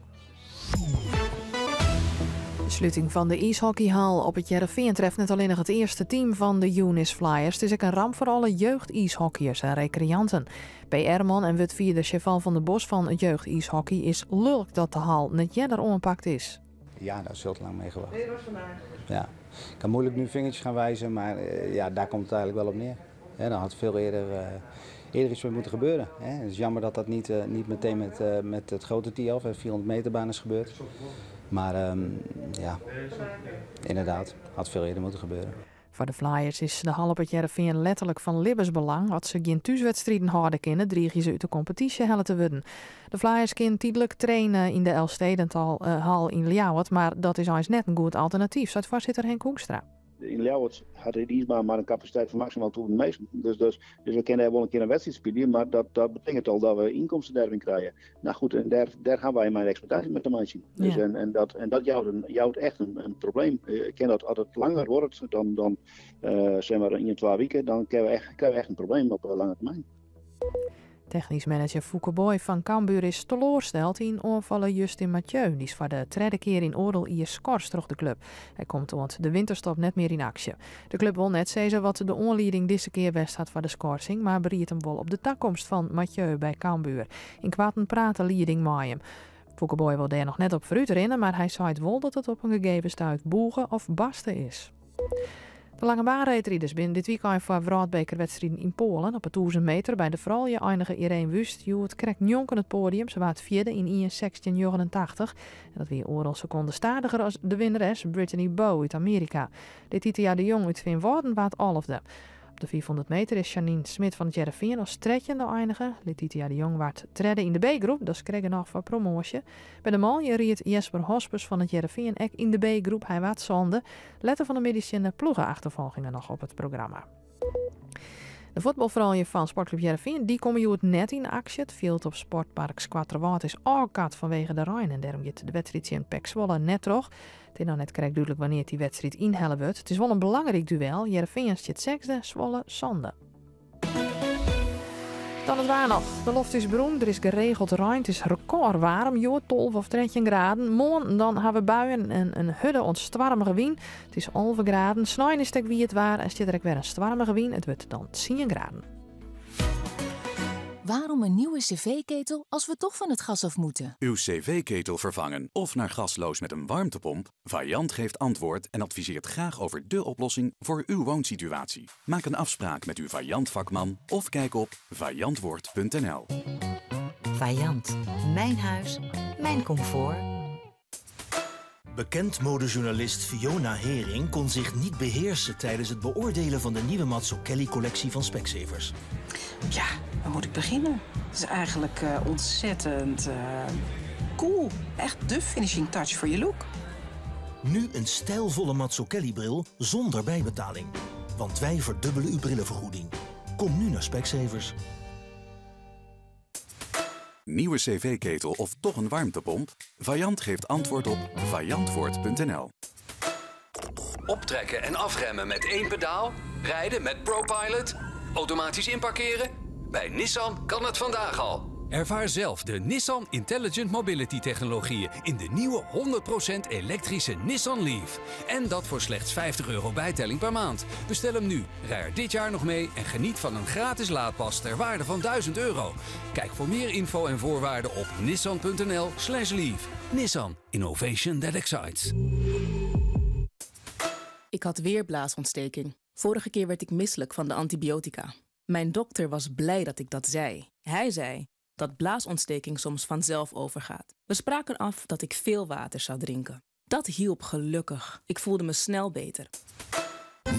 De sluiting van de ijshockeyhal op het Hearrenfean treft net alleen nog het eerste team van de Unis Flyers. Het is ook een ramp voor alle jeugd-ijshockeyers en recreanten. PR-man en wurdfierder Cheval van der Bos van het jeugd-ijshockey is lulk dat de hal net jeder oanpakt is. Ja, daar is veel te lang mee gewacht. Nee, dat was vandaag. Ja. Ik kan moeilijk nu vingertjes gaan wijzen, maar ja, daar komt het eigenlijk wel op neer. Hè, daar had veel eerder iets mee moeten gebeuren. Hè. Het is jammer dat dat niet meteen met het grote Thialf, hè, 400 meter baan is gebeurd. Maar ja, inderdaad, had veel eerder moeten gebeuren. Foar de Flyers is de hal op It Hearrenfean letterlik fan libbensbelang. As se gjin thúswedstriden hâlde kinne, driigje se út de kompetysje helle te wurden. De Flyers kinne tydlik traine yn de Elfstedenhal yn Ljouwert, mar dat is eins net in goed alternatyf, seit foarsitter Henk Hoekstra. Yn Ljouwert hat de iisbaan mar in kapasiteit fan maksimaal 1000 minsken. Dus we kinne dêr wol in kear in wedstriid spylje, mar dat betekent al dat we ynkomstenderving krije. Nou goed, en dêr ha wy mei de eksploitaasje mei te meitsjen. Dus en dat jout echt in probleem. Ik ken dat as it langer duorret dan sis mar 1, 2 wiken, dan krije we echt in probleem op lange termyn. Technysk manager Foeke Booy fan Cambuur is teloarsteld yn oanfaller Justin Mathieu. Dy is foar de tredde kear yn oardel jier skorst troch de klup. Hy komt oant de winterstop net mear yn aksje. De klup wol net sizze wat de oanlieding dizze kear west hat foar de skorsing, mar beriedt him wol op de takomst fan Mathieu by Cambuur. Ynkoarten praat de lieding mei him. Foeke Booy wol dêr noch net op foarútrinne, mar hy seit wol dat it op in gegeven stuit bûge of barste is. De langebaanreedriders binne dit wykein foar wrâldbekerwedstriden yn Poalen. Op 'e 1000 meter by de froulju einige Ireen Wüst hjoed krekt njonken it poadium. Se waard fjirde yn 1.16.89. En dat wie oardel sekonde stadiger as de winneres Brittany Bowe út Amearika. Letitia de Jong út Feanwâlden waard 11e. Op de 500 meter is Janine Smit fan It Hearrenfean as trettjinde einige. Letitia de Jong waard tredde yn de B-groep, dat is krekt noch foar promoasje. By de manlju ried Jesper Hospes fan It Hearrenfean ek yn de B-groep. Hy waard sânde. Letter fan 'e middei steane de ploege-achterfolgingen noch op it programma. De fuotbalfroulju fan Sportclub Hearrenfean dy komme hjoed net yn aksje. It fjild op Sportpark Skoatterwâld is ôfkard fanwege de rein en dêrom giet de wedstriid tsjin PEC Zwolle net troch. It is noch net krekt dúdlik wannear't dy wedstriid ynhelle wurdt. It is wol in belangryk duel. Hearrenfean stiet sechsde, Zwolle sânde. Dan it waar noch. De loft is berûn, der is geregeld rein, it is rekôrwaarm, hjoed 12 of 13 graden. Moarn dan ha we buien en in hurde oant stoarmige wyn. It is 11 graden. Snein is it ek wiet waar en stiet der ek wer in stoarmige wyn. It wurdt dan 10 graden. Waarom een nieuwe cv-ketel als we toch van het gas af moeten? Uw cv-ketel vervangen of naar gasloos met een warmtepomp? Vaillant geeft antwoord en adviseert graag over dé oplossing voor uw woonsituatie. Maak een afspraak met uw Vaillant vakman of kijk op vaillantwoord.nl. Vaillant. Mijn huis, mijn comfort. Bekend modejournalist Fiona Hering kon zich niet beheersen tijdens het beoordelen van de nieuwe Mazzucchelli-collectie van Specsavers. Ja, waar moet ik beginnen? Het is eigenlijk ontzettend cool. Echt de finishing touch voor je look. Nu een stijlvolle Mazzucchelli-bril zonder bijbetaling. Want wij verdubbelen uw brillenvergoeding. Kom nu naar Specsavers. Nieuwe cv-ketel of toch een warmtepomp? Vaillant geeft antwoord op vaillantwoord.nl. Optrekken en afremmen met één pedaal? Rijden met ProPilot? Automatisch inparkeren? Bij Nissan kan het vandaag al. Ervaar zelf de Nissan Intelligent Mobility technologieën in de nieuwe 100% elektrische Nissan Leaf. En dat voor slechts €50 bijtelling per maand. Bestel hem nu, rij er dit jaar nog mee en geniet van een gratis laadpas ter waarde van €1000. Kijk voor meer info en voorwaarden op nissan.nl/leaf. Nissan, innovation that excites. Ik had weer blaasontsteking. Vorige keer werd ik misselijk van de antibiotica. Mijn dokter was blij dat ik dat zei. Hij zei dat blaasontsteking soms vanzelf overgaat. We spraken af dat ik veel water zou drinken. Dat hielp gelukkig. Ik voelde me snel beter.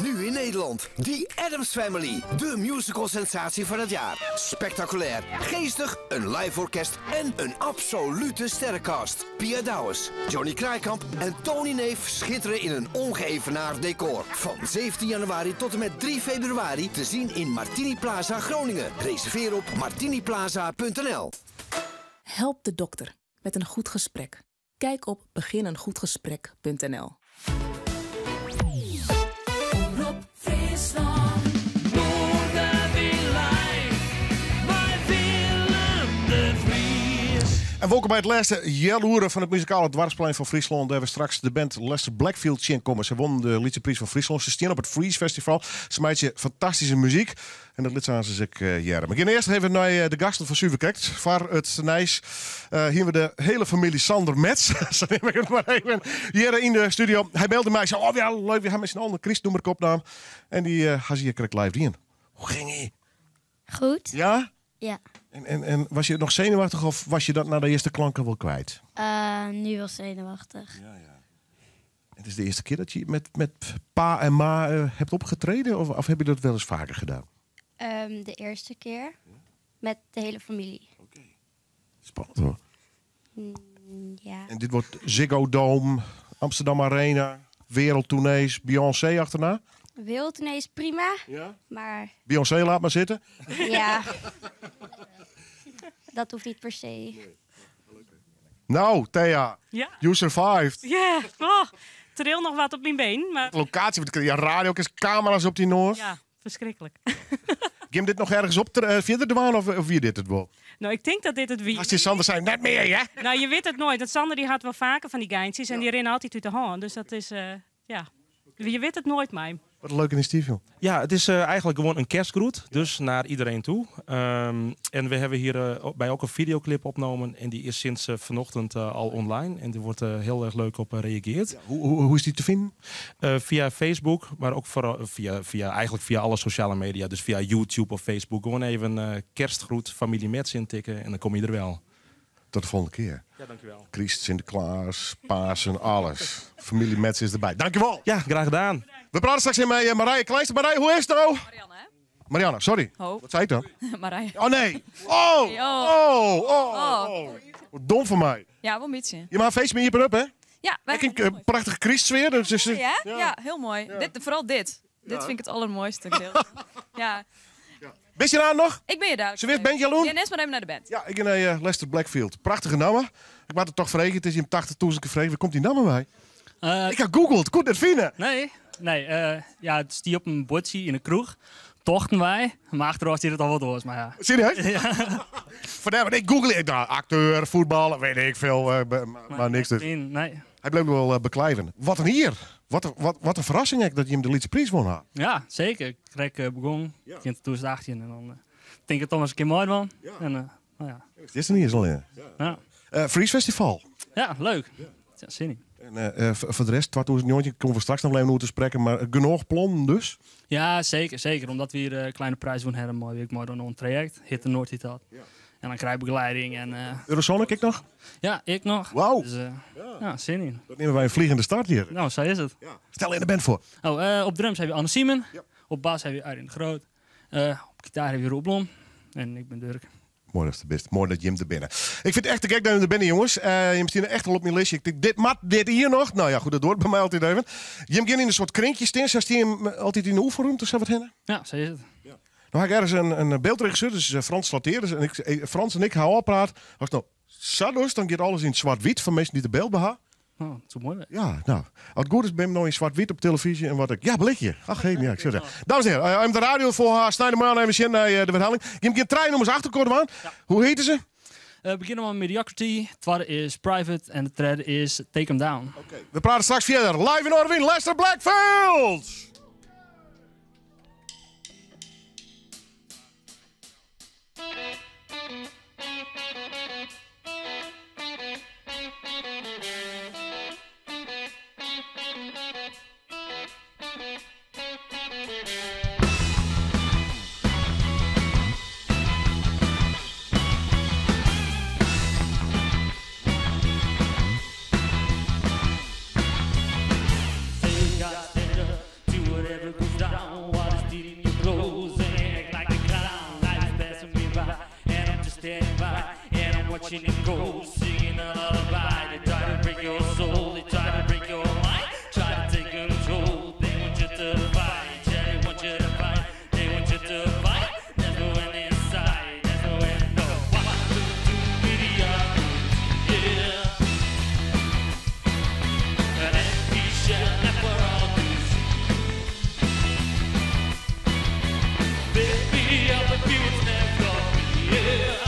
Nu in Nederland, The Addams Family, de musical sensatie van het jaar. Spectaculair, geestig, een live orkest en een absolute sterrencast. Pia Douwes, Johnny Kraaikamp en Tony Neef schitteren in een ongeëvenaard decor. Van 17 januari tot en met 3 februari te zien in Martini Plaza Groningen. Reserveer op martiniplaza.nl. Help de dokter met een goed gesprek. Kijk op begineengoedgesprek.nl. Omrop Fryslân, Noardewyn Live, mei Willem de Vries. En welkom by it lêste healoere fan it muzikale doarpsplein fan Fryslân, dêr we straks de band Lester Blackfield tsjinkomme. Se wonnen de Lytse Priis fan Fryslân. Se stean op it Freeze Festival. Se meitsje fantastyske muzyk. En dat lit se aansens ek hearre. We gean earst even nei de gasten fan Suver Krekt. Foar it nijs hiene we de hiele famylje Sander Metz, sa neam ik it mar even, hjir yn de studio. Hy belde my, sei, oh ja, leuk, we ha mei syn allen in krystnûmerke opnaam. En dy ha se hjir krekt live dien. Hoe gyng hy? Goed. Ja? Ja. En was je noch senuwachtich of was je dat na de earste klanken wol kwyt? Nu wel zenuwachtig. Ja, ja. Het is de eerste keer dat je met pa en ma hebt opgetreden? Of heb je dat wel eens vaker gedaan? De eerste keer. Met de hele familie. Oké. Spannend hoor. Ja. En dit wordt Ziggo Dome, Amsterdam Arena, wereldtournees, Beyoncé achterna? Wereldtournee is prima, Ja? maar... Beyoncé laat maar zitten? Ja. Dat hoeft niet per se. Nee. Nou, Thea, Ja. you survived. Ja, oh, tril nog wat op mijn been. Maar... Locatie, want ja, radio, ook eens camera's op die noor. Ja, verschrikkelijk. Gim dit nog ergens op verder dwaan of wie dit het wel? Nou, ik denk dat dit het wie. Als die Sander zijn, net meer, hè? Nou, je weet het nooit. Dat Sander die had wel vaker van die geintjes en die rennen altijd uit de hand. Dus dat is, ja, je weet het nooit, maar. Wat een leuk initiatief, joh. Ja, het is eigenlijk gewoon een kerstgroet, dus naar iedereen toe. En we hebben hier bij ook een videoclip opgenomen en die is sinds vanochtend al online. En die wordt heel erg leuk op gereageerd. Ja, hoe is die te vinden? Via Facebook, maar ook vooral eigenlijk via alle sociale media. Dus via YouTube of Facebook. Gewoon even kerstgroet, familie Metz intikken en dan kom je er wel. Tot de volgende keer. Ja, dankjewel. Christ, Sinterklaas, Pasen, alles. Familie Metz is erbij. Dankjewel. Ja, graag gedaan. We praten straks in met Marije Kleinste. Marije, hoe is het nou? Marianne, hè? Marianne, sorry. Ho. Wat zei ik dan? Marije. Oh nee. Oh, Hey, oh. oh, oh, oh. Wat dom van mij. Ja, wel een beetje. Je maakt een feestje met Ieper Up, hè? Ja, wij Ik een prachtige Christsfeer. Dus is, Ja, hè? ja. Ja, heel mooi. Ja. Dit, vooral dit. Ja. Dit vind ik het allermooiste gedeelte. Ja. Ben je daar nog? Ik ben je daar. Ze weer band Jaloen? Ja, net maar even naar de band. Ja, ik ben naar Lester Blackfield. Prachtige naam. Ik maak het toch vregen. Het is in 80.000 keer vregen. Waar komt die naam bij? Ik heb gegoogeld. Ik kon het vinden. Nee, nee. Ja, het is die op een bordje in een kroeg. Tochten wij, maar achteraf zit het al wat door. Maar ja. Serieus? Ja. Vandaar, want ik google ik nou, acteur, voetballer, weet ik veel, maar niks dus. Nee. Hij bleef wel beklijven. Wat een hier. Wat een verrassing eigenlijk dat je hem de Lytse Prijs won had. Ja, zeker. Ik kreeg begon. Ja. Ik in 2018 en dan denk ik het toch eens een keer mooi man. Ja. En, nou ja. Het is er niet eens al in. Ja. Freeze Festival. Ja, leuk. Ja. Ja, zin in. En voor de rest, 2019 komen we straks nog even over te spreken, maar genoeg plannen dus? Ja, zeker, zeker. Omdat we hier kleine prijs won hebben, mooi week mooi door een traject. Hitte Noord heet dat. Ja. En dan krijg je begeleiding. En, Eurosonic, ik nog? Ja, ik nog. Wauw. Dus, ja, zin in. Dat nemen wij een vliegende start hier. Nou, zo is het. Ja. Stel in de band voor. Oh, op drums heb je Anne Siemen. Ja. Op bas heb je Arjen de Groot. Op gitaar heb je Roel Blom. En ik ben Durk. Mooi dat is de best. Mooi dat Jim er binnen. Ik vind het echt te gek dat je er binnen, jongens. Jim staat echt al op mijn listje. Ik denk, dit mat, dit hier nog. Nou ja, goed, dat hoort bij mij altijd even. Jim ging in een soort krinkje staan. Zij staan altijd in de oefenruimte, zou wat heen? Ja, zo is het. Ja. Nou had ik ergens een beeldregisseur, dus Frans Slateer. En Frans en ik houden al praat. Als ik nou zo doe, dan gaat alles in zwart-wit van mensen die de beeld beha. Oh, dat is mooi. Ja, nou. Als het goed is, ben ik nou in zwart-wit op televisie en wat ik... Ja, blikje. Ach, geen, ja, ik zeg het. Dames en heren, om de radio voor haar snijden maar even zien naar de herhaling. Je hebt geen trein om eens achter te komen, man. Ja. Hoe heten ze? We beginnen met Mediocrity. Het tweede is Private en de derde is Take 'Em Down. Oké. We praten straks verder. Live in Noardewyn, Lester Blackfield! Watching it go, singing a lullaby. They try to break your soul, they try to break your mind, try to take control. They want you to fight, yeah, they want you to fight, they want you to fight. There's no end inside, there's no end, no. Welcome to mediocrity, yeah. An empty shell left for all to see. Baby, I'll be what's left of me, yeah.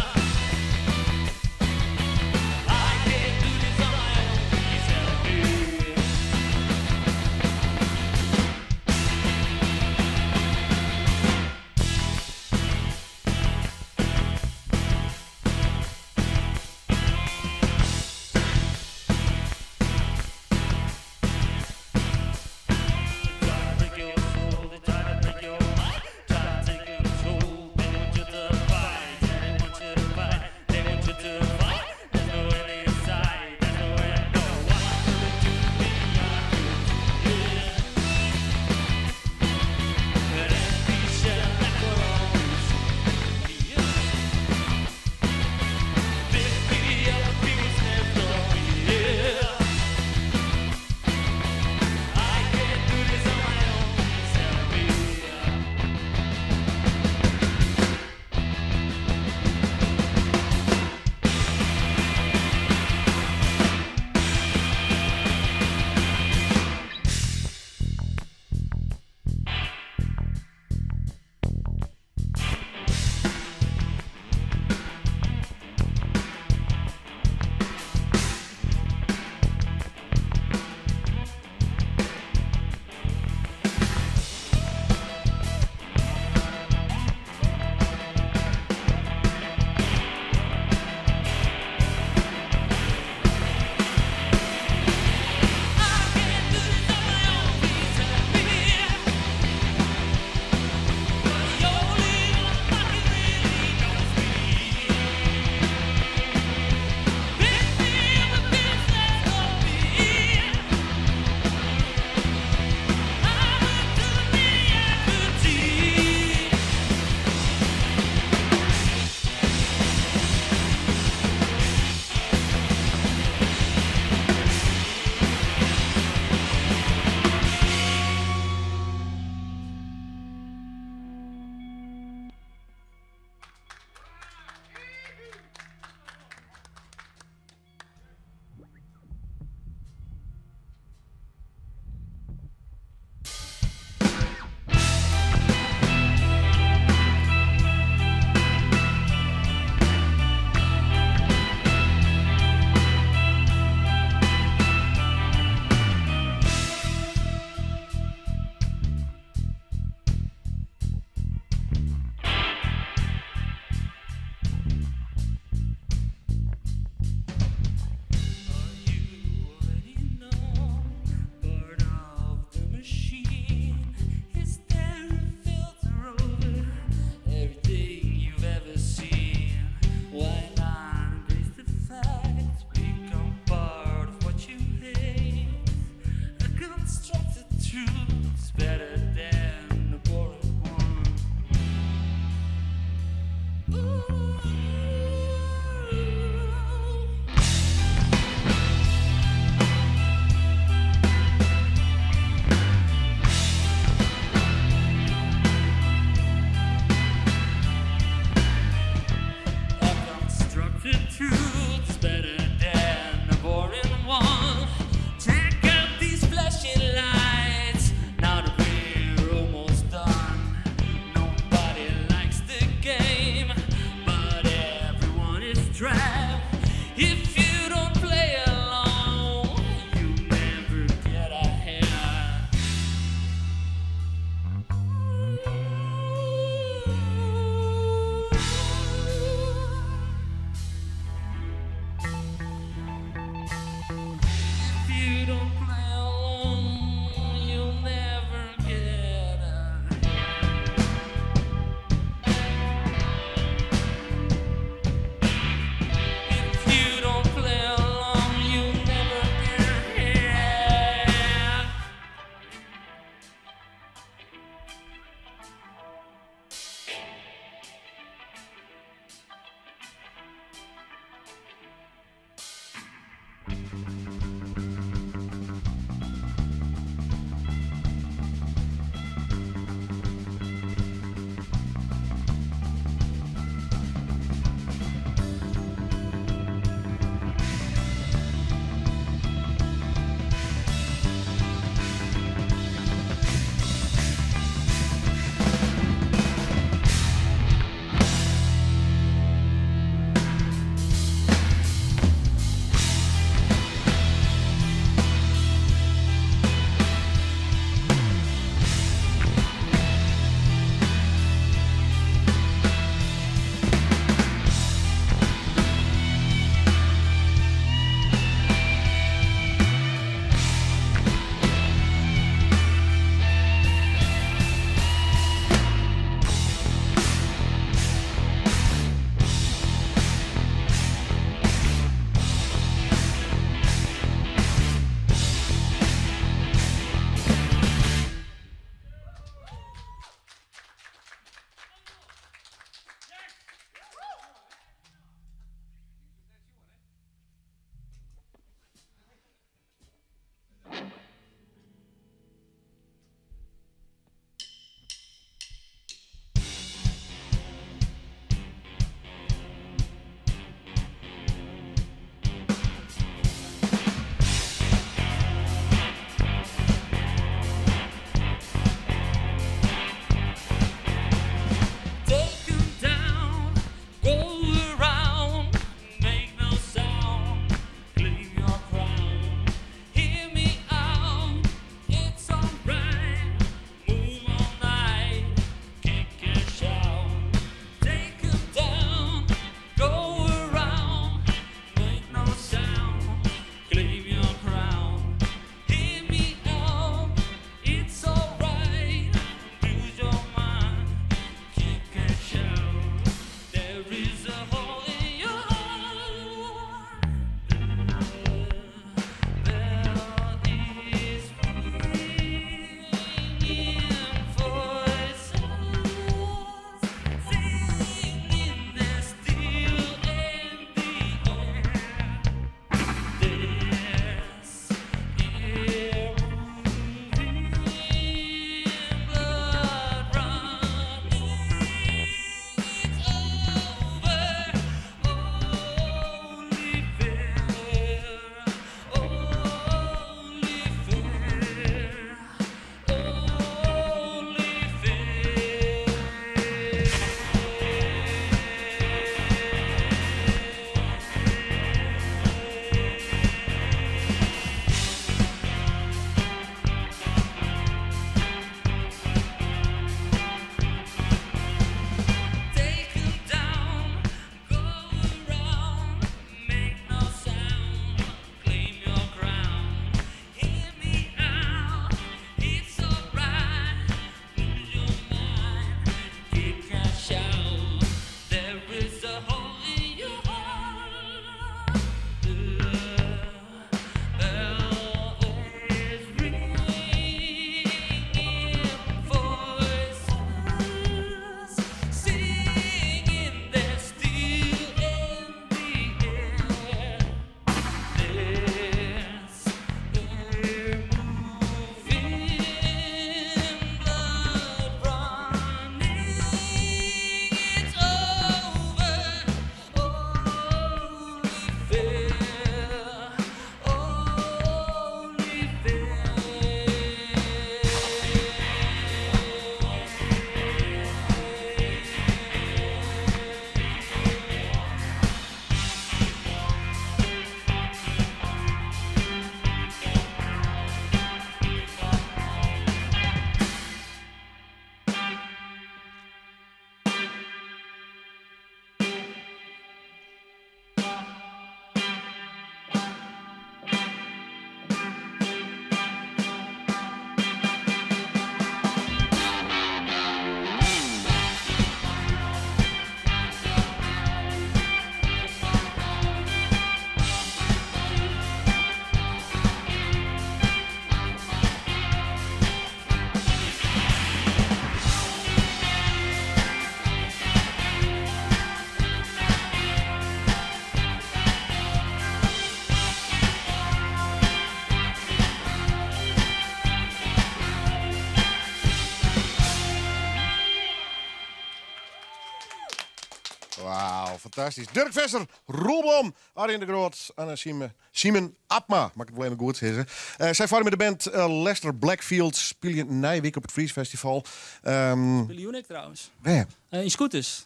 Wauw, fantastysk. Durk Visser, Roel Blom, Arjen de Groot, Anne Siemen, Siemen Abma, moat ik it wol even goed sizze. Sy foarmje de band Lester Blackfield, spylje nije wike op it Freeze Festival. Spylje jûn ek trouwens. Wêr? Yn Scooters.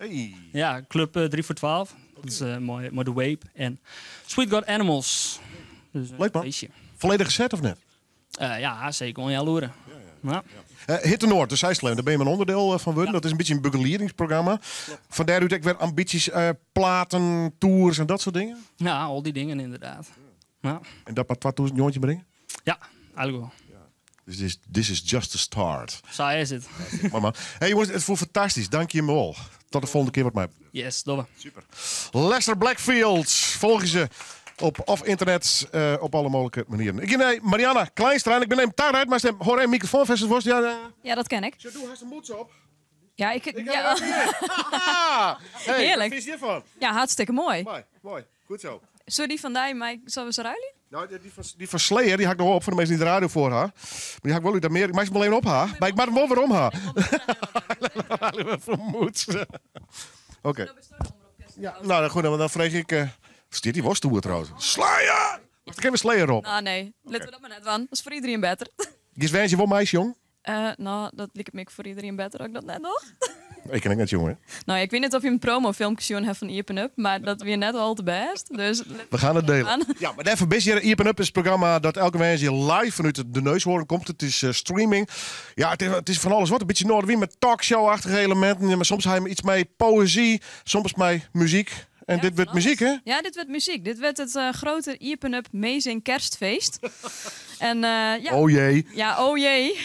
Ja, club 3 voor 12. Dat is mei de Wape en Sweet God Animals. Dus, Leuk man. Feestje. Volledige set of net? Ja, seker oan healoere. Ja. Hitte Noord, de Zijsleun, daar ben je een onderdeel van worden. Dat is een beetje een begeliedingsprogramma. Van daaruit ook weer ambities, platen, tours en dat soort dingen? Ja, al die dingen inderdaad. Ja. En dat maar 2000 jongetje brengen? Ja, eigenlijk wel. Dus this is just the start. Zo is het. Maar man. Hey jongens, het voelt fantastisch. Dank je wel. Tot de volgende keer wat mij betreft. Yes, domme. Super. Lester Blackfield, volg je ze op of internet, op alle mogelijke manieren. Ik ben Marianne Kleinstra en ik ben even daar uit, maar stem, hoor een microfoon versus worst. Ja, Ja, dat ken ik. Zo, doe haast een moeds op. Ja, ik, Ik ja. heb het hier. Hey, Heerlijk. Wat vind je hiervan? Ja, hartstikke mooi. Mooi, mooi. Goed zo. Zullen die van die, maar zullen we ze ruilen? Nou, die van Slayer, die had ik nog op voor de mensen die de radio voor haar. Maar die had ik wel uit Amerika. Maar ik hem alleen op haar. Maar ik maak hem wel weer om haar. Vermoed. Oké. Ja, nou goed, dan vrees ik. Stiert die was toe trouwens. Slayer! Wacht, ik even Slayer op. Ah nee, laten we dat maar net aan. Dat is voor iedereen beter. Is wens je wel meisje, jong? Nou, dat liep me voor iedereen beter ook dat net nog. Ik ken ik net, jongen. Nou, ik weet niet of je een promofilmpje gezien hebt van Iepen Up, maar dat weer net al te best. Dus We gaan het delen. Aan. Ja, maar even best hier. Iepen Up is het programma dat elke wens je live vanuit de Neushoorn komt. Het is streaming. Ja, het is van alles wat. Een beetje Noardewyn met talkshow-achtige elementen. Ja, maar soms heb je iets mee poëzie, soms mee muziek. En dit wordt muziek, hè? Ja, dit werd muziek. Dit werd het grote Iepen Up Amazing Kerstfeest. En, ja. Oh jee. Ja, oh jee.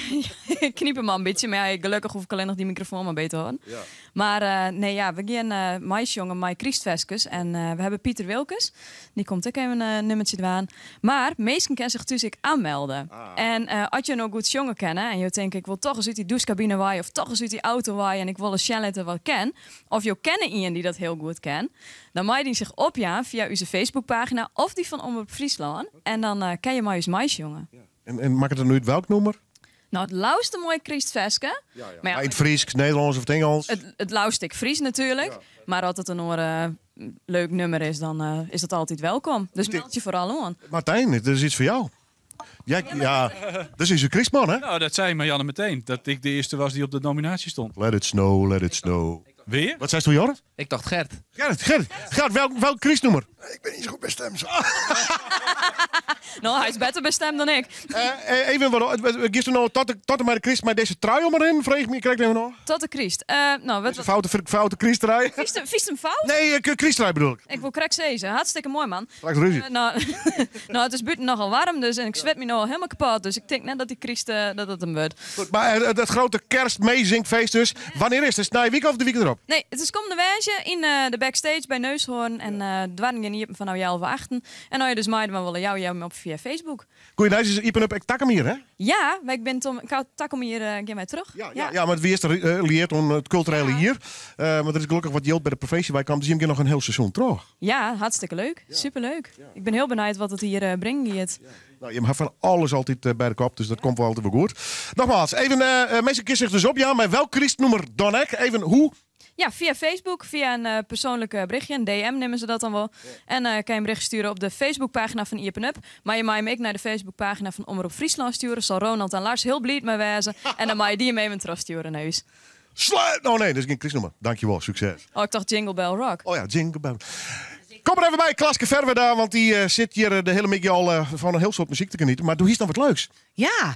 Ik kniep hem al een beetje, maar ja, gelukkig hoef ik alleen nog die microfoon maar beter te horen. Ja. Maar nee, ja, we gaan maisjongen, mai Christfeskes. En we hebben Pieter Wilkes. Die komt ook even een nummertje aan. Maar meesten kan zich dus ik aanmelden. En als je nou goed jongen kennen en je denkt, ik wil toch eens uit die douchecabine waaien of toch eens uit die auto waaien en ik wil een chalet wat ken. Of je kennen iemand die dat heel goed ken. Dan mag je die zich opjaan via onze Facebookpagina of die van Omroep Friesland. En dan ken je maar eens maisjongen. Ja. En maakt het er nu het welk nummer? Nou, het lauwste mooie Christfeske. Ja, ja. Maar ja, Maar in het Fries, Nederlands of het Engels? Het lauwste ik Fries natuurlijk. Ja. Maar als het een leuk nummer is, dan is dat altijd welkom. Dus meld je vooral aan. Martijn, dit is iets voor jou. Jij, ja, dat is een Christman, hè? Nou, dat zei Marianne meteen. Dat ik de eerste was die op de nominatie stond. Let it snow, let it snow. Weer? Wat zei je, Jorrit? Ik dacht Gert. Gert, Gert. Gert, welk Christnummer? Ik ben niet zo goed bij stem. Zo. Nou, hij is beter bij stem dan ik. Even, wat, gisteren nou tot en met de Christ, maar deze trui om erin, vreeg me, ik krijg even nog. Tot de Christ. Nou, wat, Foute Christrui. Vies hem fout? Nee, Christrui bedoel ik. Ik wil krek zezen. Hartstikke mooi, man. Straks ruzie. Nou, het is buiten nogal warm, dus en ik zwet me nou al helemaal kapot. Dus ik denk net dat die Christ, dat het hem wordt. Goed, maar dat grote kerstmeezingfeest dus. Wanneer is het? Is het na je week of de week erop? Nee, het is komende weekje in de backstage bij Neushoorn. En dwarring hier van nou jou achten. En nou je dus mij, maar willen jou op via Facebook. Goeie, is Iepen Up, ik tak hem hier, hè? Ja, maar ik ben Tom, ik tak hem hier, ik mij terug. Ja, ja, ja, maar het weer is leert om het culturele hier. Maar er is gelukkig wat geld bij de provincie bij kwam, dus je nog een heel seizoen terug. Ja, hartstikke leuk. Ja. Superleuk. Ja. Ik ben heel benieuwd wat het hier brengt. Ja. Nou, je mag van alles altijd bij de kop, dus dat komt wel altijd wel goed. Nogmaals, even, mensen kiezen zich dus op, ja, maar welk Christnummer dan ik? Even hoe? Ja, via Facebook, via een persoonlijk berichtje, een DM nemen ze dat dan wel. Ja. En kan je een bericht sturen op de Facebookpagina van Iepen Up. Maar je mag hem ook naar de Facebookpagina van Omroep Friesland sturen. Zal Ronald en Lars heel blij mee wezen. En dan mag je die hem even terugsturen naar huis. Sluit! Oh nee, dat is geen Christnummer. Dankjewel, succes. Oh, ik dacht Jingle Bell Rock. Oh ja, Jingle Bell. Kom er even bij, Klaske Ferwerda, want die zit hier de hele middag al van een heel soort muziek te genieten. Maar doe hier dan wat leuks. Ja,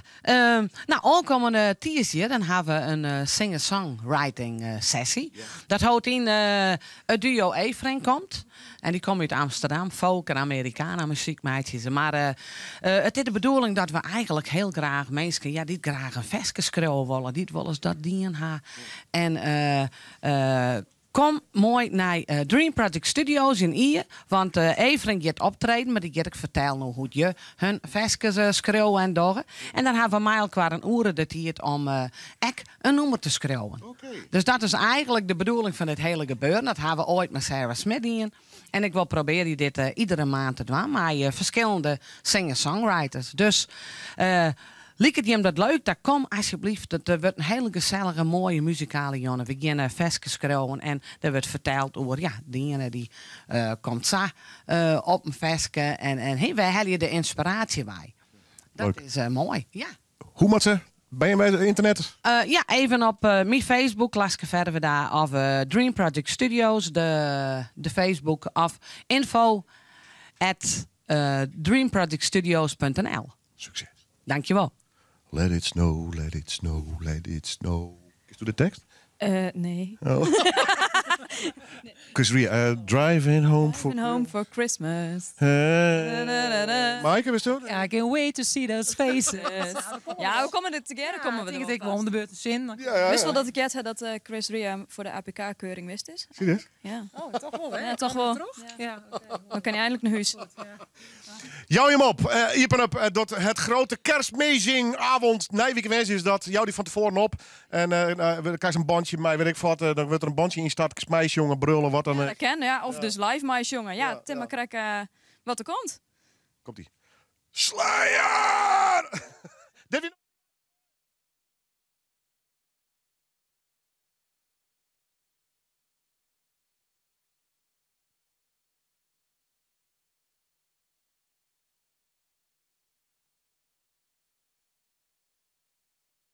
nou, aankomende hier, dan hebben we een singer-songwriting sessie. Yeah. Dat houdt in het duo Efren komt. En die komt uit Amsterdam, folk en Americana muziekmeisjes. Maar het is de bedoeling dat we eigenlijk heel graag mensen, ja, die graag een veske schreeuwen willen, die willen eens dat dien ha. En kom mooi naar Dream Project Studios in Ier. Want Evering gaat optreden, maar die gaat ik vertellen hoe je hun veskes schreeuwen en doggen. En dan hebben we mij elkaar een oren dat hier om ek een nummer te schreeuwen. Okay. Dus dat is eigenlijk de bedoeling van het hele gebeuren. Dat hebben we ooit met Sarah Smith in. En ik wil proberen dit iedere maand te doen. Maar verschillende singer-songwriters. Dus Liket jim dat leuk, dan kom asjebleaft. It wurdt in hiele gesellige, moaie muzikale jûn. We geane ferskes skriuwen en der wurdt ferteld oer, ja, de iene dy komt sa op in ferske en en hé, wêr helje je de ynspiraasje wei? Dat is moai, ja. Hoe moat se? Ben je by it ynternet? Ja, even op myn Facebook, Klaske Ferwerda, of Dream Project Studios, de de Facebook, of info at dreamprojectstudios.nl. Sukses. Dankjewol. Let it snow, let it snow, let it snow. Kensto de tekst? Nee. Oh. Chris Rea, driving home for... Driving home for Christmas. Maaike, witsto? I can't wait to see those faces. Ja, we komme der tegearre komme we Ik tink wol om de beurt te sin. Wist wol dat ik heard ha dat Chris Rea foar de APK-keuring west is? Serieus? Ja. Oh, toch wol, hè? Ja, toch wol. Ja. Dan kin hy einlik nei hûs. Jou him op. Iepen op dat het grote kerstmeezingavond. Nije wike woansdei is dat. Jou dy fan tefoaren op. En dan krijst in bandje mei, wit ik wat. Dan wurdt der in bandje ynstart. Meisjonge, brulle, wat dan. Ja, dat kin, ja. Of dus live meisjonge. Ja, it is mar krekt wat der komt. Komt ie. Sluier! Dit wie